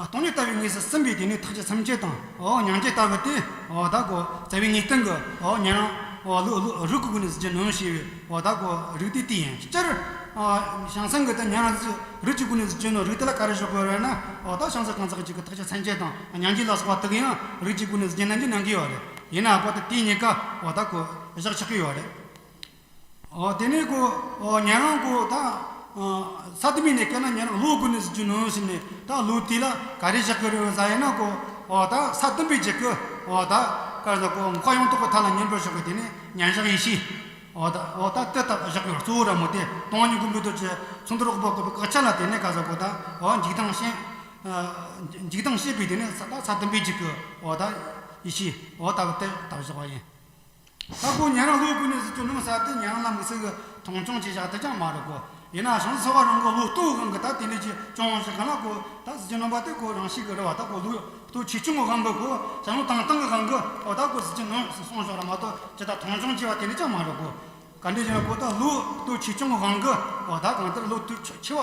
སྟོང་ཉིད་ལྟ་བུའི་ངེས་སུ་ཟིན་པའི་དེ་ནས་ཐེག་ཆེན་སེམས་བསྐྱེད་དང་། འོ་སྙིང་རྗེ་ལྟ་བུ་དེ། འོ་ད་གོ་རྩ་བའི་ངེས་གཏན་གྱི་འོ་ཉན་རང་འོ་ལུགས་ལུགས་རིགས་ཀྱི་སྒོ་ནས་གཟིགས་རྒྱུ་ནོན་ཞེས་པའི་འོ་ད་གོ་རིགས་དེ་དེ་ཡིན། སྤྱིར་བྱང་སེམས་ཀྱི་ད་ཉན་རང་གཟིགས་རིགས་ཀྱི་སྒོ་ནས་གཟིགས་རྒྱུ་ནོན། རིགས་དེ་ལ་ག་རེ་ཞུ་དགོས་རེད་ན། འོ་ད་བྱང་སེམས་གང་ཟག་གཅིག་གི་ཐེག་ཆེན་སེམས་བསྐྱེད་དང་སྙིང་རྗེ་ལ་སོགས་པ་དག་ཡང་རིགས་ཀྱི་སྒོ་ནས་གཟིགས་རྒྱུ་ནོན་གྱི་ནོན་གྱི་ཡོད་རེད། ཡིན་ནའང་གོ་ད་དེ་གཉིས་ཀ་འོ་ད་གོ་བཞག་ཆོག་གི་ཡོད་རེད། འོ་དེ་ནས་གོ་འོ་ཉན་རང་གོ་ད་ས་དུ་མའི་གནས་སྐབས་ན་ཉན་རང་བློའི་སྒོ་ནས་གཟིགས་རྒྱུ་ནོན་ཟེར་ནས། ད་བློ་དེ་ལ་ག་རེ་བཞག་གི་རེད་ཟེར་ཡིན་ན་གོ། འོ་ད་ས་བདུན་པའི་རྒྱུད་ཀྱི་འོ་ད་ག་རེ་ཟེར་གོ་མཁའ་ཡང་དག་གི་མཐའ་ལ་མཉམ་པར་བཞག་གི་དེ་ནས་མཉམ་བཞག་ཡེ་ཤེས། འོ་ད་འོ་ད་དེ་ལྟར་བཞག་ཡོད། གཙོ་བོ་ར་མོ་དེ་དོན་གཉིས་ཀུན་པོའི་དོན་གྱི་ཚུལ་འདི་རོགས་པ་གོ་བའི་དགག་བྱ་ལ་དེ་ནས་ག་ཟེར་གོ་ད་འོ་འཇིག་ལྟ་ཞེན། འཇིག་ལྟ་ཞེན་པའི་དེ་ནས་ས་ད་ས་བདུན་པའི་རྒྱུད་ཀྱི་འོ་ད་ཡེ་ཤེས་འོ་ད་གི་དེ་ལྟར་བཞག་པ་ཡིན། ད་གོ་ཉན་རང་བློའི་སྒོ་ནས་གཟིགས་རྒྱུ་ནོན་ས་དེ་ཉན་རང་ལ་དམིགས་བསལ་གྱི་མཐོང་ཆུང་བྱས་བཞག་དེ་ཅང་མ་རེད་གོ། ཡིན་ན་བྱང་ཆུབ་སེམས་དཔའ་རང་གི་བློ་ལྟོའི་དབང་གིས་ད་དེ་འདྲ་ཅིག་བྱུང་བཞག་ག་ན་གོ། ད་གཟིགས་རྒྱུ་ནོན་པ་དེ་གོ་རང་བཞིན་གྱི་རེད་བ། ད་གོ་བློའི་ལྟོ་ཆེ་ཆུང་གི་དབང་གིས་གོ་བྱང་བློ་བཏང་སྟངས་ཀྱི་དབང་གིས་འོ་ད་གོ་གཟིགས་རྒྱུ་ནོན་གསུངས་བཞག་ར་མ་གཏོགས་ཇི་ལྟར་མཐོང་ཆུང་བྱས་པ་དེ་འདྲ་ཅང་མ་རེད་གོ། ག་འདྲ་ཅིག་ན་གོ་ད་བློའི་ལྟོ་ཆེ་ཆུང་གི་དབང་གིས་འོ་ད་གང་ལྟར་བློ་ལྟོ་ཆེ་བ།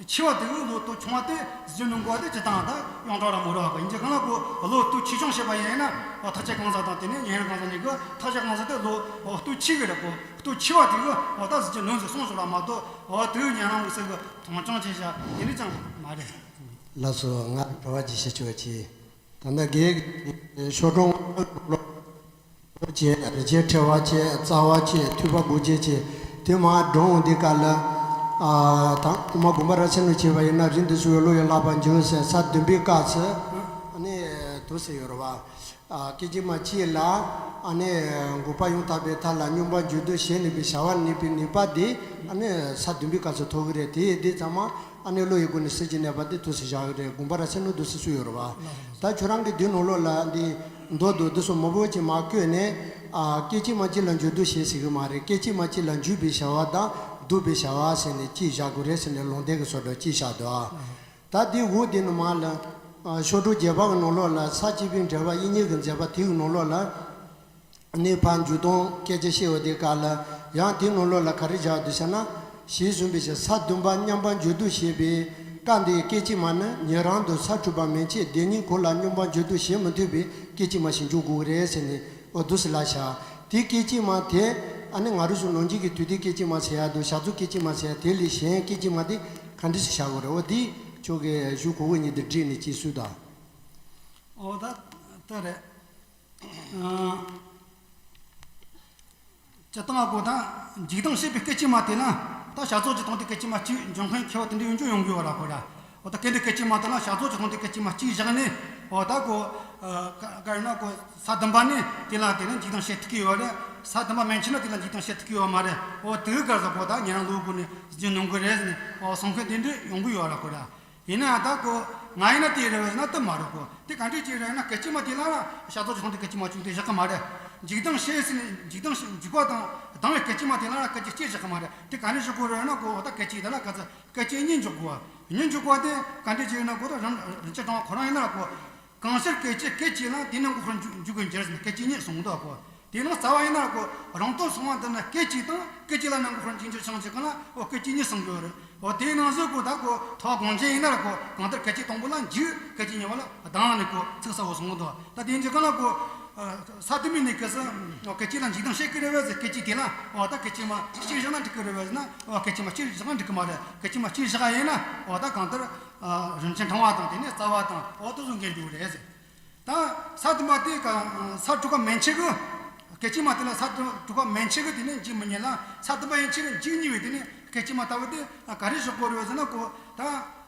ཆེ་བ་དེ་གི་བློ་ལྟོ་ཆུང་བ་དེ་གཟིགས་རྒྱུ་ནོན་དགོས་པ་དེ་སྤྱིར་བཏང་ད་ཡོངས་གྲགས་ར་མོ་ར་བ་གི་ཡིན་གྱི་གང་ལ་གོ་བློ་ལྟོ་ཆེ་ཆུང་བྱས་པ་ཡིན་ན། འོ་ཐེག་ཆེན་གང་ཟག་དང་དེ་ནས་ཉན་རང་གང་ཟག་གཉིས་ཀྱི་ཐེག་ཆེན་གང་ཟག་དེ་བློ་འོ་ལྟོ་ཆེ་གི་རེད་གོ། ལྟོ་ཆེ་བ་དེ་གི་འོ་ད་གཟིགས་རྒྱུ་ནོན་ཟེར་གསུངས་སོང་ར་མ་གཏོགས། འོ་དེ་གི་ཉན་རང་དམིགས་བསལ་གྱི་མཐོང་ཆུང་བྱས་བཞག་དེ་འདྲ་ཅང་མ་རེད། ལགས་སོ། ང་གྲྭ་པ་ཅིག་བཤད་ཆོག་ཅིག་ད་ལྟ་རྒན་ཤོག་གྲངས་བཅས་རིན་ཆེན་ཕྲེང་བ་བཅས་རྩ་བ་བཅས་ཐོས་པ་དགུ་བཅས་བཅས་དེ་མར་སྒྲུང་འདི་ག་ལ། ཨ་ད་སྔོན་མ་དགོངས་པ་རབ་གསལ་ནས་བྱས་པ་ཡིན་ན། རིགས་འདི་ཚུ་ཡི་བློ་ཡི་བསླབ་པ་འཇུག་ཟེར་ས་བདུན་པའི་སྐབས་སུ་ཨ་ནི་དུ་ཟེར་ཡོད་རེད་བ། ཨ་སྐད་ཅིག་མ་གཅིག་ལ་ཨ་ནི་འགོག་པ་ཡང་དག་པའི་མཐའ་ལ་སྙོམས་པར་འཇུག་ལྡོག་བྱེད་ནུས་པའི་བྱ་བ་ནུས་པའི་ནུས་པ་འདི་ཨ་ནི་ས་བདུན་པའི་སྐབས་སུ་ཐོབ་ཀྱི་རེད། དེ་ཡི་དེ་ཚང་མ། ཨ་ནི་བློ་ཡི་སྒོ་ནས་ཟིལ་གྱིས་གནོན་པ་དེ་དུ་ཟེར་བཞག་གི་རེད། དགོངས་པ་རབ་གསལ་ནང་དུ་ཟེར་གསུངས་ཡོད་རེད་བ། ད་ཁྱོད་རང་གི་འདི་ནང་ལོགས་ལ་འདི་མདོ་དང་འདི་ཚོ་མང་པོ་ཅིག་མར་བཀོད་ནས། ཨ་སྐད་ཅིག་མ་གཅིག་ལ་འཇུག་ལྡོག་བྱེད་ཟེར་གི་མ་རེད། སྐད་ཅིག་མ་གཅིག་ལ་འཇུག་པའི་བྱ་བ་དང་ལྡོག་པའི་བྱ་བ་ཟེར་ནས་གཅིག་བཞག་དགོས་རེད་ཟེར་ནས་ལུང་བསྟན་གྱི་བཟོ་འདྲ་གཅིག་བཞག་འདུག་ད་འདི་འོག་འདི་ནང་མར་ལ་ཨ་ཤོག་གྲངས་བརྒྱད་པ་གི་ནང་ལོགས་ལ་ས་བཅུ་པའི་འགྲེལ་པ་དབྱིག་གཉེན་གྱི་མཛད་པ་དེ་གི་ནང་ལོགས་ལ། ནས་ཕར་འཇུག་ལྡོག་སྐད་ཆ་བཤད་པ་དེ་སྐབས་ལ་ཡང་དེའི་ནང་ལོགས་ལ་ག་རེ་བཞག་འདུག་ཟེར་ན། ཞེས་གསུངས་པའི་ཕྱིར་ས་བདུན་པ་མཉམ་པར་འཇུག་ལྡོག་བྱེད་པའི་སྐབས་འདིའི་སྐད་ཅིག་མ་ནི་ཉན་རང་དུ་ས་དྲུག་པ་མན་ཆད་བདེན་གཉིས་གོ་ལ་སྙོམས་པར་འཇུག་ལྡོག་བྱེད་མི་ཐུབ་པའི་སྐད་ཅིག་མ་ཞིག་འཇུག་དགོས་ཀྱི་རེད་ཟེར་ནས་འོ་འདུག་སེ་ལབ་བཞག་དེའི་སྐད་ཅིག་མ་དེ་ཨ་ནི་ང་རང་ཚོ་ནམ་རྒྱུན་གྱི་དུས་དེབ་སྐད་ཅིག་མ་ཟེར་ཡག་འདུག་བྱ་ཚོགས་སྐད་ཅིག་མ་ཟེར་ཡག་དེ་ལས་གཞན་སྐད་ཅིག་མ་དེ་ག་འདྲ་ཞིག་བཞག་དགོས་རེད། འོ་དེ་ཁྱོད་ཀྱིས་གཞུག་གུ་གཉིས་དེ་བསྒྲིགས་ནས་ཅིག་གསུངས་དང་། འོ་ད་ད་རེད། སྤྱིར་བཏང་གོ་ད་འཇིག་ལྡོག་བྱེད་པའི་སྐད་ཅིག་མ་དེ་ན། ད་བྱ་ཚོགས་ཀྱི་སྟེང་དུ་སྐད་ཅིག་མ་གཅིག་འབྱུང་མཁན་ཁེ་བ་དེ་འདྲ་ཡོང་རྒྱུ་ཡོང་གི་ཡོད་ར་ཁོ་ར། འོ་ད་སྐད་འདི་སྐད་ཅིག་མ་དེ་ན་བྱ་ཚོགས་ཀྱི་སྟེང་དུ་སྐད་ཅིག་མ་གཅིག་བཞག་ནས། འོ་ད་གོ་ག་ག་རེ་ན་གོ་ས་བདུན་པ་ནས་དེ་ལ་དེ་ནས་འཇིག་ལྡོག་བྱེད་ཐུབ་ཀྱི་ཡོད་རེད། ས་བདུན་པ་མན་ཆད་ན་དེ་ལ་འཇིག་ལྡོག་བྱེད་ཐུབ་ཀྱི་ཡོད་མ་རེད། འོ་དེ་ག་ཟེར་གོ་ད་ཉན་རང་བློའི་སྒོ་ནས་གཟིགས་རྒྱུ་ནོན་གི་རེད་ཟེར་ནས་འོ་གསུང་མཁན་དེ་འདྲ་ཡོང་གི་ཡོད་ར་ཁོ་ར། ཡིན་ན་ད་གོ་ང་ཡིན་ན་དེ་རེད་ཟེར་ན་དེ་མ་རེད་གོ། དེ་ག་འདྲ་ཅིག་རེད་ན་སྐད་ཅིག་མ་དེ་ལ་ར་བྱ་ཚོགས་ཀྱི་སྟེང་དུ་སྐད་ཅིག་མ་གཅིག་དེ་བཞག་གི་མ་རེད། འཇིག་ལྡོག་བྱེད་ཟེར་ནས་འཇིག་ལྡོག་བྱེད་འཇིག་པ་དང་ལྡང་བའི་སྐད་ཅིག་མ་དེ་ལ་ར་སྐད་ཅིག་གཅིག་བཞག་གི་མ་རེད། དེ་ག་འདྲ་ཞིག་གོ་རེད་ན་གོ་ད་སྐད་ཅིག་དེ་ལ་ག་ཚོད་སྐད་ཅིག་གཉིས་འཇུག་དགོས། གཉིས་འཇུག་པ་དེ་ག་འདྲ་ཅིག་ཡིན་ན་གོ་ད་རིན་རིན་ཆེན་ཕྲེང་བ་ཁོ་རང་ཡིན་ན་གོ། གང་ཕྱིར་སྐད་ཅིག་སྐད་ཅིག་ལ་དེ་ནི་འགོག་པར་འཇུག་འཇུག་པར་འགྱུར་ཟེར་ནས་སྐད་ཅིག་གཉིས་གསུངས་འདུག་གོ། དེ་ནང་རྩ་བ་ཡིན་ན་གོ་རང་དོན་སོང་བ་འདི་ནི་སྐད་ཅིག་དང་སྐད་ཅིག་ལ་ནི་འགོག་པར་འཇུག་འགྱུར་ཞེས་བྱ་གང་ལ་འོ་སྐད་ཅིག་གཉིས་གསུངས་ཡོད་རེད། འོ་དེའི་ནང་བཞིན་གོ་ད་གོ་ཐོག་དགོངས་ཆེན་ཡིན་ན་གོ་གང་ལྟར་སྐད་ཅིག་དང་པོ་ལ་འཇུག་སྐད་ཅིག་གཉིས་པ་ལ་ལྡང་ནས་གོ་ཚིག་གསལ་བོ་གསུངས་འདུག་ད་དེ་འཇུག་གང་ལ་གོ་ས་དུ་མའི་གནས་སྐབས་སུ་འོ་སྐད་ཅིག་ལ་འཇིག་ལྡོག་བྱེད་ཀྱི་རེད་བས་ཟེར། སྐད་ཅིག་དེ་ལ་འོ་ད་སྐད་ཅིག་མ་གཅིག་བཞག་ན་འགྲིག་གི་རེད་བས་ཟེར་ན་འོ་སྐད་ཅིག་མ་གཅིག་བཞག་ན་འགྲིག་གི་མ་རེད། སྐད་ཅིག་མ་གཅིག་བཞག་ཡིན་ན་འོ་ད་གང་ལྟར། རིན་ཆེན་ཕྲེང་བ་དང་དེ་ནས་རྩ་བ་དང་འོ་དེ་ཚོ་འགལ་འགྲོ་གི་རེད་ཟེར། ད་ས་བདུན་པ་དེ་ག་ས་དྲུག་པ་མན་ཆད་གི་སྐད་ཅིག་མ་དེ་ལ་ས་དྲུག་པ་མན་ཆད་གི་དེ་ནས་འཇུག་མི་ཉན་ལ་ས་བདུན་པ་ཡན་ཆད་གི་འཇུག་ཉན་བས་དེ་ནས་སྐད་ཅིག་མ་ལྟ་བུ་དེ་ག་རེ་བཞག་དགོས་རེད་ཟེར་ན་གོ་ད་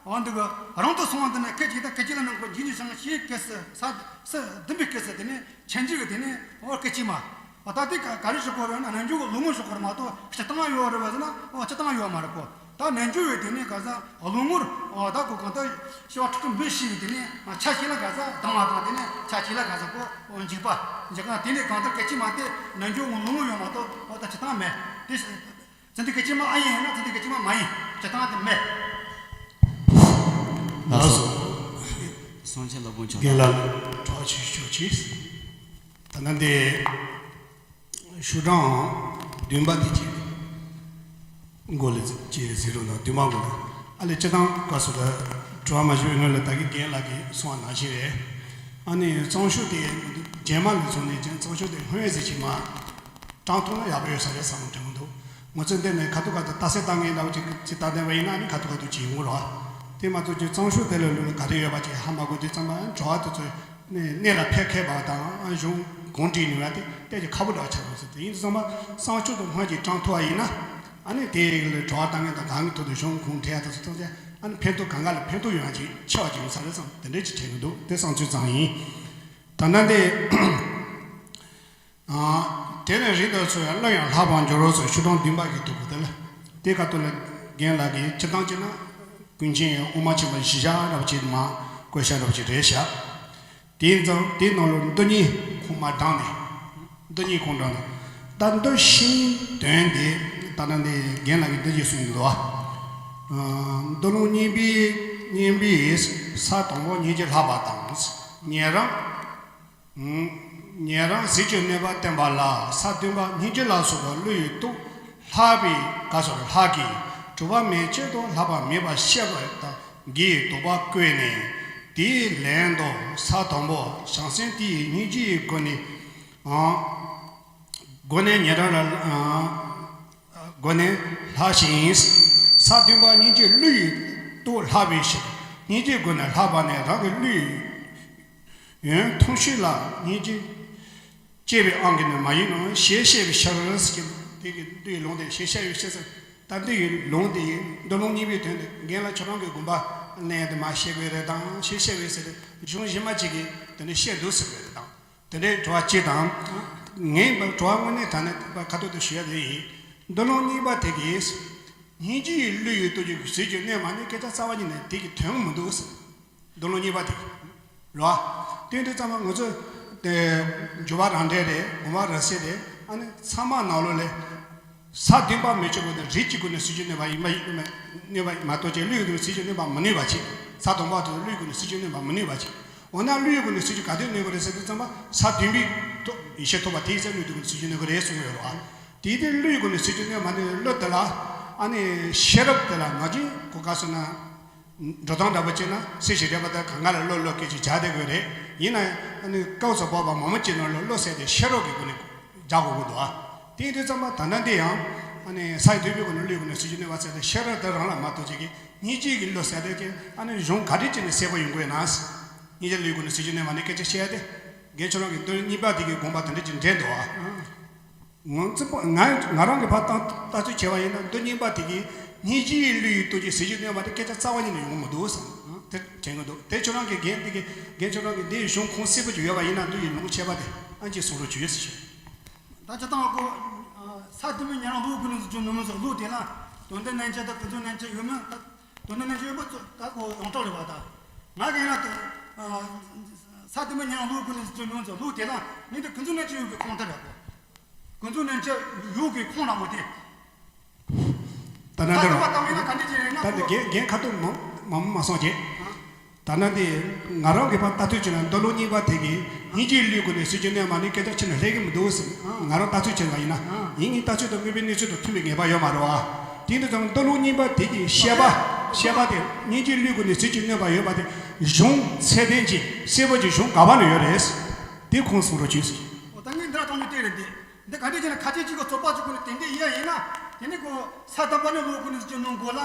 འོ་འདི་གི་རང་དུ་སོང་བ་འདི་ནི་སྐད་ཅིག་དང་སྐད་ཅིག་ལ་ནང་གི་རྒྱུ་ཉིད་སང་ཤེས་སྐད་ཟེར་ས་ས་བདུན་པའི་སྐད་ཟེར་དེ་ནི་ཆེན་རྒྱུ་གི་དེ་ནི་འོ་སྐད་ཅིག་མ། འོ་ད་དེ་ག་ག་རེ་ཞིག་གོ་རེད་ན་རྣལ་འབྱོར་གི་ལོ་ངོ་ཞིག་གོ་རེད་མ་གཏོགས་སྤྱི་བཏང་ཡོད་རེད་བ་ཟེར་ན་འོ་སྤྱི་བཏང་ཡོད་མ་རེད་གོ། ད་རྣལ་འབྱོར་བའི་དེ་ནི་ག་ས་ལོ་ངོར་འོ་ད་གོ་གང་ལྟར་ཤི་བ་ཕྲུ་གུ་འབུ་ཤི་བའི་དེ་ནི་ཆ་ཤས་ལ་ག་ས་ལྡང་བ་དང་དེ་ནི་ཆ་ཤས་ལ་ག་ས་གོ་འཇིག་པ་འཇིག་གང་དེ་ནི་གང་ལྟར་སྐད་ཅིག་མ་དེ་རྣལ་འབྱོར་གི་ལོ་ངོ་ཡོད་མ་གཏོགས་འོ་ད་སྤྱི་བཏང་མེད་དེ། ཚིག་འདི་སྐད་ཅིག་མ་ཨ་ཡིན་ན་ཚིག་འདི་སྐད་ཅིག་མ་མ་ཡིན་སྤྱི་བཏང་དེ་མེད། ལགས་སོ། གསུང་ཆེན་སློབ་དཔོན་མཆོག་རྒན་ལགས་གྲོགས་ཆེ་ཤོག་ཅིག་ད་ནི་འདི་ཤོག་གྲངས་བདུན་པ་དེ་ཅིག་མགོ་ལ་ཅིག་ཟེར་རོགས་གནང་། བདུན་པ་མགོ་ལ་ཨ་ལས་སྤྱི་བཏང་བཀའ་ཟུར་ལ་དྲི་བ་མ་ཞུ་བའི་སྔོན་ལ་ད་གི་རྒན་ལགས་ཀྱིས་གསུངས་པ་ནང་བཞིན་རེད། ཨ་ནི་གཙང་ཤོག་དེ་རྗེས་མ་ལ་སོང་ནས་ཀྱང་གཙང་ཤོག་དེ་སྔོན་ཟེར་གྱི་མ། དྲང་ཐོག་ན་ཡག་པོ་ཡོད་ས་རེད་བསམ་བློ་དྲན་གྱི་འདུག་ང་ཚོས་འདི་ནས་ཁ་ཐུག་ཁ་ཐུག་རྟགས་གསལ་བཏང་མཁན་འདྲ་བོ་ཅིག་ཅིག་བལྟ་བསྡད་པ་ཡིན་ན་ནི་ཁ་ཐུག་ཁ་ཐུག་ཅིག་ཡོང་གི་རེད་བ། དེ་མ་གཏོགས་ཀྱི་གཙང་ཤོག་དེ་ལ་ལུས་ལ་ག་རེ་ཡོད་པ་ཅིག་ཧ་མ་གོ་དུས་ཙམ་པ་གྲོགས་དེ་ཚོས་གནས་ལ་ཕེབས་མཁས་པ་དང་གཞུང་གོང་བསྒྲིགས་ནུས་པ་དེ་ཏོག་ཙམ་ཁག་པོ་འདྲ་བ་ཆགས་འདུག་ཟེར། དེ་ཡིན་དུས་ཙམ་པ་གཙང་ཤོག་དེ་སྔོན་གྱི་དྲང་ཐོག་པ་ཡིན་ན་ཨ་ནི་དེ་ལ་གྲོགས་བཏང་མཁན་དང་གང་གི་ཐོག་ཏུ་གཞུང་གོང་བསྒྲིགས་ཡ་དེ་ཚོ་ཐམས་ཅད་ཨ་ནི་ཕན་ཐོགས་གང་ག་ལ་ཕན་ཐོགས་ཡོང་ཡ་ཅིག་ཆེ་བ་ཅིག་ཡོང་ས་རེད་བསམ་དེ་འདྲ་ཅིག་དྲན་གྱི་འདུག་དེ་བསམ་ཚུལ་ཙམ་ཡིན། ད་ལྟ་འདི། དེ་ནས་རིགས་དང་ཚོ་ཡང་སླར་ཡང་ལྷག་པར་འགྱུར་རོ་སོགས་ཤོག་གྲངས་བདུན་པ་གི་ཐུག་གི་དེ་ལ། དེ་ཁ་ཐུག་ལ་རྒན་ལགས་ཀྱིས་སྤྱི་བཏང་བྱས་ན་ཀུན་མཁྱེན་དབུ་མ་ཆེན་པོ་གཞི་བཞག་རབ་བྱེད་མ་བཀོད་བཞག་རབ་བྱེད་རེད་བཞག་དེ་ཙང་དེའི་ནང་ལ་མདོ་གཉིས་ཁོང་མ་དྲངས་ནས་མདོ་གཉིས་ཁོང་དྲངས་ནས་ད་མདོ་ཤིང་དོན་དེ་ད་ལྟ་འདི་རྒན་ལགས་ཀྱིས་འདི་ཅིག་གསུངས་འདུག་བ། མདོ་ལུང་གཉིས་པའི་གཉིས་པའི་ས་དང་པོ་སྙིང་རྗེ་ལྷག་པ་དང་ཉན་རང་། ཉན་རང་ཟིལ་གྱིས་གནོན་པ་བསྟན་པ་ལ་ས་བདུན་པ་སྙིང་རྗེ་ལ་སོགས་པ་བློ་ཡི་རྟོག་ལྷག་པའི་ག་སོགས་ལྷག་གིས་གྲུབ་པ་མེད་ཕྱིར་དུ་ལྷག་པ་མེད་པར་བཤད་པ་དང་གིས་དོགས་པ་བཀོད་ནས་དེའི་ལན་དུ་ས་དང་པོ་བྱང་སེམས་དེའི་སྙིང་རྗེའི་སྒོ་ནས་སྒོ་ནས་ཉན་རང་ལ། སྒོ་ནས་ལྷག་ཞིང་། ས་བདུན་པ་སྙིང་རྗེ་བློ་ཡི་རྟོག་ལྷག་པའི་ཕྱིར། སྙིང་རྗེའི་སྒོ་ནས་ལྷག་པ་ནི་རང་གི་བློའི་ཡོན་ཐུང་ཤོས་ལ་སྙིང་རྗེ་སྐྱེ་བའི་དབང་གིས་ནི་མ་ཡིན་ནོ། ཞེས་བཤད་པའི་ཕྱིར་ཟེར་གྱི་འདུག་དེ་གི་མདོའི་ལུང་དེ་ཞེས་བཤད་པའི་ཕྱིར་ཟེར། ད་མདོ་ཡི་ལུང་དེ་ཡིན། མདོ་ལུང་གཉིས་པའི་དོན་དེ་རྒན་ལགས་ཁྱོད་རང་གི་དགོངས་པ་ལན་དེ་མ་བཤད་དགོས་རེད་དང་ཞེས་བཤད་པའི་ཟེར་ཏེ་གཞུང་གཞན་མ་གཅིག་གིས་དེ་འདྲ་བཤད་འདུག་ཟེར་དགོས་རེད་དང་། དེ་འདྲའི་དྲི་བ་གཅིག་དང་། ངས་དྲི་བ་དངོས་གནས་དྲང་གནས་ཁ་ཐུག་ཏུ་ཞུ་ཡ་དེ་ཡིན། མདོ་ལུང་གཉིས་པ་དེ་གིས། སྙིང་རྗེ་ཡི་བློ་ཡི་སྟོབས་ཀྱིས་ཟིལ་གྱིས་གནོན་པ་ནི་སྐད་ཆ་རྩ་བ་ཉིད་ནས་དེ་གི་དོན་མི་འདུག་ཟེར། མདོ་ལུང་གཉིས་པ་དེ་གིས། རེད་བ། དེ་འདྲ་ཙམ་པ་ང་ཚོ་དེ་འགྱུར་བ་རང་འགྲེལ་རེད། དགོངས་པ་རང་གསལ་རེད། ཨ་ནི་ཚང་མ་ནང་ལོགས་ལས། ས་བདུན་པ་མི་ཆོག་པ་དེ་རིགས་ཀྱི་སྒོ་ནས་ཟིལ་གྱིས་གནོན་པ་ཡིན་པ་ཡིན་པ་གནོན་པ་མ་གཏོགས་ཀྱི་བློའི་སྒོ་ནས་ཟིལ་གྱིས་གནོན་པ་མི་ནུས་པ་ཅིག་ས་དང་པོ་དེ་བློའི་སྒོ་ནས་ཟིལ་གྱིས་གནོན་པ་མི་ནུས་པ་ཅིག་འོ་ན་བློའི་སྒོ་ནས་ཟིལ་གྱིས་ག་དུས་གནོན་པ་རེད་ཟེར་དུས་ཙམ་པ་ས་བདུན་པའི་ཐོག་ཡེ་ཤེས་ཐོབ་པ་དེའི་ཚེ་བློའི་སྒོ་ནས་ཟིལ་གྱིས་གནོན་པ་རེད་གསུངས་ཡོད་རེད་བ། དེའི་དེ་བློའི་སྒོ་ནས་ཟིལ་གྱིས་གནོན་པ་ནི་བློ་དེ་ལ་ཨ་ནི་ཤེས་རབ་དེ་ལ་ང་ཚོས་གོ་ག་སོང་ན། འགྲོ་སྟངས་འདྲ་པོ་བྱས་ན་སེམས་ཤིང་རེག་པ་དང་གང་ག་ལ་བློ་བློ་སྐད་ཅིག་བྱ་བསྡད་དགོས་རེད། ཡིན་ན་ཡང་ཨ་ནི་སྐབས་སུ་བབ་པ་མང་པོ་ཅིག་ནང་ལ་བློ་ཟེར་ཏེ་ཤེས་རབ་ཀྱི་སྒོ་ནས་སྦྱར་དགོས་ཀྱི་འདུག་ཨ། དེ་ཡིན་དུས་ཙམ་པ་ད་ལྟ་འདི་ཡང་ཨ་ནི་ས་ཡི་བདུན་པའི་སྒོ་ནས་བློའི་སྒོ་ནས་ཟིལ་གྱིས་གནོན་པ་ཟེར་ཏེ་ཤེས་རབ་དེ་རང་ལ་མ་གཏོགས་ཅིག་གིས་སྙིང་རྗེ་གི་བློ་ཟེར་ཏེ་ཅིག་ཨ་ནི་གཞུང་ག་འདྲ་ཅིག་ནས་གསལ་པོ་ཡོང་དགོས་ན། སྙིང་རྗེ་བློའི་སྒོ་ནས་ཟིལ་གྱིས་གནོན་པ་ནི་སྐད་ཆ་བཤད་ཡ་དེ་རྒན་ཁྱོད་རང་གི་མདོ་གཉིས་པ་དེ་གི་དགོངས་པ་དེ་འདྲ་ཅིག་འདྲེན་འདུག་ཨ། ང་ཚོ་ང་ང་རང་གིས་ཕར་ལྟ་ལྟ་ཚུལ་བྱས་པ་ཡིན་ན་མདོ་གཉིས་པ་དེ་གིས་སྙིང་རྗེའི་བློ་ཡི་སྟོབས་ཀྱིས་ཟིལ་གྱིས་གནོན་པ་དེ་སྐད་ཆ་རྩ་བ་ཉིད་ནས་ཡོང་གི་མི་འདུག་བསམ། དེ་དྲན་གྱི་འདུག་དེ་ཁྱོད་རང་གི་རྒན་དེ་གི་རྒན་ཁྱོད་རང་གི་འདིའི་གཞུང་ཁུངས་གསལ་པོ་ཅིག་ཡོད་པ་ཡིན་ན་མདོ་ཡི་ལུང་ཆད་པ་དེ་ཨ་ཅེ་གསུང་རོགས་བྱོས་ཟེར་ཞུ། ད་ཅི་ཐང་གོ། ས་དུ་མའི་ཉན་རང་ལུགས་ཀུན་ནས་ཟིལ་གྱིས་གནོན་མི་ཟེར་ལུགས་དེ་ལ་དོན་དམ་རྣལ་འབྱོར་དང་ཀུན་རྫོབ་རྣལ་འབྱོར་ཡོད་མེད་ད། དོན་དམ་རྣལ་འབྱོར་ཡོད་པ་ད་གོ་ཡོངས་གྲགས་རེད་བ་ད། ང་གི་ཡིན་ན་ད། ས་དུ་མའི་ཉན་རང་ལུགས་ཀུན་ནས་ཟིལ་གྱིས་གནོན་ཟེར་ལུགས་དེ་ལ་ངས་ད་ཀུན་རྫོབ་རྣལ་འབྱོར་ཡོད་པའི་ཁུངས་ཐད་རེད་གོ། ཀུན་རྫོབ་རྣལ་འབྱོར་ཡོད་པའི་ཁུངས་ལ་མོ་དེ། ད་ནང་ད་དེ་ལ་བ་ད་མིན་ན་ག་འདྲ་ཅིག་རེད་ན་ད་དེ་གོ། རྒན་རྒན་ཁ་ཐུག་མ་མ་མ་སོང་རྗེས། ད་ནང་དེ་ང་རང་གི་ཕར་ལྟ་ཚུལ་བྱས་ན་མདོ་ལུགས་གཉིས་པ་དེ་གིས་སྙིང་རྗེའི་བློའི་སྒོ་ནས་ཟིལ་གྱིས་གནོན་པ་ནི་སྐད་ཆ་ཕྱིན་ན་ལྷད་ཀྱི་མི་འདུག་ཟེར། ང་རང་ལྟ་ཚུལ་བྱས་པ་ཡིན་ན་ཡིན་ངའི་ལྟ་ཚུལ་དང་དངོས་པོའི་གནས་ཚུལ་དང་མཐུན་པའི་ངེས་པ་ཡོད་མ་རེད་བ། དེ་འདི་ཙམ་མདོ་ལུགས་གཉིས་པ་དེ་གིས་བཤད་པ་བཤད་པ་དེ་སྙིང་རྗེའི་བློའི་སྒོ་ནས་ཟིལ་གྱིས་གནོན་པ་ཡོད་པ་དེ་གཞུང་ཚད་ལྡན་གྱི་གསལ་པོ་གྱི་གཞུང་ག་བ་ལ་ཡོད་རེད། དེ་ཁུངས་གསུང་རོགས་གྱིས་ཟེར། འོ་ད་ངས་འདི་ར་གཏོང་རྒྱུ་དེ་རེད་འདི། འདི་ག་འདྲ་བྱས་ན་ཁ་ཆེ་གཅིག་གི་རྩོད་པ་གཅིག་གོ་ནས་དེ་འདྲ་ཡིན་ཡ་ཡིན་ན། དེ་ནི་གོ་ས་དམ་པ་ནི་བློ་ཀུན་ནས་ཟིལ་གྱིས་གནོན་དགོས་ལ།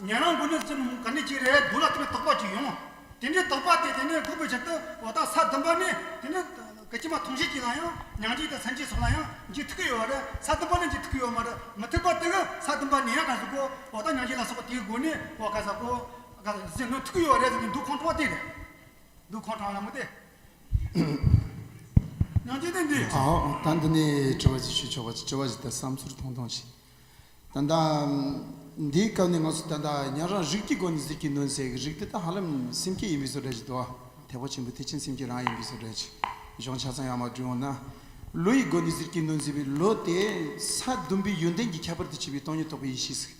ཉན་རང་ཀུན་ནས་ཟིལ་གྱིས་གནོན་ག་འདྲ་ཅིག་རེད་འདུག་ལ་དེ་ནི་དོགས་པ་ཅིག་ཡོང་། དེ་འདྲའི་དོགས་པ་དེ་དེ་ནི་འགོག་པའི་ཆེད་དུ་འོ་ད་ས་དམ་པ་ནི་དེ་ནི་སྐད་ཅིག་མ་ཐུང་ཤོས་ཅིག་ལ་ཡང་མྱང་འདས་དང་སེམས་ཅན་སོགས་ལ་ཡང་འཇུག་ཐུབ་ཀྱི་ཡོད་རེད། ས་དམ་པ་ནི་འཇུག་ཐུབ་ཀྱི་ཡོད་མ་རེད། མི་ཐུབ་པ་དེ་གི་ས་དམ་པ་ནི་ཡང་ག་ཟེར་གོ་འོ་ད་མྱང་འདས་ལ་སོགས་པ་དེའི་སྒོ་ནས་འོ་ག་ཟེར་གོ། ག་ཟེར་ནོ་ཐུག་ཡོད་རེད་ཟེར་ནས་འདུག་ཁོང་ཁྲོ་བ་དེ་རེད། འདུག་ཁོང་ཁྲོ་ལ་མོ་དེ། ཉང་ཅི་དེ་འདི། ཨའོ། ད་འདི་ནས་དྲི་བ་ཞིག་ཞུ་ཆོག་པ་ཅིག་དྲི་བ་ཞིག་ད་བསམ་ཚུལ་ཐུང་ཐུང་ཞིག་ད་ལྟ་འདིའི་སྐབས་ནས་ང་ཚོ་ད་ལྟ་ཉན་རང་རིགས་ཀྱི་སྒོ་ནས་ཟེར་གྱི་ནོན་ཟེར་གི་རིགས་དེ་ད་ཧ་ལམ་སེམས་བསྐྱེད་ཡིན་པའི་བཟོ་འདྲ་ཞིག་འདུག་བ། ཐེག་པ་ཆེན་པོའི་ཐེག་ཆེན་སེམས་བསྐྱེད་རང་ཡིན་པའི་བཟོ་འདྲ་ཞིག་གཞུང་ཆ་ཚང་ཡང་མ་བསྒྲུབས་ཡོང་ན། བློ་ཡི་སྒོ་ནས་ཟེར་གྱི་ནོན་ཟེར་བའི་བློ་དེ་ས་བདུན་པའི་ཡོན་ཏན་གྱི་ཁྱད་པར་དུ་བྱས་པའི་སྟོང་ཉིད་རྟོགས་པའི་ཡེ་ཤེས་ཟེར།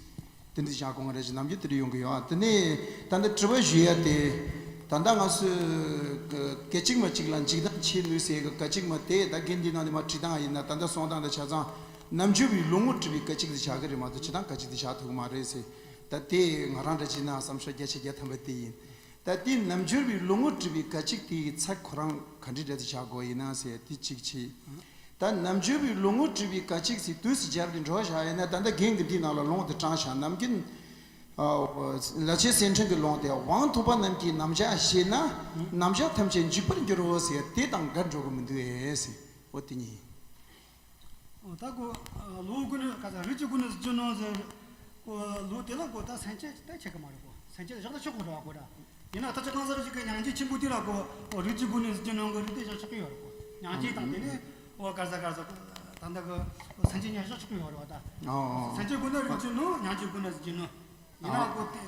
དེ་འདྲ་བཞག་དགོས་ང་རེ་ཞིག་ནམ་རྒྱུན་དེ་འདྲ་ཡོང་གི་ཡོད། དེ་ནས་ད་ལྟ་དྲི་བ་ཞུ་ཡ་དེ། ད་ལྟ་ང་ཚོས་སྐད་ཅིག་མ་གཅིག་ལ་འཇིག་ལྟ་ཆེ་ནུས་ཟེར་གི་སྐད་ཅིག་མ་དེ་ད་རྒན་འདི་ནང་ནས་མ་བྲིས་སྟངས་ཡིན་ན་ད་ལྟ་གསུང་སྟངས་དང་ཆ་ཚང་། ནམ་རྒྱུན་པའི་བློ་ངོར་གྲུབ་པའི་སྐད་ཅིག་དེ་བཞག་གི་རེད་མ་གཏོགས་སྤྱིར་བཏང་སྐད་ཅིག་དེ་བཞག་ཐུབ་ཀྱི་མ་རེད་ཟེར། ད་དེ་ང་རང་འདྲ་བྱས་ན་བསམ་ཤོག་བརྒྱ་ཆ་བརྒྱ་ཐམ་པ་དེ་ཡིན། ད་དེ་ནམ་རྒྱུན་པའི་བློ་ངོར་གྲུབ་པའི་སྐད་ཅིག་དེའི་ཚད་ཁོ་རང་ག་འདྲ་འདྲ་དེ་བཞག་དགོས་ཡིན་ན་ཟེར་དེ་གཅིག་བྱས། ད་ནམ་རྒྱུན་པའི་བློ་ངོར་གྲུབ་པའི་སྐད་ཅིག་ཟེར་དུས་སུ་སྦྱར་ཏེ་འགྲོ་བཞག་ཡིན་ན་ད་ལྟ་རྒན་གྱིས་འདིའི་ནང་ལ་ལུང་དེ་དྲངས་བཞག་ནམ་རྒྱུན། ལ་ཆེ་སེང་ཕྲེང་གི་ལུང་དེ་དབང་ཐོབ་པ་རྣམས་ཀྱིས་རྣམ་གཞག་ཤེས་ན་རྣམ་གཞག་ཐམས་ཅད་འཇིག་པར་འགྱུར་རོ་ཟེར་དེ་དང་འགལ་འགྲོ་གི་མི་འདུག་ཨེ་ཟེར། འོ་དེ་ཉིད། ད་ཁོ་ལུང་སྒོ་ནས་ག་ས་རིགས་ཀྱི་སྒོ་ནས་ཟེར་གྱི་ནོ་ཟེར། ཁོ་ལུང་དེ་ལ་ཁོ་ད་སེམས་བསྐྱེད་ད་བྱེད་ཀྱི་མ་རེད་ཁོ། སེམས་བསྐྱེད་བཞག་ད་ཆོག་གི་རེད་བ་ཁོ་ད། ཡིན་ན་ད་ཆ་གང་ཟག་ཅིག་གི་མྱང་འདས་ཆེན་པོ་དེ་ལ་ཁོ་ཁོ་རིགས་ཀྱི་སྒོ་ནས་ཟེར་གྱི་ནོ་གི་རིགས་དེ་བཞག་ཆོག་གི་ཡོད་རེད་ཁོ། མྱང་འདས་དང་དེ་ནས་ཁོ་ག་ས་ག་ས་ད་ལྟ་གི་སེམས་བསྐྱེད་ཉར་བཞག་ཆོག་གི་ཡོད་རེད་བ་ད། སེམས་བསྐྱེད་སྒོ་ནས་རིགས་ཀྱི་སྒོ་ནས་མྱང་འདས་སྒོ་ནས་ཟེར་གྱི་ནོ། ཡིན་ན་ཁོ་དེ་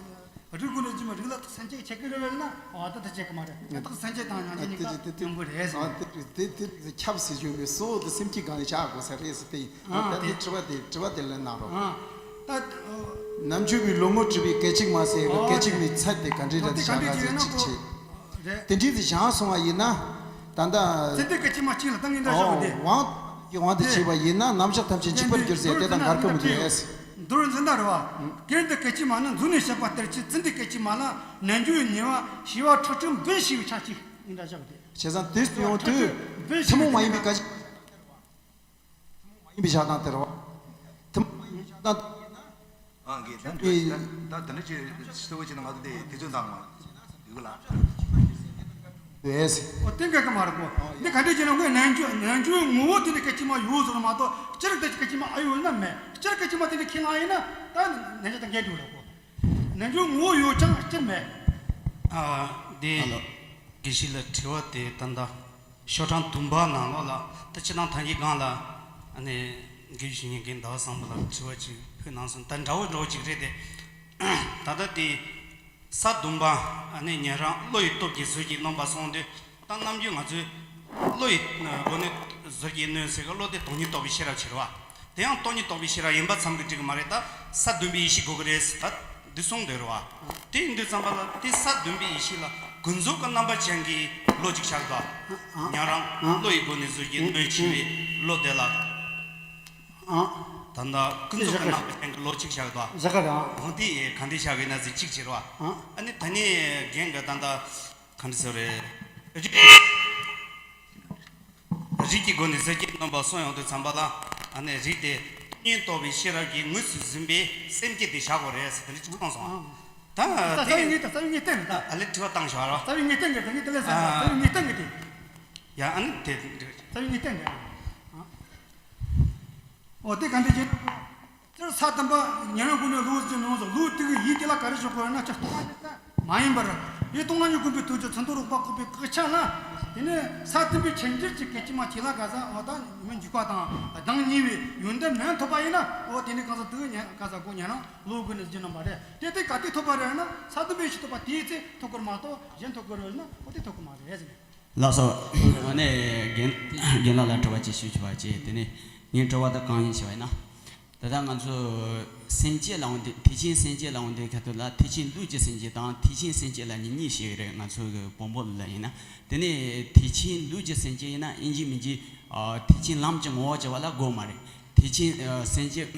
རིགས་སྒོ་ནས་ཅི་མ་རིགས་ལ་སེམས་བསྐྱེད་བྱེད་ཀྱི་རེད་བས་ན་ཨ་ད་ད་བྱེད་ཀྱི་མ་རེད། ད་སེམས་བསྐྱེད་དང་མྱང་འདས་གཉིས་ཀ་མཉམ་པོ་རེད་ཟེར། ཨ་དེ་དེ་དེ་ཁྱབ་ཟེར་ཞུ་མི་སོ་དེ་སེམས་བསྐྱེད་སྒང་ནས་བྱ་དགོས་ས་རེད་ཟེར་དེ་ཡིན། ཨ་ད་དེ་དེ་དྲི་བ་དེ་དྲི་བ་དེ་ལན་གནང་རོགས། ཨ་ད་ནམ་རྒྱུན་པའི་བློ་ངོར་གྲུབ་པའི་སྐད་ཅིག་མ་ཟེར་བའི་སྐད་ཅིག་མའི་ཚད་དེ་ག་འདྲའི་འདྲ་དེ་བྱ་ག་ཟེར་གཅིག་བྱེད། དེ་འདྲའི་དེ་བྱང་སོང་བ་ཡིན་ན་ད་ལྟ་ཙི་ཏི་སྐད་ཅིག་མ་གཅིག་ལ་ད་ངས་འདྲ་བཞག་པ་དེ། དབང་གི་དབང་དུ་བྱས་པ་ཡིན་ན་རྣམ་གཞག་ཐམས་ཅད་འཇིག་པར་འགྱུར་ཟེར་དེ་དང་འགལ་གྱི་མི་འདུག་ཨེ། མདོར་འཛིན་ན་རེ་བ། སྐད་འདི་སྐད་ཅིག་མ་ནི་འཛུལ་ནས་བཤད་པ་ལྟར་གྱི་ཙི་ཏི་སྐད་ཅིག་མ་ལ་ནན་རྒྱུའི་ཉེ་བ་ཤེས་པ་ཁྲག་ཁྲིག་འབུལ་ཞེས་པའི་ཆ་གཅིག་ཡིན་འདྲ་བཞག་སྟེ། བྱས་ཙང་དེ་ཡོང་དུས་ཐུན་མོང་མ་ཡིན་པའི་སྐད་ཅིག་ཐུན་མོང་མ་ཡིན་པའི་བྱ་སྟངས་དེ་རེད་བ། ཐུན་མོང་མ་ཡིན་པའི་བྱ་སྟངས་དེ་ཡིན་ན། ཨང་གི་ད་འདི་ད་ད་འདི་ཅི་སྟོ་བ་ཅི་ན་ང་ཚོ་དེ་དེ་ཚོ་འདང་མ་ཡོད་གི་ལ། ཨོ་དེ་འགལ་གི་མ་རེད་གོ། འདི་ག་འདྲ་བྱས་ན་ངོས་ནན་རྒྱུ་ནན་རྒྱུའི་ངོ་བོ་དེ་ནི་སྐད་ཅིག་མ་ཡོད་ཟེར་མ་གཏོགས་སྤྱིར་སྐད་ཅིག་སྐད་ཅིག་མ་ཨ་ཡོད་ན་མེད། སྤྱིར་སྐད་ཅིག་མ་དེ་ནི་ཁས་བླངས་ཡིན་ན་ད་ནན་རྒྱུ་དང་འགལ་འགྲོ་རེད་གོ། ནན་རྒྱུའི་ངོ་བོ་ཡོད་ཀྱང་སྤྱིར་མེད། ཨ་དེ་ཨ་ལོ། དགེ་བཤེས་ལ་དྲི་བ་དེ་ད་ལྟ། ཤོག་གྲངས་བདུན་པ་ནང་ལོགས་ལ་ད་སྤྱིར་བཏང་ཐང་གི་སྒང་ལ་ཨ་ནི་དགེ་བཤེས་ཉན་མཁན་ཟླ་བ་བཟང་པོ་ལ་དྲི་བ་ཅིག་ཕུལ་གནང་སོང་། ད་འདྲ་བོ་འདྲ་བོ་ཅིག་རེད་དེ། ད་ལྟ་དེ་ས་བདུན་པ་ཨ་ནི་ཉན་རང་བློ་ཡི་སྟོབས་ཀྱིས་བཟོད་ཀྱི་སྣོམ་པ་སོང་དུས་ད་ནམ་རྒྱུན་ང་ཚོས་བློ་ཡི་སྒོ་ནས་བཟོད་ཀྱི་སྣོན་ཟེར་གི་བློ་དེ་སྟོང་ཉིད་རྟོགས་པའི་ཤེས་རབ་ཕྱིར་བ། དེ་ཡང་སྟོང་ཉིད་རྟོགས་པའི་ཤེས་རབ་ཡིན་པ་ཙམ་གྱིས་འགྲིག་གི་མ་རེད། ད་ས་བདུན་པའི་ཡེ་ཤེས་དགོས་ཀྱི་རེད་ཟེར་ད་འདི་གསུངས་བསྡད་རེད་བ། དེ་ཡིན་དུས་ཙམ་པ་ལ་དེ་ས་བདུན་པའི་ཡེ་ཤེས་ལ་ཀུན་རྫོབ་ཀྱི་རྣམ་པ་ཅན་གྱི་བློ་གཅིག་བཞག་ད། ཉན་རང་བློ་ཡི་སྒོ་ནས་བཟོད་ཀྱི་སྣོད་ཆེ་བའི་བློ་དེ་ལ། ད་ལྟ་ཀུན་རྫོབ་ཀྱི་རྣམ་པ་ཅན་གྱི་བློ་གཅིག་བཞག་ད། བཞག་ག་རང་། འོ་དེ་ག་འདྲ་བཞག་ཡོད་ན་ཟེར་གཅིག་བྱེད་རེད་བ། ཨ་ནི་ད་ནི་རྒན་གྱི་ད་ལྟ་ག་འདྲ་ཟེར་རེད། རིགས་ཀྱི་སྒོ་ནས་ཟེར་གྱི་རྣམ་པ་གསུངས་ཡོང་དུས་ཙམ་པ་ལ་ཨ་ནི་རིགས་དེ་སྟོང་ཉིད་རྟོགས་པའི་ཤེས་རབ་ཀྱིས་ངོས་སུ་ཟིན་པའི་སེམས་བསྐྱེད་དེ་བཞག་དགོས་རེད་ཟེར་དེ་འདྲ་ཅིག་གསུངས་སོང་། ད་རྩ་བའི་དེ་ངེས་རྩ་བའི་ངེས་གཏན་རེད་ད། ཨ་ལས་དྲི་བ་བཏང་ཞོག་རོགས། རྩ་བའི་ངེས་གཏན་གྱི་དེ་ངེས་དེ་ལས་ཟེར་རྩ་བའི་ངེས་གཏན་གྱི་དེ། ཡ་ཨ་ནི་དེ་རྩ་བའི་ངེས་གཏན་གྱི། ཨོ་དེ་ག་འདྲ་བྱེད། སྤྱིར་ས་བདུན་པ་ཉན་རང་སྒོ་ནས་བློ་ཟིན་ནོ་ཟེར་བློ་དེ་གི་ཡིད་དེ་ལ་ག་རེ་ཞུ་དགོས་ན་ཅི་སྟོང་པ་ཉིད་ཙམ་མ་ཡིན་པར་ཡིད་སྟོང་པ་ཉིད་སྒོམ་པའི་དུས་ཀྱི་ཚུལ་མདོ་རོལ་པ་བཀོད་པའི་བཀའ་ཆ་ན། དེ་ནས་ས་བདུན་པའི་ཆེན་པོར་གྱི་སྐད་ཅིག་མ་གཅིག་ལ་ག་ས་འོ་ད་མི་འཇིགས་པ་དང་གདངས་ཉེ་བའི་ཡོན་ཏན་མན་ཐོབ་པ་ཡིན་ན་འོ་དེ་ནས་གང་ཟག་དེ་ཉན་ག་ས་སྒོ་ཉན་རང་བློ་སྒོ་ནས་ཟིན་ནོ་མ་རེད། དེ་དེ་ག་དུས་ཐོབ་པ་རེད་ན་ས་བདུན་པའི་ཡེ་ཤེས་ཐོབ་པ་དེའི་ཚེ་ཐོབ་དགོས་མ་གཏོགས་གཞན་ཐོབ་དགོས་རེད་ན་འོ་དེ་ཐོབ་གི་མ་རེད་ཟེར་ནས། ལགས་སོ། ཨ་ནི་རྒན་རྒན་ལགས་ལ་དྲི་བ་ཅིག་ཞུ་ཆོག་པ་བྱས། དེ་ནས་ངའི་དྲི་བ་ད་གང་ཡིན་ཞུ་བ་ཡིན་ན། ད་ལྟ་ང་ཚོ་སེམས་བསྐྱེད་ལབ་ཡོང་དུས་ཐེག་ཆེན་སེམས་བསྐྱེད་ལབ་ཡོང་དུས་ཁ་ཐུག་ལ་ཐེག་ཆེན་ལུས་ཀྱི་སེམས་བསྐྱེད་དང་ཐེག་ཆེན་སེམས་བསྐྱེད་ལབ་ནས་གཉིས་ཤིག་རེད། ང་ཚོ་གི་བོན་པོ་ལ་ཡིན་ན། དེ་ནས་ཐེག་ཆེན་ལུས་ཀྱི་སེམས་བསྐྱེད་ཡིན་ན་ཨིན་ཇི་མིན་ཇི་ཨ་ཐེག་ཆེན་ལམ་གྱི་ངོ་བོ་བྱ་བ་ལ་གོ་མ་རེད། ཐེག་ཆེན་ཨ་སེམས་བསྐྱེད་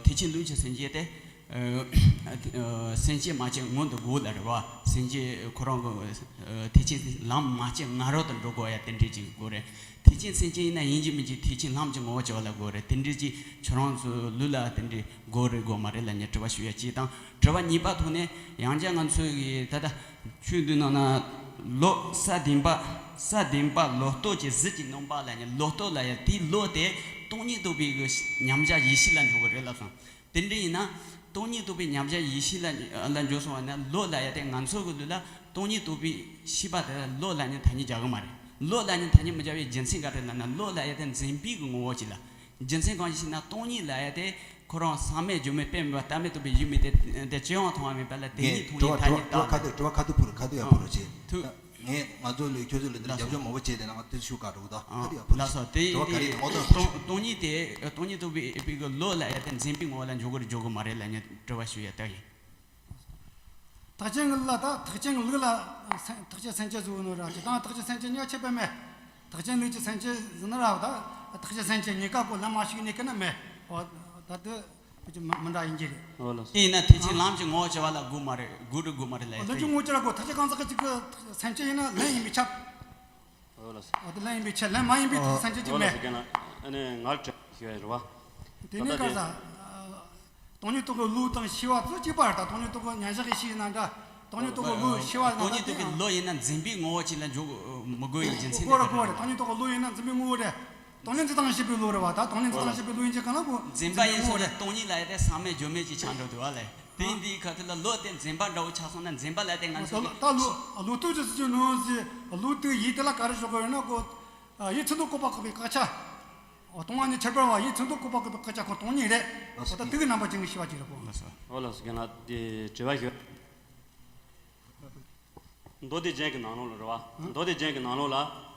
ཐེག་ཆེན་ལུས་ཀྱི་སེམས་བསྐྱེད་དེ། ཨ་སེམས་བསྐྱེད་མ་བྱས་སྔོན་དུ་འགྲོ་དགོས་ལ་རེད་བ། སེམས་བསྐྱེད་ཁོ་རང་གི་ཨ་ཐེག་ཆེན་ལམ་མ་བྱས་སྔ་རོལ་དུ་འགྲོ་དགོས་ཡ་དེ་འདྲས་ཅིག་དགོས་རེད། ཐེག་ཆེན་སེམས་བསྐྱེད་ཡིན་ན་ཡིན་གཅིག་མིན་གཅིག་ཐེག་ཆེན་ལམ་གྱི་ངོ་བོ་བྱ་བ་ལ་དགོས་རེད། དེ་འདྲས་ཅིག་ཁྱོད་རང་ཚོའི་ལུགས་ལ་དེ་འདྲས་དགོས་རེད་དགོས་མ་རེད་ལབ་ནས་དྲི་བ་ཞུ་ཡ་གཅིག་དང་། དྲི་བ་གཉིས་པ་ཐོག་ནས་ཡང་བསྐྱར་ང་ཚོའི་གི་ད་ལྟ་ཆོས་འདུལ་ནང་ན་ལོ་ས་བདུན་པ་ས་བདུན་པ་ལོ་ཐོག་གི་གཟི་གི་སྣོན་པ་ལབ་ནས་ལོ་ཐོག་ལབ་ཡ་དེའི་ལོ་དེ་སྟོང་ཉིད་རྟོགས་པའི་གི་མཉམ་གཞག་ཡེ་ཤེས་ལ་འཇོག་གི་རེད་ལབ་སོང་། དེ་འདྲ་ཡིན་ན་ སྟོང་ཉིད་རྟོགས་པའི་མཉམ་གཞག་ཡེ་ཤེས་ལ་ལ་འཇོག་སོང་བ་ན། བློ་ལབ་ཡ་དེ་ང་ཚོ་གི་ལུགས་ལ་སྟོང་ཉིད་རྟོགས་པའི་ཤེས་པ་དེ་ལ་བློ་ལབ་ནས་ཐ་སྙད་རྒྱག་གི་མ་རེད། བློ་ལབ་ནས་ཐ་སྙད་མི་རྒྱག་པའི་རྒྱུ་མཚན་ག་རེ་ལབ་ན། བློ་ལབ་ཡ་དེ་འཛིན་པའི་གི་ངོ་བོ་ཅིག་ལ། རྒྱུ་མཚན་གང་ཞིག་ན། སྟོང་ཉིད་ལབ་ཡ་དེ་ཁོ་རང་གསང་མེད་སྒྱུ་མེད་དཔེ་མེད་པ་བལྟ་མེད་རྟོགས་པའི་ཡུལ་མེད་དེ། དེ་ཅི་ཡང་མཐོང་བ་མེད་པ་ལ། དེ་ངས་ཉིད་མཐོང་དྲི་བ་ཡི་ཐ་དྲི་བ་སྙད་དྲི་བ་ཁ་ཐུག་དྲི་བ་ཁ་ཐུག་ཕུལ། ཁ་ཐུག་ཡང་ཕུལ་རོགས་བྱེད། ཐུག་ངས་ང་ཚོ་ལས་ཁྱོད་ཚོ་ལས་འདིར་རྒྱབ་སྐྱོར་མང་པོ་བྱས་ཏེ་ན། ང་དེ་ཚོ་ཞུ་ག་འགྲོ་གི་འདུག་ཨ་ཁ་ཐུག་ཡང་ཕུལ། ལགས་སོ། དེ་དྲི་བ་ག་རེ་ཡིན། ངོ་སྟོན་ཕུལ། སྟོང་ཉིད་དེ་སྟོང་ཉིད་རྟོགས་པའི་པའི་གི་བློ་ལབ་ཡ་དེ་འཛིན་པའི་ངོ་བོ་ལ་འཇོག་གི་རེད་འཇོག་གི་མ་རེད་ལབ་ནས་དྲི་བ་ཞུ་ཡ་དེ་ཡིན། ཐེག་ཆེན་ལུགས་ལ་ད་ཐེག་ཆེན་ལུགས་ལ་སེམས་ཐེག་ཆེན་སེམས་བསྐྱེད་ཟེར་ནོ་ར། དེ་དང་ཐེག་ཆེན་སེམས་བསྐྱེད་གཉིས་ཁྱད་པར་མེད། ཐེག་ཆེན་ལུགས་ཀྱི་སེམས་བསྐྱེད་ཟེར་ན་ར། ད་ཐེག་ཆེན་སེམས་བསྐྱེད་གཉིས་ཀ་གོ་ལ་མ་ཞུགས་ནས་ཀི་ན་མེད། འོ་ད་དེ་ཁོ་ཅི་མི་མི་འདྲ་ཡིན་གྱི་རེད། ཨོ་ལགས་སོ། དེ་ཡིན་ན་ཐེག་ཆེན་ལམ་གྱི་ངོ་བོ་བྱ་བ་ལ་དགོས་མ་རེད། དགོས་རེད་དགོས་མ་རེད་ལབ་ཡ་ལམ་གྱི་ངོ་བོ་བྱ་བ་གོ་ཐེག་ཆེན་གང་ཟག་གི་ཅིག་གི་སེམས་བསྐྱེད་ཡིན་ན་ལན་ཡིན་པས་ཁྱབ། ཨོ་ལགས་སོ། འོ་དེ་ལན་ཡིན་པས་ཁྱབ། ལན་མ་ཡིན་པའི་ཨོ་སེམས་བསྐྱེད་ཅིག་ཨོ་ལགས་མེད། སོ། རྒན་ལགས་ཨ་ནི་ང་ལ་དྲི་བ་ཞུ་ཡ་རེད་བ། དེ་ད་ནས་ལྟ་ག་དེ་ས། སྟོང་ཉིད་རྟོགས་པའི་བློ་དང་ཤེས་པ་ཚོ་གཅིག་པ་རེད། ད་སྟོང་ཉིད་རྟོགས་པའི་མཉམ་གཞག་གི་ཤེས་ཡིན་ན་འདྲ། སྟོང་ཉིད་རྟོགས་པའི་བློ་ཤེས་པ་ཡིན་ན་སྟོང་ཉིད་རྟོགས་པའི་བློ་ཡིན་ན་འཛིན་པའི་ངོ་བོ་ཅིག་ལ་འཇོག་མི་དགོས་པའི་རྒྱུ་མཚན་གོ་ར་དེ་ག་གོ་ར། རེད། སྟོང་ཉིད་རྟོགས་པའི་བློ་ཡིན་ན་འཛིན་པའི་ངོ་བོ་རེད། སྟོང་ཉིད་འཛིན་སྟངས་ཤེས་པའི་བློ་རེད་བ། ད་སྟོང་ཉིད་འཛིན་སྟངས་ཤེས་པའི་བློ་ཡིན་གྱི་གང་ལ་གོ། འཛིན་པ་ཡིན་ཟེར་ན་སྟོང་ཉིད་ལབ་ཡ་དེ་གསང་མེད་སྒྱུ་མེད་ཅིག་ཆགས་འགྲོ་འདུག་བ་ལས། དེ་ཡིན་དུས་ཁ་ཐུག་ལ་བློ་དེ་འཛིན་པ་འདྲ་བོ་ཆགས་སོང་ན། འཛིན་པ་ལབ་ཡ་དེ་ང་ཚོ་ད་ལོ་ད་ལོ་བློ་ལྟོས་ཀྱི་ཟེར་གྱི་ནོ་ཟེར། བློ་དེ་ཡིད་དེ་ལ་ག་རེ་ཞོག་གི་ཡོད་ན་གོ། ཡིད་མཚན་མདོག་བཀོད་པ་བཀོད་པའི་དགག་བྱ། སྟོང་པ་ཉིད་ཁྱད་པར་བ། ཡིད་མཚན་མདོག་བཀོད་པ་བཀོད་པའི་དགག་བྱ་ཁོ་སྟོང་ཉིད་རེད། ད་ལྟ་དེ་གི་རྣམ་པ་ཅན་གྱི་ཤེས་པ་ཅིག་རེད་གོ། ཨོ་ལགས་སོ། རྒན་ལགས་དེ་དྲི་བ་ཞུ། མདོ་སྡེ་རྒྱན་གྱི་ནང་ལོགས་ལ་རེད་བ། མདོ་སྡེ་རྒྱན་གྱི་ནང་ལོགས་ལ།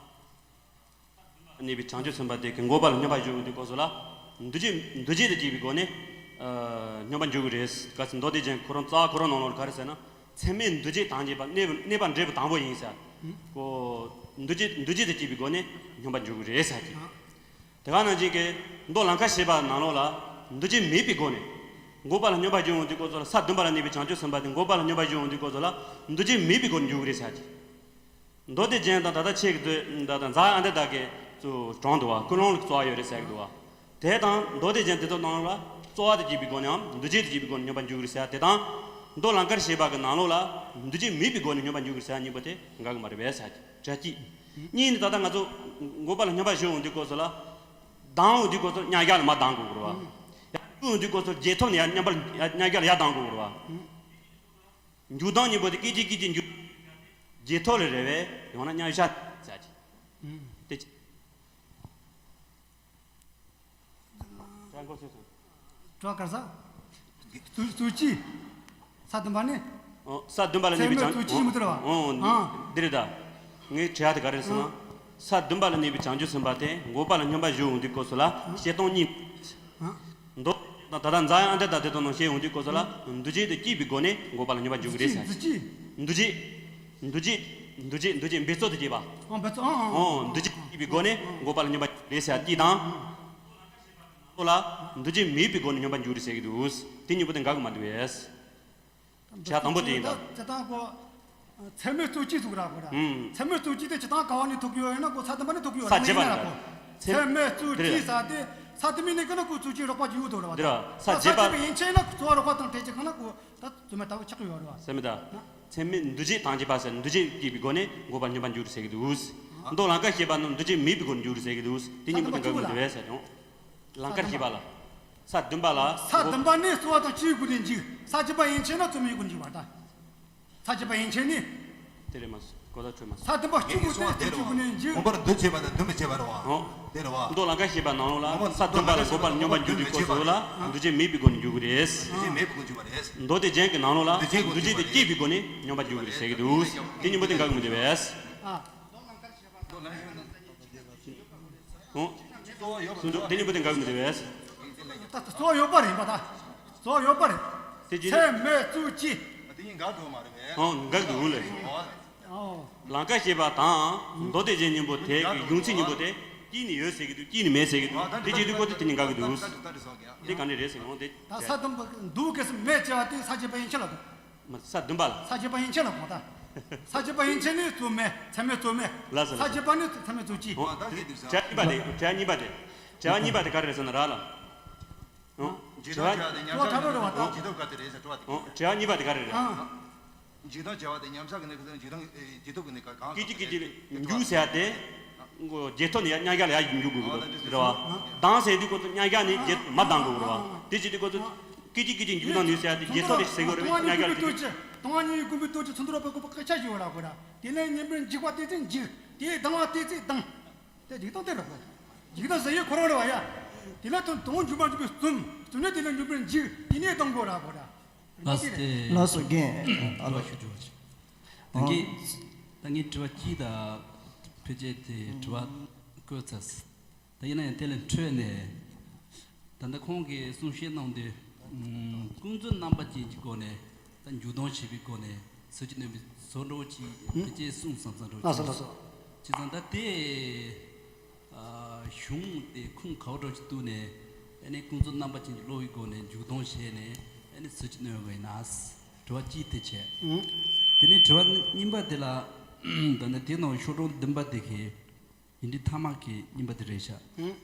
གནས་པའི་བྱང་ཆུབ་སེམས་དཔའ་དེ་གི་འགོག་པ་ལ་སྙོམས་པར་འཇུག་ཡོང་དུས་སྐབས་སུ་ལ། འདུ་བྱེད་འདུ་བྱེད་དུ་སྐྱེས་པའི་སྒོ་ནས་ཨ་སྙོམས་པར་འཇུག་གི་རེད། གལ་སྲིད་མདོ་སྡེ་རྒྱན་ཁོ་རང་རྩ་བ་ཁོ་རང་ནང་ལོགས་ལ་ག་རེ་ཟེར་ན། མཚན་མེད་འདུ་བྱེད་དང་བཅས་པ་གནས་པ་གནས་པ་འབྲས་བུ་དང་པོ་ཡིན་ཟེར། ཨུ། ཁོ་འདུ་བྱེད་འདུ་བྱེད་དུ་སྐྱེས་པའི་སྒོ་ནས་སྙོམས་པར་འཇུག་གི་རེད་ཟེར་གྱི། ཨ། དེ་ག་ནང་བཞིན་གྱི་མདོ་ལང་ཀར་གཤེགས་པ་ནང་ལོགས་ལ་འདུ་བྱེད་མེད་པའི་སྒོ་ནས་འགོག་པ་ལ་སྙོམས་པར་འཇུག་ཡོང་དུས་སྐབས་སུ་ལ། ས་བདུན་པ་ལ་གནས་པའི་བྱང་ཆུབ་སེམས་དཔའ་དེ་འགོག་པ་ལ་སྙོམས་པར་འཇུག་ཡོང་དུས་སྐབས་སུ་ལ་འདུ་བྱེད་མེད་པའི་སྒོ་ནས་འཇུག་གི་རེད་ཟེར་གྱི། མདོ་སྡེ་རྒྱན་དང་ད་ལྟ་ཁྱེད་ཀྱི་ཚོས་ད་ལྟ་ཛ་ཨ་ནནྡ་གི་ཚོས་དྲངས་འདུག་བ། ཀུན་སློང་ལ་རྩོལ་བ་ཡོད་རེད་ཟེར་གྱི་འདུག་བ། དེ་དང་མདོ་སྡེ་རྒྱན་དེ་ཚོ་ནང་ལ་རྩོལ་བ་དང་བཅས་པའི་སྒོ་ནས་འམ་འདུ་བྱེད་དང་བཅས་པའི་སྒོ་ནས་སྙོམས་པར་འཇུག་གི་རེད་ཟེར་དེ་དང་། མདོ་ལང་ཀར་གཤེགས་པ་གི་ནང་ལོགས་ལ་འདུ་བྱེད་མེད་པའི་སྒོ་ནས་སྙོམས་པར་འཇུག་གི་རེད་ཟེར་གཉིས་པོ་དེ་འགལ་གྱི་མ་རེད་པས་ཟེར་གྱི་གྲ་སྐྱིད། གཉིས་ནི་ད་ལྟ་ང་ཚོ་འགོག་པ་ལ་སྙོམས་པར་ཞུགས་ཡོང་དུས་སྐབས་སུ་ལ། ལྡང་ཡོང་དུས་སྐབས་སུ་མཉམ་གཞག་ལ་མར་ལྡང་དགོས་ཀྱི་རེད་བ། ཡར་འཇུག་ཡོང་དུས་སྐབས་སུ་རྗེས་ཐོབ་ནས་ཡར་མཉམ་པར་མཉམ་གཞག་ལ་ཡར་ལྡང་དགོས་ཀྱི་རེད་བ། འཇུག་ལྡང་གཉིས་པོ་དེ་སྐད་ཅིག་སྐད་ཅིག་འཇུག་རྗེས་ཐོབ་ལ་རེ་བས་ཡང་ན་མཉམ་གཞག་ཟེར་གྱི། དེ། དྲ་འགོ་ཚུགས་སོང་། དྲ་གར་ས། རྩོད་རྩོད་གཅོད། ས་བདུན་པ་ནི། ཨོ། ས་བདུན་པ་ལ་གནས་པའི་བྱང་། ཚད་མའི་རྩོད་གཅོད་ཡིན་མི་འདུག་ར་བ། ཨོ། ཨ། འདི་རེད་ད། ངའི་དྲི་བ་དེ་ག་རེ་རེད་ཟེར་ན། ཨ། ས་བདུན་པ་ལ་གནས་པའི་བྱང་ཆུབ་སེམས་དཔའ་དེ་འགོག་པ་ལ་སྙོམས་པར་ཞུགས་ཡོང་དུས་སྐབས་སུ་ལ། ཨ། བྱེད་སྟངས་གཉིས། ཨ། མདོ། ད་ལྟ་ཛ་ཨ་ནནྡ་དེ་ཚོ་ནང་བཤད་ཡོང་དུས་སྐབས་སུ་ལ། འདུ་བྱེད་དུ་སྐྱེས་པའི་སྒོ་ནས་འགོག་པ་ལ་སྙོམས་པར་འཇུག་གི་རེད་ཟེར། འདུ་བྱེད། འདུ་བྱེད། འདུ་བྱེད། འདུ་བྱེད། འདུ་བྱེད་འབད་རྩོལ་དུ་སྐྱེས་པ། ཨོ། འབད་རྩོལ། ཨང་ཨང་། ཨོ། འདུ་བྱེད་སྐྱེས་པའི་སྒོ་ནས་འགོག་པ་ལ་སྙོམས་པར་འཇུག་རེད་ཟེར་གྱི་དང་། ལ། འདུ་བྱེད་མེད་པའི་སྒོ་ནས་སྙོམས་པར་འཇུག་རེད་ཟེར་གྱི་འདུག་དེ་གཉིས་པོ་དེ་འགལ་གྱི་མ་འདུག་པས། བྱ་དང་པོ་དེ་ཡིན་ད། ད་ལྟ་ཁོ། ཚད་མའི་རྩོད་གཅོད་ཚུགས་ར་ཁོ་ར། ཨུམ། ཚད་མའི་རྩོད་གཅོད་དེ་སྤྱིར་བཏང་ག་བ་ནས་ཐུག་གི་ཡོད་ན་ཁོ་ས་བདུན་པ་ནས་ཐུག་གི་ཡོད་ས་ར། བརྒྱད་པ་ཡིན་ན་ར་ཁོ། ཚད་མའི་རྩོད་གཅོད་ཟེར་དེ་ས་བདུན་པའི་གནས་སྐབས་ན་ཁོ་རྩོད་གཅོད་རོགས་པ་ཅིག་ཡོད་དོ་ར་བ། འདི་ར་ས་ས་བརྒྱད་པ། བརྒྱད་པ་ཡན་ཆད་ན་རྩོད་པ་རོགས་པ་དང་བྲལ་གྱི་གང་ན་ཁོ་ད་རྩོད་མེད་ལྟ་བུ་ཆགས་ཀྱི་ཡོད་ར་བ། ས་མི་ད། ཚད་མའི་འདུ་བྱེད་དང་བཅས་པ་ཟེར་འདུ་བྱེད་སྐྱེས་པའི་སྒོ་ནས་འགོག་པར་སྙོམས་པར་འཇུག་རེད་ཟེར་གྱི་འདུག་མདོ་ལང་ཀར་གཤེགས་པ་རྣམས་འདུ་བྱེད་མེད་པའི་སྒོ་ནས་འཇུག་རེད་ཟེར་གྱི་འདུག་དེ་གཉིས་པོ་དེ་འགལ་གྱི་མི་འདུག་པས་ཟེར་བྱུང་། ལང་ཀར་གཤེགས་པ་ལ། ས་བདུན་པ་ལ། ས་བདུན་པ་ནི་རྩོལ་བ་དང་བཅས་པའི་སྒོ་ནས་འཇུག་ས་བརྒྱད་པ་ཡན་ཆད་ན་རྩོལ་མེད་སྒོ་ནས་འཇུག་པ་ད། ས་བརྒྱད་པ་ཡན་ཆད་ནི། དེ་རེད་མ་སོང་། གོ་བརྡ་འཕྲོད་མ་སོང་། ས་བདུན་པ་གཅིག་པུ་དེ་རྩོལ་བཅས་སྒོ་ནས་འཇུག་ངོ་མར་འདུ་བྱེད་པ་དང་འདུ་མི་བྱེད་པ་རེད་བ། ཨོ། དེ་རེད་བ། མདོ་ལང་ཀར་གཤེགས་པ་ནང་ལོགས་ལ་ས་བདུན་པ་ལ་འགོག་པར་སྙོམས་པར་འཇུག་དུས་སྐབས་སུ་ལ་འདུ་བྱེད་མེད་པའི་སྒོ་ནས་འཇུག་གི་རེད། འདུ་བྱེད་མེད་པའི་སྒོ་འཇུག་པ་རེད། མདོ་སྡེ་རྒྱན་གྱི་ནང་ལོགས་ལ་འདུ་བྱེད་དེ་སྐྱེས་པའི་སྒོ་ནས་སྙོམས་པར་འཇུག་གི་རེད་ཟེར་གྱི་འདུག་དེ་གཉིས་པོ་དེ་འགལ་གྱི་མི་འདུག་པས། ཨོ། སུ་འདུག་དེ་གཉིས་པོ་དེ་འགལ་གྱི་མི་འདུག་པས། ད་རྩོལ་ཡོད་པ་རེད་པ་ད། རྩོལ་ཡོད་པ་རེད། དེ་ཅི། ཚད་མའི་རྩོད་གཅོད། དེ་གཉིས་འགལ་འགྲོ་མ་རེད་པས། ཨོ། འགལ་འདུག་ལེ། ཨོ། ལང་ཀར་གཤེགས་པ་དང་མདོ་སྡེ་རྒྱན་གཉིས་པོ་དེ་གི་ཡུལ་ཚད་གཉིས་པོ་དེ་གཅིག་ནི་ཡོད་ཟེར་གྱི་འདུག་གཅིག་ནི་མེད་ཟེར་གྱི་འདུག་དེ་བྱེད་དུས་ཁོ་དེ་དེ་གཉིས་འགལ་གྱི་འདུག་དེ་ག་འདྲ་རེད་ཟེར་ན་དེ། ད་ས་དང་པོ་འདུག་གལ་སྲིད་མེད་ཅེས་པ་དེ་ས་བརྒྱད་པ་ཡན་ཆད་ལ་འདུག་མ་ས་བདུན་པ་ལ། ས་བརྒྱད་པ་ཡན་ཆད་ལ་གོ་ད། ས་བརྒྱད་པ་ཡན་ཆད་ནི་རྩོལ་མེད་ཚད་མའི་རྩོལ་མེད། ལགས་སོ། ས་བརྒྱད་པ་ནི་ཚད་མའི་རྩོད་གཅོད། ཨོ། དེ་གྲས་གཉིས་པ་དེ་གྲས་གཉིས་པ་དེ། གྲས་གཉིས་པ་དེ་ག་རེ་རེད་ཟེར་ན་ར་ལ། ཨོ། འཇིག་དང་བྱ་བ་དེ་ཉམས་ཆག་གི་གནས་སྐབས་ན་འཇིག་ཐོབ་ག་དེ་རེད་ཟེར་དྲི་བ་དེ། ཨོ། གྲས་གཉིས་པ་དེ་ག་རེ་རེད། ཨ། འཇིག་དང་བྱ་བ་དེ་ཉམས་ཆག་གི་གནས་སྐབས་ན་འཇིག་དང་འཇིག་ཐོབ་ཀྱི་གནས་སྐབས་གང་སྐད་ཅིག་སྐད་ཅིག་འཇུག་ཟེར་ཡ་དེ། རྗེས་ཐོབ་ནས་ཡར་མཉམ་གཞག་ལ་ཡར་འཇུག་དགོས་ཀྱི་རེད་བ། ལྡང་ཟེར་དུས་ཁོ་ཚོ་མཉམ་གཞག་ནས་རྗེས་མར་ལྡང་དགོས་ཀྱི་རེད་བ། དེ་བྱེད་དུས་ཁོ་ཚོ། སྐད་ཅིག་སྐད་ཅིག་འཇུག་སྟངས་ནུས་ཟེར་ཡ་དེ་རྗེས་སོར་རེ་ཟེར་དགོས་རེད་པས། ང་རྒྱལ་ཅིག་དང་པོ་ཉིད་ཀུན་པའི་སྟོབས་ཀྱིས་ཚོན་མདོག་དྲ་བ་པོ་གི་སྐད་ཆ་ཞུ་བ་ར་གོ་ར། དེ་ལས་ཉིན་པར་འཇིགས་པ་དེ་ཚེ་འཇིགས། དེ་ལྡང་བ་དེ་ཚེ་ལྡང་། དེ་འཇིགས་སྟངས་དེ་ར་གོ། འཇིགས་སྟངས་ཟེར་ཡས་ཁོ་རང་རེད་བ་ཡ། དེ་ལས་དོན་དོན་འཇུག་པར་འཇུག་པའི་རྩོམ། རྩོམ་ནས་དེ་ལས་ཉིན་པར་འཇིགས། དེ་ནས་ལྡང་དགོས་ར་གོ་ར། ལགས་སོ། དེ་ལགས་སོ་རྒན། ཨ་ལ་ཞུ་དྲི་བ་ཅིག་ད་གིན་ད་ངས་དྲི་བ་གཅིག་དང་ཕལ་ཆེར་དེ་དྲི་བ་བཀོད་ཚར། ད་ཡིན་ན་ཡང་དེ་ལས་འཕྲོས་ནས། ད་ལྟ་ཁོང་གིས་གསུང་བཤད་གནང་དུས། ཀུན་རྫོབ་རྣམ་པ་ཅན་གྱི་སྒོ་ནས་ད་འཇུག་ལྡོག་བྱེད་པའི་སྒོ་ནས་ཚུལ་གྱིས་སྣོན་པའི་བཟོ་འདྲ་བོ་ཅིག་ཕལ་ཆེར་གསུངས་སོང་ཙང་འགྲོ། ལགས་སོ་ལགས་སོ། བྱས་ཙང་ད་དེ་གཞུང་དེ་ཁུངས་ག་བ་འདྲ་ཅིག་བཏུགས་ནས་ཨ་ནི་ཀུན་རྫོབ་རྣམ་པ་ཅན་གྱི་བློ་ཡི་སྒོ་ནས་འཇུག་ལྡོག་བྱས་ནས་ཨ་ནི་ཚུལ་གྱིས་སྣོན་དགོས་ཡིན་ན། དྲི་བ་གཅིག་དེ་བྱས། དེ་ནས་དྲི་བ་གཉིས་པ་དེ་ལ། ད་ནི་དེ་ནང་ཤོག་གྲངས་བདུན་པ་དེ་གི་ཡིག་འབྲུ་ཐ་མ་གི་གཉིས་པ་དེ་རེད་ཤག་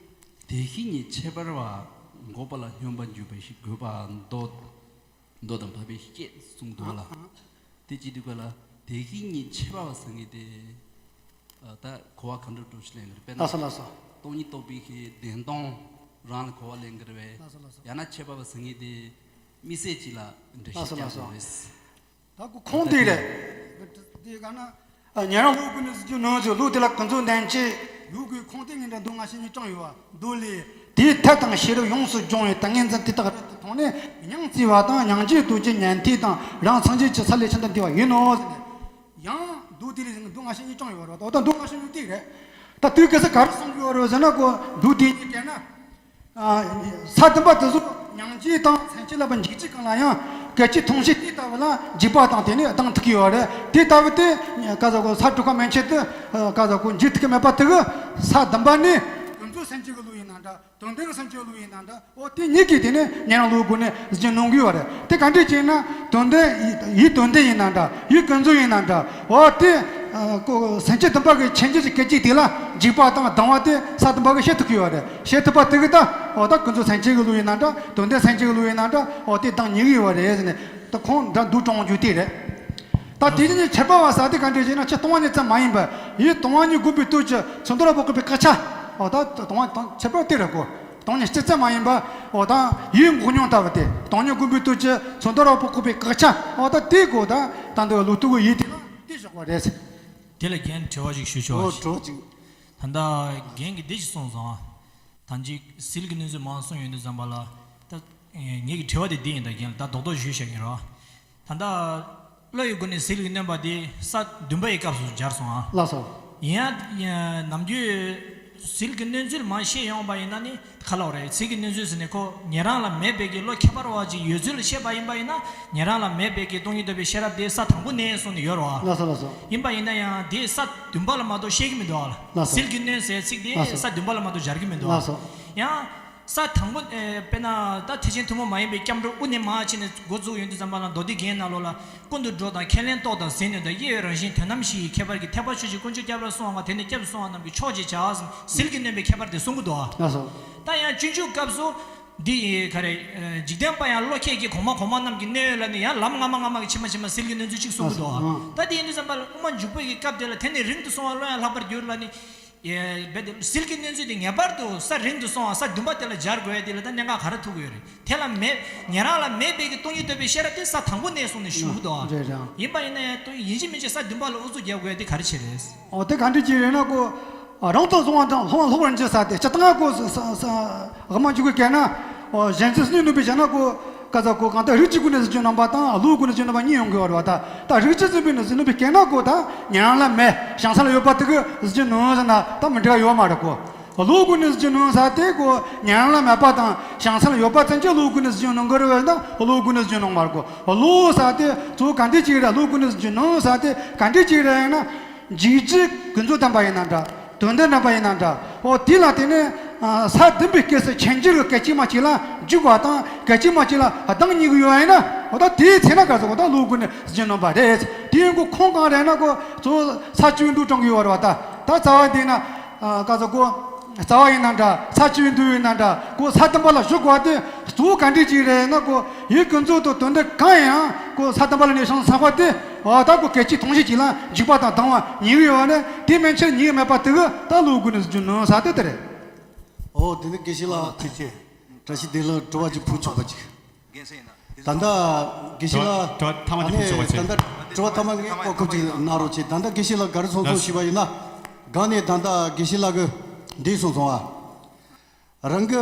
དེ་བཞིན་ཉིད་ཁྱད་པར་བ་འགོག་པ་ལ་སྙོམས་པར་འཇུག་པའི་ཞིག་དགོས་པ་མདོ། མདོ་དང་འཕགས་པའི་བཤད་གསུངས་འདུག་ལ། དེ་ཅི་འདུག་ག་ལ། དེ་བཞིན་ཉིད་ཁྱད་པར་བ་ཟེར་མཁན་དེ། ད་གོ་བ་ག་འདྲ་འདྲ་ཞིག་ལེན་གི་རེད། དཔེར་ན། ལགས་སོ་ལགས་སོ། སྟོང་ཉིད་རྟོགས་པའི་གི་བདེན་སྟོང་རང་ལ་གོ་བ་ལེན་གི་རེད་པས། ལགས་སོ་ལགས་སོ། ཡང་ན་ཁྱད་པར་བ་ཟེར་མཁན་དེ་དམིགས་བསལ་ཅིག་ལ་འགྲེལ་བཤད་ལགས་སོ་རྒྱག་ལགས་དགོས་སོ། རེད། ད་ཁོ་ཁུངས་དེ་རེད། དེ་ག་ན། ཉན་རང་བློ་ཀུན་ནས་གཟིགས་རྒྱུ་ནོར་ཞེས་བློ་དེ་ལ་ཀུན་རྫོབ་ལྡན་ཅིང་། ཡུལ་གྱི་ཁུངས་དེ་ངེས་འདྲ་མདོ་སྔ་ཕྱི་གཉིས་དྲངས་ཡོད་པ་མདོ་ལས། དེའི་ཐབས་དང་ཤེས་རབ་ཡོངས་སུ་སྦྱོང་བའི་ཏིང་ངེ་འཛིན་དེ་དག་རབ་ཏུ་མཐོང་ནས་སྙིང་བརྩེ་བ་དང་སྙིང་རྗེའི་སྟོབས་ཀྱིས་ཉན་ཐོས་དང་རང་སངས་རྒྱས་ཀྱི་ས་ལས་ཕྱིན་དང་འདས་པ་ཡིན་ནོ། ཡང་མདོ་དེ་ལས་མདོ་སྔ་ཕྱི་གཉིས་དྲངས་ཡོད་པ་རེད། འོ་ད་མདོ་སྔ་ཕྱི་གཉིས་དེ་རེད། ད་དུས་སྐབས་སུ་ག་རེ་གསུང་གི་ཡོད་རེད་ཟེར་ན་ཁོ་མདོ་དེ་གཉིས་བཀལ་ན། ས་བདུན་པ་དེ་ཚོ་སྙིང་རྗེ་དང་སེམས་ཅན་བསླབ་པ་འཇིགས་བྱེད་གང་ལ་ཡང་སྐད་ཅིག་མཐོང་ཞིང་དེ་ལྟ་བུ་ལ་འཇིགས་པ་དང་དེ་ནས་སྡང་ཐུག་གི་ཡོད་རེད། དེ་ལྟ་བུ་དེ་ག་ཟེར་གོ། ས་དྲུག་པ་མན་ཆད་དུ་ག་ཟེར་གོ། འཇིགས་ཐུབ་ཀྱི་མེད་པ་དེ་གི་ས་བདུན་པ་ནི་ཀུན་རྫོབ་སེམས་ཅན་གྱི་བློ་ཡིན་ན་འདྲ། དོན་ལྡན་སེམས་ཅན་གྱི་བློ་ཡིན་ན་འདྲ། འོ་དེ་གཉིས་ཀྱིས་དེ་ནི་ཉན་རང་བློའི་སྒོ་ནས་གཟིགས་རྒྱུ་གནང་གི་ཡོད་རེད། དེ་ག་འདྲས་བྱས་ན་དོན་ལྡན་ཡིད་དོན་ལྡན་ཡིན་ན་འདྲ། ཡིད་ཀུན་རྫོབ་ཡིན་ན་འདྲ། འོ་དེ་སེམས་ཅན་བདུན་པ་གི་ཆོས་ཉིད་ཀྱི་སྐད་ཅིག་དེ་ལ་འཇིགས་པ་དང་སྡང་བ་དེ་ས་བདུན་པ་གིས་ཤེས་ཐུབ་ཀྱི་ཡོད་རེད། ཤེས་ཐུབ་པ་དེ་གིས་ད་འོ་ད་ཀུན་རྫོབ་སེམས་ཅན་གྱི་བློ་ཡིན་ན་འདྲ། དོན་ལྡན་སེམས་ཅན་གྱི་བློ་ཡིན་ན་འདྲ། འོ་དེ་སྡང་ཉེ་གི་ཡོད་རེད་ཟེར་ནས་ད་ཁོང་འདྲ་འདུག་དྲང་རྒྱུ་དེ་རེད། ད་དེ་ནི་ཁྱད་པར་བ་ཟེར་དེ་ག་འདྲས་ཞེ་ན། ཆོས་སྟོང་པ་ཉིད་ཙམ་མ་ཡིན་པ། ཡུལ་སྟོང་པ་ཉིད་བསྒོམ་པའི་སྟོབས་ཀྱིས་ཚུར་འདོར་བ་པོ་བཀོད་པའི་དཀར་ཆ། འོ་ད་སྟོང་པ་དང་ཁྱད་པར་དེ་རེད་གོ། སྟོང་ཉིད་སྤྱི་ཙམ་མ་ཡིན་པ། འོ་ད་ཡུལ་འགོག་སྙོམས་ལྟ་བུ་དེ། སྟོང་ཉིད་བསྒོམ་པའི་སྟོབས་ཀྱིས་ཚུར་འདོར་བ་པོ་བཀོད་པའི་དཀར་ཆ། འོ་ད་དེ་གོ། ད་ད་འདི་བློ་ལྟ་བུ་ཡིན་དེ་ལ་དེ་བཞག་པ་རེད། དེ་ལ་རྒན་དྲི་བ་ཞིག་ཞུ་ཆོག་འོ་དྲི་བ་ཅིག་ད་ལྟ་རྒན་གྱིས་འདི་ཞིག་གསུངས་སོང་། ད་ཅིག་ཟིལ་གྱིས་གནོན་ཚུལ་མང་གསུངས་ཡོང་དུས་ཙམ་པ་ལ། ད་ངེད་ཀྱི་དྲི་བ་དེ་འདི་ཡིན། ད་རྒན་ལ་ད་རྡོག་རྡོག་ཞུས་བཞག་གི་རེད། ད་ལྟ་བློ་ཡི་སྒོ་ནས་ཟིལ་གྱིས་གནོན་པ་དེ་ས་བདུན་པ་ཡི་སྐབས་སུ་སྦྱར་སོང་ཨ། ལགས་སོ། ཡིན་ཡང་ནམ་རྒྱུན་ཟིལ་གྱིས་གནོན་ཚུལ་མར་བཤད་ཡོང་བ་ཡིན་ན་ནི་ག་ལབ་རེད། ཟིལ་གྱིས་གནོན་ཚུལ་ཟེར་ནས་ཁོ་ཉན་རང་ལ་མེད་པའི་གི་བློ་ཁྱད་པར་བ་ཅིག་ཡོད་ཚུལ་ལ་བཤད་པ་ཡིན་པ་ཡིན་ན། ཉན་རང་ལ་མེད་པའི་གི་སྟོང་ཉིད་རྟོགས་པའི་ཤེས་རབ་དེ་ས་དང་པོ་ནས་གསུངས་ནས་ཡོད་རེད་བ། ལགས་སོ་ལགས་སོ། ཡིན་པ་ཡིན་ན་ཡང་དེ་ས་བདུན་པ་ལ་མ་གཏོགས་བཤད་ཀྱི་མི་འདུག་ཨ། ལགས་སོ། ཟིལ་གྱིས་གནོན་ཟེར་ཚིག་དེ་ལགས་སོ། ས་བདུན་པ་ལ་མ་གཏོགས་སྦྱར་གྱི་མི་འདུག་ཨ། ལགས་སོ། ཡང་ས་དང་པོ། ཨེ། དཔེར་ན་ད་ཐེག་ཆེན་ཐུན་མོང་མ་ཡིན་པའི་སྐྱབས་འགྲོ་དབུ་ནས་མར་ཕྱིན་ནས་འགོ་བཙུགས་ཡོང་དུས་ཙམ་པ་ལ་མདོ་སྡེ་རྒྱན་ནང་ལོགས་ལ། ཀུན་ཏུ་སྒྲོ་དང་ཁས་ལེན་རྟོག་དང་ཟིལ་གནོན་དང་། དབྱེ་བའི་རང་བཞིན་དོན་དམ་བཞི་ཡི་ཁྱད་པར་གྱིས། ཐེག་པ་ཆོས་ཀྱི་དཀོན་མཆོག་སྐྱབས་ལ་སོགས་པ། དེ་ནི་སྐྱབས་སུ་སོང་བ་རྣམས་ཀྱི་མཆོག་ཅེས་བྱ། ཟིལ་གྱིས་གནོན་པའི་ཁྱད་པར་དེ་གསུང་གི་འདུག་ཨ། ལགས་སོ། ད་ཡང་སྤྱོད་འཇུག་སྐབས་སུ་འདི་ག་རེ། འཇིག་རྟེན་པ་ཡང་བློ་ཁྱད་ཀྱིས། གོང་མ་གོང་མ་རྣམས་ཀྱིས་གནོན་ལ་ནི། ཡང་ལམ་སྔ་མ་སྔ་མ་གི་ཕྱི་མ་ཕྱི་མ་ཟིལ་གྱིས་གནོན་ཚུལ་གཅིག་གསུང་གི་འདུག་ཨ། ལགས་སོ། ད་དེ་ཡིན་དུས་ཙམ་པ་ལ་དབུ་མ་འཇུག་པའི་གི་སྐབས་དེ་ལ་དེ་ནི་རིང་དུ་སོང་བ་བློ་ཡང་ལྷག་པར་གྱུར་ལ་ནི། ཡེ། རྦད་དེ་ཟིལ་གྱིས་གནོན་ཚུལ་དེ་ངེས་པར་དུ་ས་རིང་དུ་སོང་བ་ས་བདུན་པ་དེ་ལ་སྦྱར་དགོས་ཡ་དེ་ལ་ད་གནད་འགག་ག་རེ་ཐུག་གི་ཡོད་རེད། དེ་ལ་མེད། ཉན་རང་ལ་མེད་པའི་གི་སྟོང་ཉིད་རྟོགས་པའི་ཤེས་རབ་དེ་ས་དང་པོ་ནས་གསུངས་ནས་ཞུ་གི་འདུག་ཨ། རེད་རེད། ཡིན་པ་ཡིན་ན་ཡང་དུ་ཡིན་གཅིག་མིན་གཅིག་ས་བདུན་པ་ལ་ཨུ་ཚུགས་རྒྱག་དགོས་ཡ་དེ་ག་རེ་བྱས་རེད། འོ་དེ་ག་འདྲ་ཅིག་རེད་ན་ཁོ། རང་དུ་བཟུང་བ་དང་ལྷུང་བ་ལྷུང་བར་འགྱུར་ས་དེ་སྤྱིར་བཏང་ཁོ་ས་ས་ས་དབུ་མ་འཇུག་པའི་སྐད་ན། འོ་གཞན་ཚིག་སྣོད་ནུས་པའི་བྱ་ན་ཁོ། ག་ཟེར་གོ། གང་ལྟར་རིགས་ཀྱི་སྒོ་ནས་ཟིལ་གྱིས་གནོན་པ་དང་བློའི་སྒོ་ནས་ཟིལ་གྱིས་གནོན་པ་གཉིས་ཡོང་གི་ཡོད་རེད་བ། ད་ད་རིགས་ཀྱི་སེམས་པའི་ནི་ཟིལ་གྱིས་གནོན་པའི་སྐད་ན་ཁོ། ད་ཉན་རང་ལ་མེད། བྱང་སེམས་ལ་ཡོད་པ་དེ་གིས་ཟིལ་གྱིས་གནོན་ཟེར་ན་ད་མི་འགྲིག་ཡོད་མ་རེད་གོ། བློའི་སྒོ་ནས་ཟིལ་གྱིས་གནོན་ས་དེ་ཁོ་ཉན་རང་ལ་མེད་པ་དང་བྱང་སེམས་ལ་ཡོད་པ་ཙམ་གྱིས་བློའི་སྒོ་ནས་ཟིལ་གྱིས་གནོན་གི་རེད་བས་ན་བློའི་སྒོ་ནས་ཟིལ་གྱིས་གནོན་མ་རེད་གོ། བློ་ས་དེ་གཙོ་བོ་ག་འདྲ་ཅིག་རེད། བློའི་སྒོ་ནས་ཟིལ་གྱིས་གནོན་ས་དེ་ག་འདྲ་ཅིག་རེད་ན། འཇིགས་བྱེད་ཀུན་རྫོབ་བདེན་པ་ཡིན་ན་འདྲ། དོན་ལྡན་བདེན་པ་ཡིན་ན་འདྲ། འོ་དེ་ལ་དེ་ནི་ས་བདུན་པའི་སྐབས་སུ་ཆོས་འབྱུང་གི་སྐད་ཅིག་མ་གཅིག་ལ་འཇུག་པ་དང་སྐད་ཅིག་མ་གཅིག་ལ་སྡང་ཉེ་གི་ཡོད་པ་ཡིན་ན། འོ་ད་དེའི་ཚེ་ན་ག་ཟེར་གོ། ད་བློའི་སྒོ་ནས་ཟིལ་གྱིས་གནོན་པ་རེད། དེ་ཡིན་གོ། ཁུངས་གང་རེད་ན་ཁོ་གཙོ་བོ་ས་བཅུ་པའི་མདོ་དྲངས་གི་ཡོད་རེད་བ། ད་ད་རྩ་བ་འདི་ན་ག་ཟེར་གོ། རྩ་བ་ཡིན་ན་འདྲ། ས་བཅུ་པའི་མདོ་ཡིན་ན་འདྲ། ཁོ་ས་བདུན་པ་ལ་ཞུགས་དགོས་པ་དེ་གཙོ་བོ་ག་འདྲ་ཅིག་རེད་ན། ཁོ་ཡུལ་ཀུན་རྫོབ་དང་དོན་ལྡན་གང་ཡང་ཁོ་ས་བདུན་པ་ལ་གནས་སོང་ཟེར་བ་དེ། འོ་ད་ཁོ་སྐད་ཅིག་མཐོང་ཞིང་གཅིག་ལ་འཇིགས་པ་དང་སྡང་བ་ཉེ་གི་ཡོད་པ་ནི། དེ་མན་ཆད་ཉེ་གི་མེད་པ་དེ་གིས་ད་བློའི་སྒོ་ནས་ཟིལ་གྱིས་གནོན་ས་དེ་དེ་རེད། འོ་དེ་ནི་དགེ་བཤེས་ལགས། ཨ། ཐུགས་རྗེ་ཆེ། བཀྲ་ཤིས་བདེ་ལེགས། དྲི་བ་ཅིག་ཕུལ་ཆོག་པ་ཅིག་རྒན་ཚང་ ད་ལྟ་དགེ་བཤེས་ལགས། དྲི་བ་ཐ་མ་དེ་ཨ་ནི་ཕུལ་ཆོག་པ་བྱེད། ད་ལྟ་དྲི་བ་ཐ་མ་ངས་སྐོར་སྐབས་ཅིག་གནང་རོགས་བྱེད། ད་ལྟ་དགེ་བཤེས་ལགས་ག་རེ་གསུངས་སོང་ཞུས་པ་ཡིན་ན། གང་ནས་ད་ལྟ་དགེ་བཤེས་ལགས་ཀྱིས་འདི་གསུངས་སོང་ཨ། རང་གི་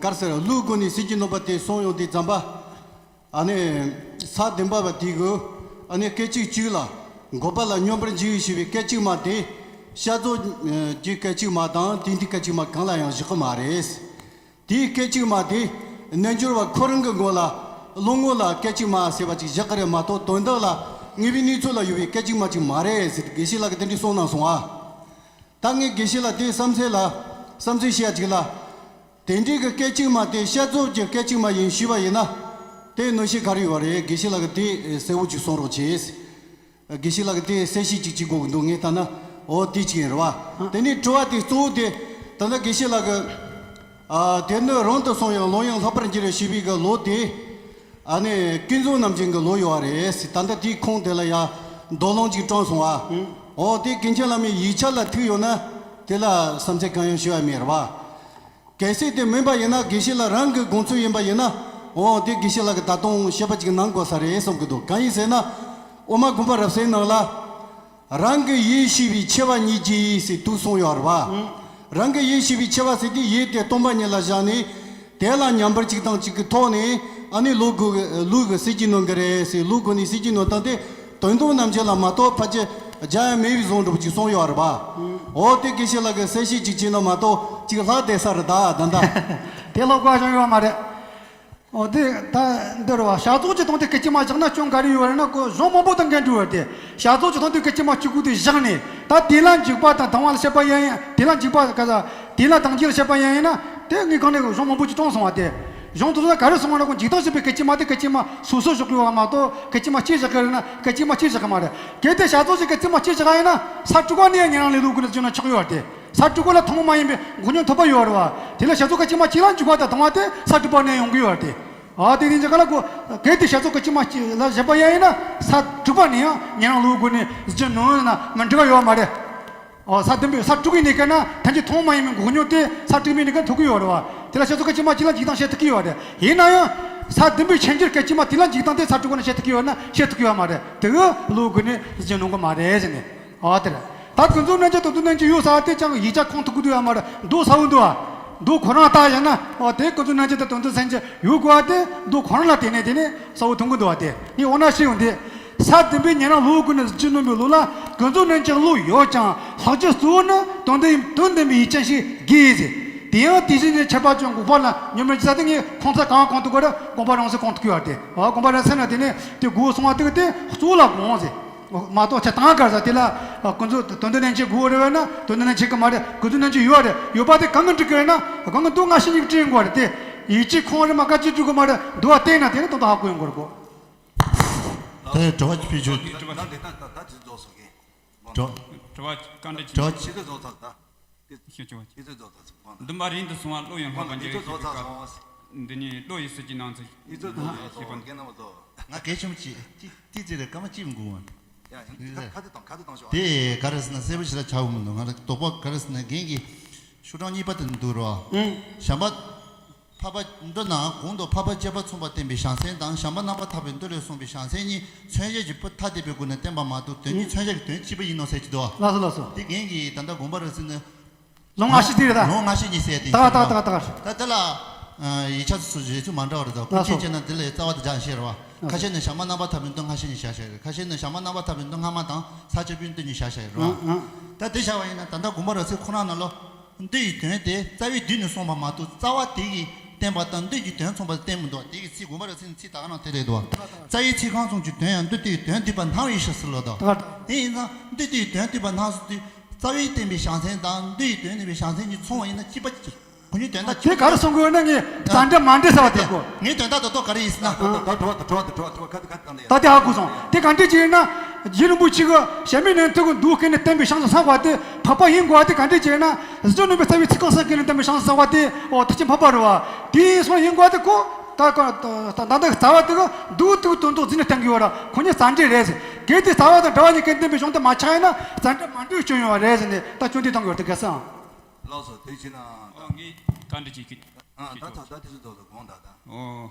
གར་ཟེར་ལུགས་སྒོ་ནས་སྲིད་ཀྱི་ནོར་བ་དེ་གསུངས་ཡོང་དུས་ཙམ་པ། ཨ་ནི་ས་བདུན་པ་བ་དེ་གི་ཨ་ནི་སྐད་ཅིག་གཅིག་ལ་འགོག་པ་ལ་སྙོམས་པར་འཇུག་ཞེས་པའི་སྐད་ཅིག་མ་དེ་བཤད་རྫོགས་ཀྱི་སྐད་ཅིག་མ་དང་དེ་འདི་སྐད་ཅིག་མ་གང་ལ་ཡང་བཞག་གི་མ་རེད། དེའི་སྐད་ཅིག་མ་དེ་རྣལ་འབྱོར་བ་ཁོ་རང་གི་མགོ་ལ་བློ་ངོ་ལ་སྐད་ཅིག་མ་ཟེར་བ་ཅིག་བཞག་གི་རེད་མ་གཏོགས་དོན་དག་ལ་དངོས་པོའི་གནས་ཚུལ་ལ་ཡོད་པའི་སྐད་ཅིག་མ་ཅིག་མ་རེད་ཟེར་ཏེ་དགེ་བཤེས་ལགས་ཀྱིས་དེ་འདྲའི་གསུངས་གནང་སོང་ཨ། ད་ངས་དགེ་བཤེས་ལགས་དེའི་བསམ་ཚུལ་ལ་བསམ་ཚུལ་བཤད་ཅིག་ལ། དེ་འདྲའི་གི་སྐད་ཅིག་མ་དེ་བཤད་རྫོགས་ཀྱི་སྐད་ཅིག་མ་ཡིན་ཞུས་པ་ཡིན་ན། དེ་གནོད་བྱེད་ག་རེ་ཡོད་རེད། དགེ་བཤེས་ལགས་ཀྱིས་དེ་གསལ་བོ་ཅིག་གསུང་རོགས་བྱེད། དགེ་བཤེས་ལགས་ཀྱིས་དེ་གསལ་བཤད་ཅིག་བྱེད་དགོས་ཀྱི་འདུག་ངས་ལྟ་ན། འོ་དེ་ཅིག་ཡིན་རེད་བ། དེ་ནས་དྲི་བ་དེ་གཙོ་བོ་དེ་ད་ལྟ་དགེ་བཤེས་ལགས་ཀྱིས། ཨ་དེ་ནི་རང་དུ་སོང་ཡང་ལོ་ཡང་ལྷག་པར་འགྱུར་ཞེས་པའི་གི་ལོ་དེ། ཨ་ནི་ཀུན་རྫོབ་རྣམ་འབྱེད་ཀྱི་ལོ་ཡོད་རེད་ཟེར། ད་ལྟ་དེའི་ཁུངས་དེ་ལ་ཡང་མདོ་ལུང་ཅིག་དྲངས་སོང་ཨ། འོ་དེ་ཀུན་མཁྱེན་བླ་མའི་ཡིག་ཆ་ལ་ཐུག་ཡོད་ན་དེ་ལ་བསམ་ཚུལ་གང་ཡང་ཞུ་བ་མེད་རེད་བ། གལ་སྲིད་དེ་མིན་པ་ཡིན་ན་དགེ་བཤེས་ལགས་རང་གི་དགོངས་ཚུལ་ཡིན་པ་ཡིན་ན། འོ་དེ་དགེ་བཤེས་ལགས་ཀྱིས་ད་དུང་བཤད་པ་ཅིག་གནང་དགོས་ས་རེད་བསམ་གྱི་འདུག་གང་ཡིན་ཟེར་ན། དབུ་མ་དགོངས་པ་རབ་གསལ་ནང་ལ། རང་གི་ཡིད་ཤེས་པའི་ཆེ་བ་ཉིད་ཀྱིས་ཟེར་དུ་གསུངས་ཡོད་རེད་བ། རང་གི་ཡིད་ཤེས་པའི་ཆེ་བ་ཟེར་དུས་ཡིད་དེ་སྟོང་པ་ཉིད་ལ་བཞག་ནས། དེ་ལ་མཉམ་པར་གཅིག་དང་གཅིག་གི་ཐོག་ནས་ཨ་ནི་ལུགས་སྒོ་ལུགས་ཀྱི་སྲིད་ཀྱི་ནོར་གྱི་རེད་ཟེར། ལུགས་སྒོ་ནས་སྲིད་ཀྱི་ནོར་དང་དེ་དོན་དམ་རྣམ་འབྱེད་ལ་མ་གཏོགས་ཕལ་ཆེར་རྒྱ་ཡང་མེད་པའི་བཟོ་འདྲ་པོ་ཅིག་གསུངས་ཡོད་རེད་བ། འོ་དེ་དགེ་བཤེས་ལགས་ཀྱིས་གསལ་བཤད་ཅིག་བྱས་ན་མ་གཏོགས་ཅིག་ལྷག་བསྡད་ས་རེད་ད་ད་ད། དེ་ལྷག་དགོས་ཀྱང་ཡོད་མ་རེད། འོ་དེ་ད་འདི་རེད་བ། བྱ་རྫོགས་ཀྱི་སྟེང་དུ་སྐད་ཅིག་མ་བཞག་ན་སྐྱོན་ག་རེ་ཡོད་རེད་ན། ཁོ་གཞུང་མང་པོ་དང་འགལ་འགྲོ་བ་དེ། བྱ་རྫོགས་ཀྱི་སྟེང་དུ་སྐད་ཅིག་མ་གཅིག་པུ་དེ་བཞག་ནས། ད་དེ་ལ་འཇུག་པ་དང་དང་བ་ལ་བཤད་པ་ཡང་ཡིན། དེ་ལ་འཇུག་པ་ག་ས་དེ་ལ་དང་རྒྱུ་ལ་བཤད་པ་ཡང་ཡིན་ན། དེ་ངས་གང་ནས་གཞུང་མང་པོ་ཅིག་བཏང་སོང་བ་དེ། གཞུང་དེ་ཚོ་ལ་ག་རེ་གསུངས་པ་ན། ཁོ་འཇིག་ལྟ་ཞེས་པའི་སྐད་ཅིག་མ་དེ་སྐད་ཅིག་མ་སོ་སོ་བཞག་གི་ཡོད་པ་མ་གཏོགས། སྐད་ཅིག་མ་གཅིག་བཞག་གི་རེད་ན་སྐད་ཅིག་མ་གཅིག་བཞག་གི་མ་རེད། གལ་ཏེ་བྱ་རྫོགས་ཀྱི་སྐད་ཅིག་མ་གཅིག་བཞག་ཡིན་ན་ས་དྲུག་པ་ནས་ཉན་རང་ལས་ལུགས་ཀུན་ནས་བརྗོད་ན་ཆོག་ཡོད་རེད་དེ། ས་དྲུག་པ་ལ་ཐུན་མོང་མ་ཡིན་པའི་མགོ་རྙོག་ཐོབ་པ་ཡོད་རེད་བ། དེ་ལ་བྱ་རྫོགས་སྐད་ཅིག་མ་གཅིག་ལ་འཇུག་པ་དང་དང་བ་དེ་ས་དྲུག་པ་ནས་ཡོང་གི་ཡོད་རེད་དེ། ཨ་དེ་ནི་ཇི་ག་ལ་གོ། གལ་ཏེ་བྱ་རྫོགས་སྐད་ཅིག་མ་གཅིག་ལ་བཞག་པ་ཡང་ཡིན་ན་ས་དྲུག་པ་ནས་ཡང་ཉན་རང་ལུགས་ཀུན་ནས་བརྗོད་ནོ་ན་མི་འགྲིག་པ་ཡོད་མ་རེད། ཨོ་ས་བདུན་པའི་ས་དྲུག་གི་གནས་སྐབས་ན་ཐམས་ཅད་ཐུན་མོང་མ་ཡིན་པའི་མགོ་རྙོག་དེ་ས་དྲུག་པའི་གནས་སྐབས་ཐུག་གི་ཡོད་རེད་བ། དེ་ལ་བྱ་རྫོགས་སྐད་ཅིག་མ་གཅིག་ལ་འཇུག་སྟངས་བཤད་ཐུབ་ཀྱི་ཡོད་རེད། ཡིན་ན་ཡང་ས་བདུན་པའི་ཆོས་འབྱོར་སྐད་ཅིག་མ་དེ་ལ་འཇུག་སྟངས་དེ་ས་དྲུག་པ་ནས་བཤད་ཐུབ་ཀྱི་ཡོད་ན་བཤད་ཐུབ་ཀྱི་ཡོད་མ་རེད། དེ་གི་ལུགས་ཀུན་ནས་བརྗོད་ནོ་གི་མ་རེད་ཟེར་ནས། ཨོ་དེ་རེད། ད་ཀུན་རྫོབ་རྣལ་འབྱོར་དང་དོན་དམ་རྣལ་འབྱོར་ཡོད་ས་དེ་ཅང་ཡིག་ཆ་ཁུངས་ཐུབ་ཀྱི་འདུག་ཡ་མ་རེད། འདུག་ས་བོ་འདུག་ཨ། འདུག་ཁོ་རང་ལྟ་ཡིན་ན། ཨོ་དེ་ཀུན་རྫོབ་རྣལ་འབྱོར་དང་དོན་དམ་སེམས་ཅན་ཡོད་དགོས་པ་དེ་འདུག་ཁོ་རང་ལ་དེ་ནས་དེ་ནས་ས་བོ་མཐོང་གི་འདུག་བ་དེ། ངས་འོ་ན་ཤེས་ཡོང་དེ། ས་བདུན་པའི་ཉན་རང་ལུགས་ཀུན་ནས་བརྗོད་ནོ་མའི་ལུགས་ལ་ཀུན་རྫོབ་རྣལ་འབྱོར་བློ་ཡོད་ཀྱང་ལྷག་ཆད་གཙོ་བོ་ནི་དོན་དམ་དོན་དམ་པའི་ཡིད་ཅན་ཞིག་དགོས་ཟེར། དེ་ཡང་དེ་བཞིན་ཉིད་ཁྱད་པར་ཅན་འགོག་པ་ལ་སྙོམས་པར་འཇུག་ས་དེ། ངས་ཁུངས་ས་གང་གང་ཐུག་གོ་ར་དགོངས་པ་རང་སེ་གང་ཐུག་གི་ཡོད་དེ། ཨ་དགོངས་པ་རང་སེ་ན་དེ་ནས་དེ་དགོས་གསུང་བ་དེ་གི་དེ་གཙོ་བོ་ལ་དགོངས་ཟེར། མ་གཏོགས་ཆ་དང་གར་ས་དེ་ལ་ཀུན་རྫོབ་དོན་དམ་རྣལ་འབྱོར་དགོས་རེད་བས་ན་དོན་དམ་རྣལ་འབྱོར་གི་མ་རེད། ཀུན་རྫོབ་རྣལ་འབྱོར་ཡོད་རེད། ཡོད་པ་དེ་གང་གི་འགྲིག་གི་རེད་ན་གང་གི་འདུག་སྔ་ཕྱི་གཉིས་ཀྱི་འགྲིག་ཡོང་གི་རེད་དེ། ཡིད་ཀྱི་ཁོང་རེ་མ་ག་ཅི་འགྲིག་གི་མ་རེད། འདུག་བ་བལྟས་ན་དེ་ནི་དོན་དག་ཧ་གོ་ཡོང་གི་རེད་གོ། དེ་དྲི་བ་ཅིག་ཕུལ་ཆོག་དྲི་བ་ནང་དེ་ད་ད་ད་ཅི་རྫོགས་སོང་གི། དྲི་བ། དྲི་བ་བཀའ་འདྲི་དྲི་བ་ཅིག་ཅི་ཚོད་རྫོགས་ཚར་ད། ཤེས་ཆོག་ཅི་ཚོད་རྫོགས་ཚར་སོང་། འདུན་པ་རིང་དུ་སོང་བ་བློ་ཡང་ལྷོད་པ་འགྱུར་ཞེས་པའི་སྐབས། འདི་ནི་བློ་ཡི་སྲིད་ཀྱི་སྣང་ཚུལ། ཅི་ཚོད་རྫོགས་ཚར་སོང་། ང་གལ་ཆེན་པོ་ཅིག་ཅི་ཏི་ཙི་རེ་སྐར་མ་གཅིག་མི་འགོར་བ། ཡ་ཡིན་ཁ་ཏི་དང་ཁ་ཏི་དང་ཤོག་དེ་ག་རེ་ཟེར་ན་གསལ་པོ་ཞིག་ལ་ཆགས་ཡོང་མི་འདུག་ང་རང་དོགས་པ་ག་རེ་ཟེར་ན་རྒན་གྱིས་ཤོག་གྲངས་གཉིས་པ་དེ་འདུག་རོ། བྱམས་པ། འཕགས་པ་མདོ་ན་གོང་དུ་འཕགས་པ་སྤྱད་པ་མཚུངས་པར་བསྟན་པའི་བྱང་སེམས་དང་བྱམས་པ་རྣམ་པར་ཐར་པའི་མདོ་ལས་གསུངས་པའི་བྱང་སེམས་གཉིས་མཚོན་བྱ་གྱི་བུ་ཐ་དད་པའི་སྒོ་ནས་བསྟན་པ་མ་གཏོགས་དོན་གཉིས་མཚོན་བྱ་གི་དོན་གཅིག་པ་ཡིན་ནོ་ཟེར་གྱི་འདུག་ལགས་སོ་ལགས་སོ། དེ་རྒན་གྱིས་ད་ལྟ་དགོངས་པ་རབ་གསལ་ནི། ལུང་སྔ་ཕྱི་དེ་རེད་ད། ལུང་སྔ་ཕྱི་གཉིས་ཟེར་དེ་ད་ད་ད་ད། ད་དེ་ལ་ཡིག་ཆ་སོ་སོ་རྗེས་ཚུལ་མ་འདྲ་བ་རེད་ད། ལགས་སོ། ཁུ་ཆེན་བྱས་ན་དེ་ལ་རྩ་བ་དེ་སྦྱར་བཤད་རེད་བ། ཁ་ཤས་ནི་བྱམས་པ་རྣམ་པར་ཐར་པའི་མདོ་སྔ་ཕྱི་གཉིས་བཞག་བཞག་རེད། ཁ་ཤས་ནི་བྱམས་པ་རྣམ་པར་ཐར་པའི་མདོ་སྔ་མ་དང་ས་བཅད་པའི་མདོ་གཉིས་བཞག་བཞག་རེད་བ། ད་དེ་བཞག་པ་ཡིན་ན་ད་ལྟ་དགོངས་པ་རབ་གསལ་ཁོ་རང་ནང་ལོ། མདོ་ཡི་དོན་དེ་རྩ་བའི་དུས་ནས་གསུངས་པ་མ་གཏོགས་རྩ་བ་དེ་གིས་བསྟན་པ་དང་མདོ་ཡི་དོན་མཚུངས་པར་བསྟན་མི་འདུག་དེ་གི་ཚིག་དགོངས་པ་རབ་གསལ་ནས་ཚིག་ད་ག་ནང་དེ་རེད་འདུག་རྩ་བའི་ཚིག་རྐང་གསུམ་གྱི་དོན་ཡང་མདོ་སྡེའི་དོན་བསྡུས་པ་སྣང་བའི་ཕྱིར་ཟེར་ལོ་དང་། དེ་ཡིན་ཙང་མདོ་སྡེའི་དོན་བསྡུས་པ་སྣང་ཟེར་དུས་རྩ་བའི་བསྟན་པའི་བྱང་སེམས་དང་མདོ་ཡི་དོན་བསྡུས་པའི་བྱང་སེམས་གཉིས་མཚུངས་པ་ཡིན་ན་གཅིག་པ་གཅིག་ཁོ་གཉིས་དོན་དག་དེ་ག་རེ་གསུང་དགོས་ན་ངས་རྩ་འགྲེལ་མ་འགྲེལ་ཟེར་བ་དེ་གོ། ངའི་དོན་དག་ཏོག་ཏོག་ག་རེ་ཡིན་ཟེར་ན། ད་ད་དྲི་བ་དང་དྲི་བ་དང་དྲི་བ་དྲི་བ་ཁ་དེ་ཁ་དེ་དང་ལས། ད་དེ་ཧ་གོ་སོང་། དེ་ག་འདྲས་ཅིག་ཡིན་ན། རྗེ་རིན་པོ་ཆེ་གི་གཞལ་མེད་གླིང་ཐུགས་ཀྱི་མདོ་བཀོད་ནས་བསྟན་པའི་བྱང་སེམས་ཟེར་བ་དེ་འཕགས་པ་ཡིན་དགོས་པ་དེ་ག་འདྲས་ཅིག་ཡིན་ན། གཞི་ནོན་པའི་རྩ་བའི་ཚིག་རྐང་གསུམ་བཀོད་ནས་བསྟན་པའི་བྱང་སེམས་ཟེར་བ་དེ་འོ་ཐུགས་རྗེ་འཕགས་པ་རེད་བ། དེ་ཡིན་སོང་ཡིན་དགོས་པ་དེ་ཁོ། ད་ད་ད་ད་རྩ་བ་དེ་གི་མདོ་ཐུགས་དོན་དུ་འཛིན་ནས་བསྟན་གི་ཡོད་ར་ཁོ་གཉིས་རྩ་འགྲེལ་རེད་ཟེར། གལ་ཏེ་རྩ་བ་དང་འབྲེལ་བ་གཉིས་ཀྱི་བསྟན་པའི་གཞུང་དེ་མ་ཆགས་ཡིན་ན་རྩ་འགྲེལ་མ་འགྲེལ་སྐྱོན་ཡོང་བ་རེད་ཟེར་ནས་ད་སྐྱོན་དེ་བཏང་གི་ཡོད་དེ་གལ་སྲིད་ཨང་། ལགས་སོ། དེ་བྱས་ན། ཨོ་ངས་བཀའ་འདྲི་ཅིག་ཨ་ད་ད་ད་དེ་ཚོ་ཚོ་ཚོ་དགོངས་དག་ད། ཨོ།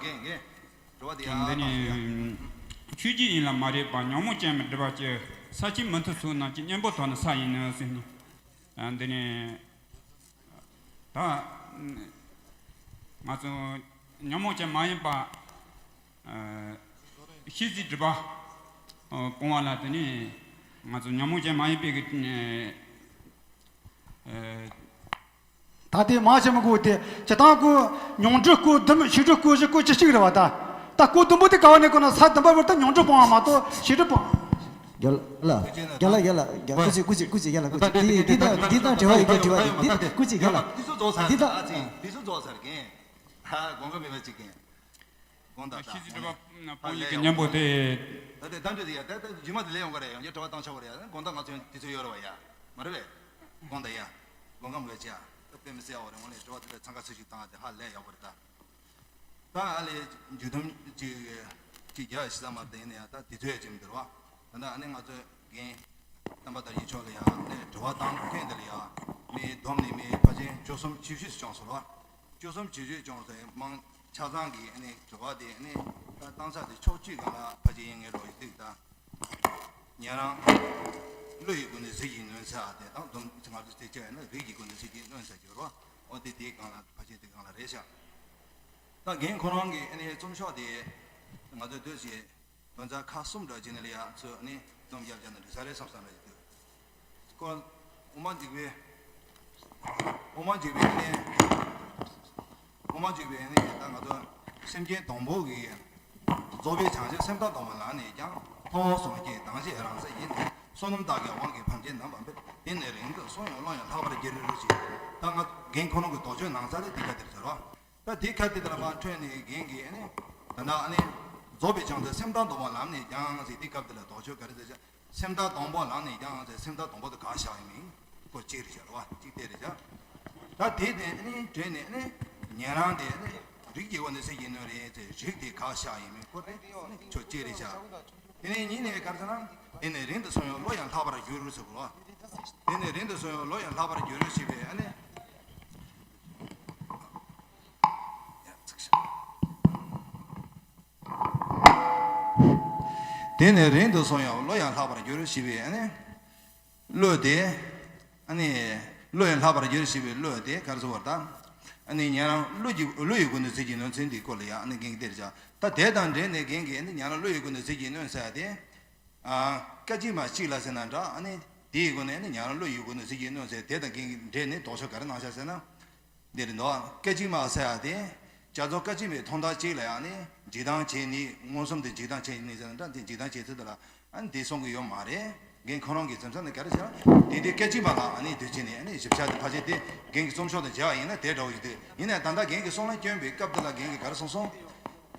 རྒན་རྒན། དྲི་བ་དེ་ཡང་འདི་ནི་ཆོས་བརྒྱུད་ཡིན་ལ་མ་རེད་པ། ཉོན་མོངས་ཅན་མི་སྒྲིབ་པ་ཅི། ས་བཅུ་མི་མཐུན་ཚོགས་རྣམས་ཀྱི། གཉེན་པོ་དོར་ནས་ས་ཡིན་ནོ་ཟེར་ནས། ཨ། འདི་ནི་ད་ང་ཚོ་ཉོན་མོངས་ཅན་མ་ཡིན་པ། ཨ། ཤེས་བྱའི་སྒྲིབ་པ་སྤོང་བ་ལ་དེ་ནི་ང་ཚོ་ཉོན་མོངས་ཅན་མ་ཡིན་པའི་གི། ཨ། ད་དེ་མ་བྱེད་མི་དགོས་ཏེ། སྤྱིར་བཏང་སྐོར་ཉུང་འགྲོས་སྐོར་བདུན། ཞི་ཁྲོ་སྐོར་བཞི་སྐོར་བཅུ་གཅིག་རེད་བ་ད། ད་སྐོར་བདུན་པོ་དེ་ག་བ་ནས་སྐོར་ན། ས་བདུན་པ་བར་དུ་ཉུང་འགྲོས་སྤོང་བ་མ་གཏོགས་ཞི་ཁྲོ་སྤོང་། རྒན་ལགས། རྒན་ལགས། རྒན་ལགས། རྒན་ལགས། སྐུ་མཁྱེན། སྐུ་མཁྱེན། སྐུ་མཁྱེན། རྒན་ལགས། སྐུ་མཁྱེན། འདི་འདི་ད་འདི་ད་དྲི་བ་ཡི་གེ་དྲི་བ་ཡིན། འདི་ད་སྐུ་མཁྱེན། རྒན་ལགས། འདི་ཚོ་རྫོགས་ཚར། འདི་ད་ཨ་ཙི། འདི་ཚོ་རྫོགས་ཚར་རྒན། ད་དགོངས་ཀ་མེད་པ་ཅིག་རྒན། དགོངས་དག་ཤེས་བྱའི་སྒྲིབ་པ་སྤོང་ཡི་གི་གཉེན་པོ་དེ། ད་དེ་ད་འདྲ་དེ་ཡ། ད་ད་རྗེས་མ་དེ་ལས་ཡོང་གི་རེད། ཡང་བསྐྱར་དྲི་བ་བཏང་ཆོག་གི་རེད་ཡ། དགོངས་དག་ང་ཚོ་ཡང་དེ་ཚོ་ཡོད་རེད་བ་ཡ། མ་རེད་པས། དགོངས་དག་ཡ། དགོངས་ཀ་མེད་པ་ཅིག་ཡ། ད་དཔེ་མི་སྲིད་ཡག་པོ་རེད། དངོས་གནས་དྲི་བ་དེ་འདྲ་འཚང་ཁ་ཚུལ་ཞིག་བཏང་བ་དེ་ཧ་ལས་ཡག་པོ་རེད་ད། ད་ཨ་ལས་མཇུག་སྡོམ་ཅིག་ཅིག་རྒྱག་ཤི་ས་མ་རེད། ཡིན་ན་ཡང་ད་དེ་ཚོ་ཡང་བྱེད་མི་འདུག་ར་བ། ད་ལྟ་ཨ་ནི་ང་ཚོའི་རྒན་བསྟན་པ་དར་རྒྱས་མཆོག་ལ་ཡང་ཨ་ནི་དྲི་བ་བཏང་མཁན་དེ་ལ་ཡང་མི་བསྡོམས་ནས་མི་ཕལ་ཆེར་བཅུ་གསུམ་བཅུ་བཞི་ཙམ་བྱུང་སོང་ར་བ། བཅུ་གསུམ་བཅུ་བཞི་བྱུང་སོང་། མང་ཆ་ཚང་གིས་ཨ་ནི་དྲི་བ་དེ་ཨ་ནི་ད་བཏང་ས་དེ་ཕྱོགས་གཅིག་སྒང་ལ་ཕལ་ཆེར་ཡིན་ངེས་རོགས་ཡིན་འདུག་ད། ཉན་རང་བློ་ཡི་སྒོ་ནས་ཟིལ་གྱིས་གནོན་ཚར་དེ་དང་། སྡོམ་ང་ཚོ་དེ་བྱས་ན་རིགས་ཀྱི་སྒོ་ནས་ཟིལ་གྱིས་གནོན་ཚར་གྱི་རོ། འོ་དེ་དེའི་སྒང་ལ་ཕལ་ཆེར་དེ་སྒང་ལ་རེད་ཤག་ད་རྒན་ཁོ་རང་གི་ཨ་ནི་རྩོམ་ཤོག་དེ་ང་ཚོ་སྡོད་ཞེས་དོན་རྩ་ཁག་གསུམ་འདྲ་བྱས་ནས་ལ་ཡ་ཚོ་ནི་རྩོམ་རྒྱབ་རྒྱབ་ན་འགྲིག་ས་རེད་བསམ་བསམ་རེད་འདུག་སྐོར་དབུ་མ་འཇུག་པའི། དབུ་མ་འཇུག་པའི་ནི། དབུ་མ་འཇུག་པའི་ནི་ད་ང་ཚོ་སེམས་ཅན་སྡོང་པོ་གི། རྫོགས་པའི་བྱང་ཆུབ་སེམས་དང་སྡོམ་པ་ལ་ནི་ཀྱང་། མཐོང་བ་སོ་སྐྱེས་དང་ཞེས་རང་སེམས་ཡིན་ཏེ། བསོད་ནམས་དག་གི་དབང་གིས་ཕམ་བྱེད་རྣམ་པར་འབད། དེ་ནི་རིང་དུ་སོང་ཡང་བློ་ཡང་ལྷག་པར་འགྱུར་ཞེས། ད་ང་རྒན་ཁོ་རང་གི་དོགས་གཅོད་ནང་ས་ལས་དེ་ག་དེར་ཟེར་རོ། ད་དེ་ག་དེ་དེ་ལ་མ་འཕྲོས་ནས་རྒན་གྱིས་ནི། ད་ནི་ཨ་ནི། རྫོགས་པའི་བྱང་ཆུབ་སེམས་དང་སྡོམ་པ་ལ་ནི་ཀྱང་ཟེར། དེ་སྐབས་དེ་ལ་དོགས་གཅོད་ག་རེ་ཟེར་བྱ། སེམས་དང་སྡོམ་པ་ལ་ནི་ཀྱང་ཟེར། སེམས་དང་སྡོམ་པ་དེ་ག་བཞག་ཡིན་མིན་སྐོར་གཅིག་རེད་བཞག་རེད་བ། གཅིག་དེ་རེད་བཞག་ད་དེ་དེ་ནི་དྲན་ནས་ནི་ཉན་རང་དེ་ནི་རིགས་ཀྱི་སྒོ་ནས་ཟེར་གྱི་ནོ་རེད་ཟེར། རིགས་དེ་ག་བཞག་ཡིན་མིན་སྐོར་དེ་ནི་ཕྱོགས་གཅིག་རེད་བཞག་དེ་ནས་ཉིན་ནས་ག་རེ་ཟེར་ན། དེ་ནས་རིང་དུ་སོང་ཡང་བློ་ཡང་ལྷག་པར་འགྱུར་ཟེར་གོ། དེ་ནས་རིང་དུ་སོང་ཡང་བློ་ཡང་ལྷག་པར་འགྱུར་ཞེས་པའི་ཨ་ནི། དེ་ནས་རིང་དུ་སོང་ཡང་བློ་ཡང་ལྷག་པར་འགྱུར་ཞེས་པའི་ཨ་ནི། བློ་དེ། ཨ་ནི། བློ་ཡང་ལྷག་པར་འགྱུར་ཞེས་པའི་བློ་དེ་ག་རེ་ཟེར་བ་དང་། ཨ་ནི་ཉན་རང་བློ་གྱི་བློ་ཡི་སྒོ་ནས་ཟེར་གྱི་ནོ་ཚུལ་འདིའི་སྐོར་ལ་ཡང་ཨ་ནི་རྒན་གྱིས་དེ་རེད་བཞག་ད་དེ་དང་འབྲེལ་ནས་རྒན་གྱིས་ཨ་ནི་ཉན་རང་བློ་ཡི་སྒོ་ནས་ཟེར་གྱི་ནོ་ཟེར་ཡ་དེ། ཨ། སྐད་ཅིག་མ་གཅིག་ལ་ཟེར་ན་འདྲ། ཨ་ནི་དེའི་སྒོ་ནས་ནི་ཉན་རང་བློ་ཡི་སྒོ་ནས་ཟེར་གྱི་ནོ་ཟེར། དེ་དང་རྒན་གྱིས་འབྲེལ་ནས་དོགས་གཅོད་ག་རེ་གནང་བཞག་ཟེར་ན། འདི་རེད་འདུག་སྐད་ཅིག་མ་ཟེར་ཡ་དེ། རྒྱ་མཚོ་སྐད་ཅིག་མའི་མཐོང་ཐང་གཅིག་ལ་ཡང་ནི་འཇིག་ལྡང་བྱེད་ནི། མངོན་སུམ་དུ་འཇིག་ལྡང་བྱེད་ནི་ཟེར་ན་འདྲ། དེ་འཇིག་ལྡང་བྱེད་ཚུལ་དེ་ལ་ཨ་ནི་དེ་གསུང་གི་ཡོད་མ་རེད། རྒན་ཁོ་རང་གིས་མཚམས་མཚམས་ནས་ག་རེ་ཟེར་ན། དེ་དུས་སྐད་ཅིག་མ་ལ་ཨ་ནི་དུས་ཕྱིན་ནས་ཨ་ནི་ཞིབ་ཆ་དེ་ཕལ་ཆེར་དེ་རྒན་གྱི་རྩོམ་ཤོག་དང་མཇལ་བ་ཡིན་ན་དེ་འདྲ་བོ་ཞིག་འདུག་ཡིན་ནའི་ད་ལྟ་རྒན་གྱིས་གསུང་ལན་བསྐྱོན་པའི་སྐབས་དེ་ལ་རྒན་གྱིས་ག་རེ་གསུངས་སོང་།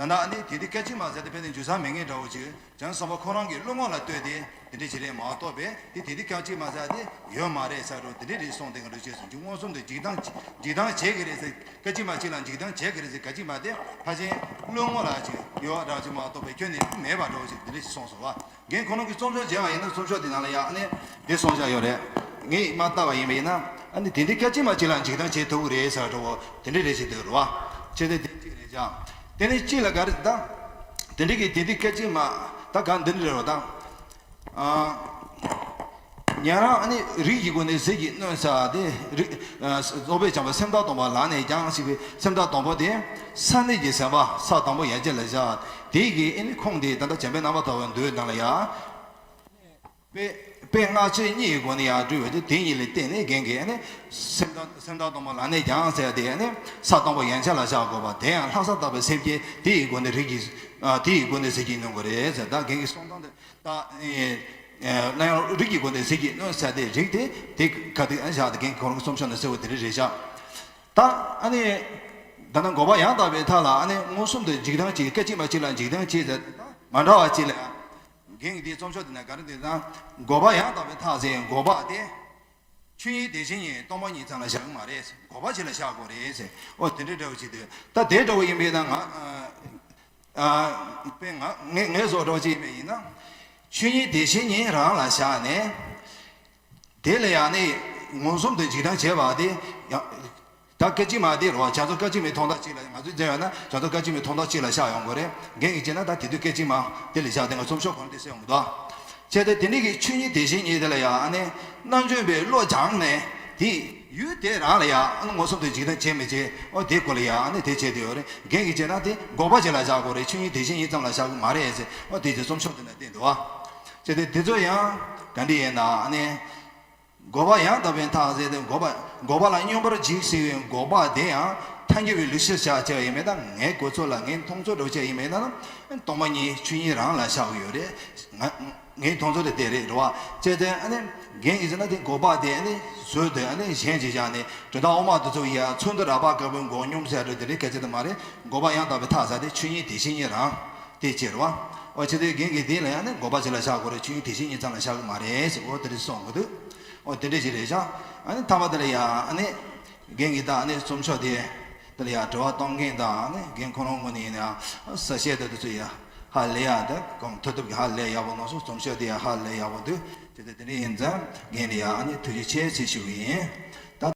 ད་ལྟ་ཨ་ནི་དེ་དུས་སྐད་ཅིག་མ་ཟེར་དེ་ཕལ་ཆེར་འཇུ་ས་མེད་མཁན་འདྲ་བོ་ཅིག་བྱང་སེམས་དཔའ་ཁོ་རང་གི་བློ་ངོ་ལ་ལྟོས་ཏེ་དེ་འདྲ་ཞིག་རེད་མ་གཏོགས་པས། དེ་དེ་དུས་སྐད་ཅིག་མ་ཟེར་དེ་ཡོད་མ་རེད་ཟེར་འགྲོ། དེ་འདྲ་རེད་གསུངས་དེ་ག་འདྲ་བྱས་སོང་། མངོན་སུམ་དུ་འཇིག་ལྡང་འཇིག་ལྡང་བྱེད་ཀྱི་རེད་ཟེར། སྐད་ཅིག་མ་གཅིག་ལ་འཇིག་ལྡང་བྱེད་ཀྱི་རེད་ཟེར། སྐད་ཅིག་མ་དེ་ཕལ་ཆེར་བློ་ངོ་ལ་ཅིག་ཡོད་པ་འདྲ་ཅིག་མ་གཏོགས་པས་ཁྱོན་ནས་མེད་པ་འདྲ་ཅིག་དེ་འདྲ་ཞིག་གསུངས་སོང་བ། རྒན་ཁོ་རང་གིས་རྩོམ་ཤོག་མཇལ་བ་ཡིན་ན་རྩོམ་ཤོག་དེ་ནང་ལ་ཡང་ཨ་ནི་དེ་གསུངས་བཞག་ཡོད་རེད། ངས་མར་བལྟས་པ་ཡིན་པ་ཡིན་ན་ཨ་ནི་དེ་འདྲའི་སྐད་ཅིག་མ་གཅིག་ལ་འཇིག་ལྡང་བྱེད་ཐུབ་ཀྱི་རེད་ཟེར་བ་འདྲ་བོ་དེ་འདྲ་རེད་ཅེས་འདོད་རེད་བ། བྱས་ཏེ་དེ་གཅིག་རེད་ཀྱང་། དེ་ནས་གཅིག་ལ་ག་རེ་ད། དེ་འདྲའི་གི་དེ་འདྲའི་སྐད་ཅིག་མ་ད་གང་འདི་འདྲ་རེད་བ་ད། ཨ། ཉན་རང་ཨ་ནི་རིགས་ཀྱི་སྒོ་ནས་ཟིལ་གྱིས་གནོན་ཟེར་བ་དེ་རིགས། ཨ། རྫོགས་པའི་བྱང་ཆུབ་སེམས་དང་སྡོམ་པ་ལ་ནི་ཀྱང་ཞེས་པའི་སེམས་དང་སྡོམ་པ་དེ་ས་གནས་ཀྱི་ཟིན་པ་ས་དང་པོ་ཡན་ཆད་ལ་བཞག་དེ་གི་ཨ་ནི་ཁུངས་དེ་ད་ལྟ་བྱམས་པའི་རྣམ་པར་དག་པའི་མདོའི་ནང་ལ་ཡང་། དཔེ་དཔེ་སྔ་ཕྱི་གཉིས་ཀྱི་སྒོ་ནས་ཡང་སྤྲུལ་བའི་དེ་གཉིས་ལ་བརྟེན་ནས་རྒན་གྱིས་ཨ་ནི་སེམས་དང་སེམས་དང་སྡོམ་པ་ལ་ནི་ཀྱང་ཟེར་དེ་ཨ་ནི་ས་དང་པོ་ཡན་ཆད་ལ་བཞག་དགོས་པ་དེ་ཡང་ལྷག་བསམ་དག་པའི་སེམས་བསྐྱེད་དེ་ཡི་སྒོ་ནས་རིགས་ཀྱི། ཨ། དེ་ཡི་སྒོ་ནས་ཟིལ་གྱིས་གནོན་དགོས་རེད་ཟེར། ད་རྒན་གྱིས་གསུང་སྟངས་དེ། ད། ཨེ། ཨ་སྣང་ཡང་རིགས་ཀྱི་སྒོ་ནས་ཟེར་གྱི་ནོ་ཟེར་དེ་རིགས་དེ་དེ་ག་དུས་ཨ་བཞག་དེ་རྒན་ཁོ་རང་གི་རྩོམ་ཤོག་ནང་གསལ་བོ་དེ་འདྲ་རེད་བཞག་ད་ཨ་ནི་ད་ནང་འགོག་པ་ཡང་དག་པའི་མཐའ་ལ་ཨ་ནི་མངོན་སུམ་དུ་འཇིག་རྟེན་གཅིག་སྐད་ཅིག་མ་གཅིག་ལ་འཇིག་རྟེན་གཅིག་ཟེར་མ་འདྲ་བ་གཅིག་ལ་རྒན་གྱི་དེའི་རྩོམ་ཤོག་དེ་ན་ག་རེ་འདུག་ན་འགོག་པ་ཡང་དག་པའི་མཐའ་ཟེར་འགོག་པ་དེ། ཆོས་ཉིད་བདེ་གཤེགས་ཉིད་སྟོང་པ་ཉིད་ཙམ་ལ་བཞག་གི་མ་རེད། འགོག་པ་ཅིག་ལ་བཞག་དགོས་རེད་ཟེར། ཨོ་དེ་འདྲའི་འདྲ་བོ་ཅིག་འདུག་ད་དེ་འདྲ་བོ་ཡིན་པས་ན་ང་ཨ་ཨ་དཔེ་ང་ངས་ངས་བཟོ་འདྲ་བོ་ཅིག་ཡིན་པས་ཡིན་ན། ཆོས་ཉིད་བདེ་གཤེགས་ཉིད་རང་ལ་བཞག་ནས། དེ་ལ་ཡང་ནི་མངོན་སུམ་དུ་འཇིག་རྟེན་བྱེད་པ་དེ་ཡང་། ད་སྐད་ཅིག་མ་དེ་རོ་བྱ་རྫོགས་སྐད་ཅིག་མའི་ཐོག་མཐའ་གཅིག་ལ་ང་ཚོས་མཛད་ཡོད་ན་བྱ་རྫོགས་སྐད་ཅིག་མའི་ཐོག་མཐའ་གཅིག་ལ་བཞག་ཡོང་དགོས་རེད། རྒན་གྱིས་བྱས་ན་ད་དེ་དུས་སྐད་ཅིག་མ་དེ་ལ་བཞག་དེ་ང་རྩོམ་ཤོག་གང་དེ་གསལ་ཡོང་གི་འདུག་བྱས་ཏེ་དེ་ནི་གི་ཆོས་ཉིད་བདེ་གཤེགས་ཉིད་དེ་ལ་ཡང་ཨ་ནི་རྣམ་འཇོག་པའི་བློ་སྦྱངས་ནས་དེ་ཡུལ་དེ་རང་ལ་ཡང་ཨ་ནི་མངོན་སུམ་དུ་འཇིག་རྟེན་བྱེད་མི་བྱེད་ཨོ་དེ་སྐོར་ལ་ཡང་ཨ་ནི་དེ་བྱས་དེ་ཡོད་རེད། རྒན་གྱིས་བྱས་ན་དེ་འགོག་པ་ཅིག་ལ་བཞག་དགོས་རེད། ཆོས་ཉིད་བདེ་གཤེགས་ཉིད་ཙམ་ལ་བཞག་གི་མ་རེད་ཟེར་ཨོ་དེ་ཅིག་རྩོམ་ཤོག་དེ་ན་བསྟན་འདུག་བ། བྱས་ཏེ་དེ་ཚོ་ཡང་ག་འདྲ་ཡིན་ན་ཨ་ནི། འགོག་པ་ཡང་དག་པའི་མཐའ་ཟེར་ཏེ་འགོག་པ་འགོག་པ་ལ་སྙོམས་པར་འཇུག་ཟེར་བའི་འགོག་པ་དེ་ཡང་ཐལ་འགྱུར་བའི་ལུགས་སྲོལ་བྱ་བྱ་བ་ཡིན་མིན་དང་ངའི་གོ་ཚོད་ལ་ངའི་མཐོང་ཚོད་འདྲ་བོ་བྱས་ཡིན་མིན་ན་སྟོང་པ་ཉིད་ཆོས་ཉིད་རང་ལ་བཞག་གི་ཡོད་རེད། ང་ངའི་མཐོང་ཚོད་དེ་དེ་རེད་རེད་བ། བྱས་ཏེ་ཨ་ནི་རྒན་གྱིས་ཟེར་ན་དེ་འགོག་པ་དེ་ཨ་ནི་བཟོས་ཏེ་ཨ་ནི་གཞན་གྱིས་བཞག་ནས་དྲི་དང་འོ་མ་དེ་ཚོ་ཡ་ཚོན་དུ་རགས་པ་དཀར་པོའི་འགོག་སྙོམས་ཟེར་རེད། དེ་རེད་སྐད་ཆ་དེ་མ་རེད། འགོག་པ་ཡང་དག་པའི་མཐའ་ཟེར་དེ་ཆོས་ཉིད་བདེ་གཤེགས་ཉིད་རང་དེ་ཅེས་རེད་བ། འོ་བྱས་ཏེ་རྒན་གྱིས་དེ་ལ་ཡང་ནི་འགོག་པ་ཅིག་ལ་བཞག་དགོས་རེད། ཆོས་ཉིད་བདེ་གཤེགས་ཉིད་ཙམ་ལ་བཞག་གི་མ་རེད་ཟེར། འོ་དེ་འདྲ་གསུང་གི་འདུག་འོ་དེ་འདྲ་ཞིག་རེད་ཤག་ཨ་ནི་མཐའ་མ་དེ་ལ་ཡང་ཨ་ནི་རྒན་གྱིས་ད་ཨ་ནི་རྩོམ་ཤོག་དེ་དེ་ལ་ཡང་དྲི་བ་གཏོང་མཁན་དང་ཨ་ནི་རྒན་ཁོ་རང་ངོས་ནས་ཡིན་ན་ཡང་གསལ་བཤད་དེ་དེ་ཚོ་ཡང་ཧ་ལས་ཡག་དེ་གང་ཐུབ་ཐུབ་ཀྱི་ཧ་ལས་ཡག་པོ་གནང་སོང་། རྩོམ་ཤོག་དེ་ཡང་ཧ་ལས་ཡག་པོ་འདུག་དེ་དེ་དེ་འདྲ་ཡིན་ཙང་རྒན་ལ་ཡང་ཨ་ནི་ཐུགས་རྗེ་ཆེ་ཟེར་ཞུ་གི་ཡིན།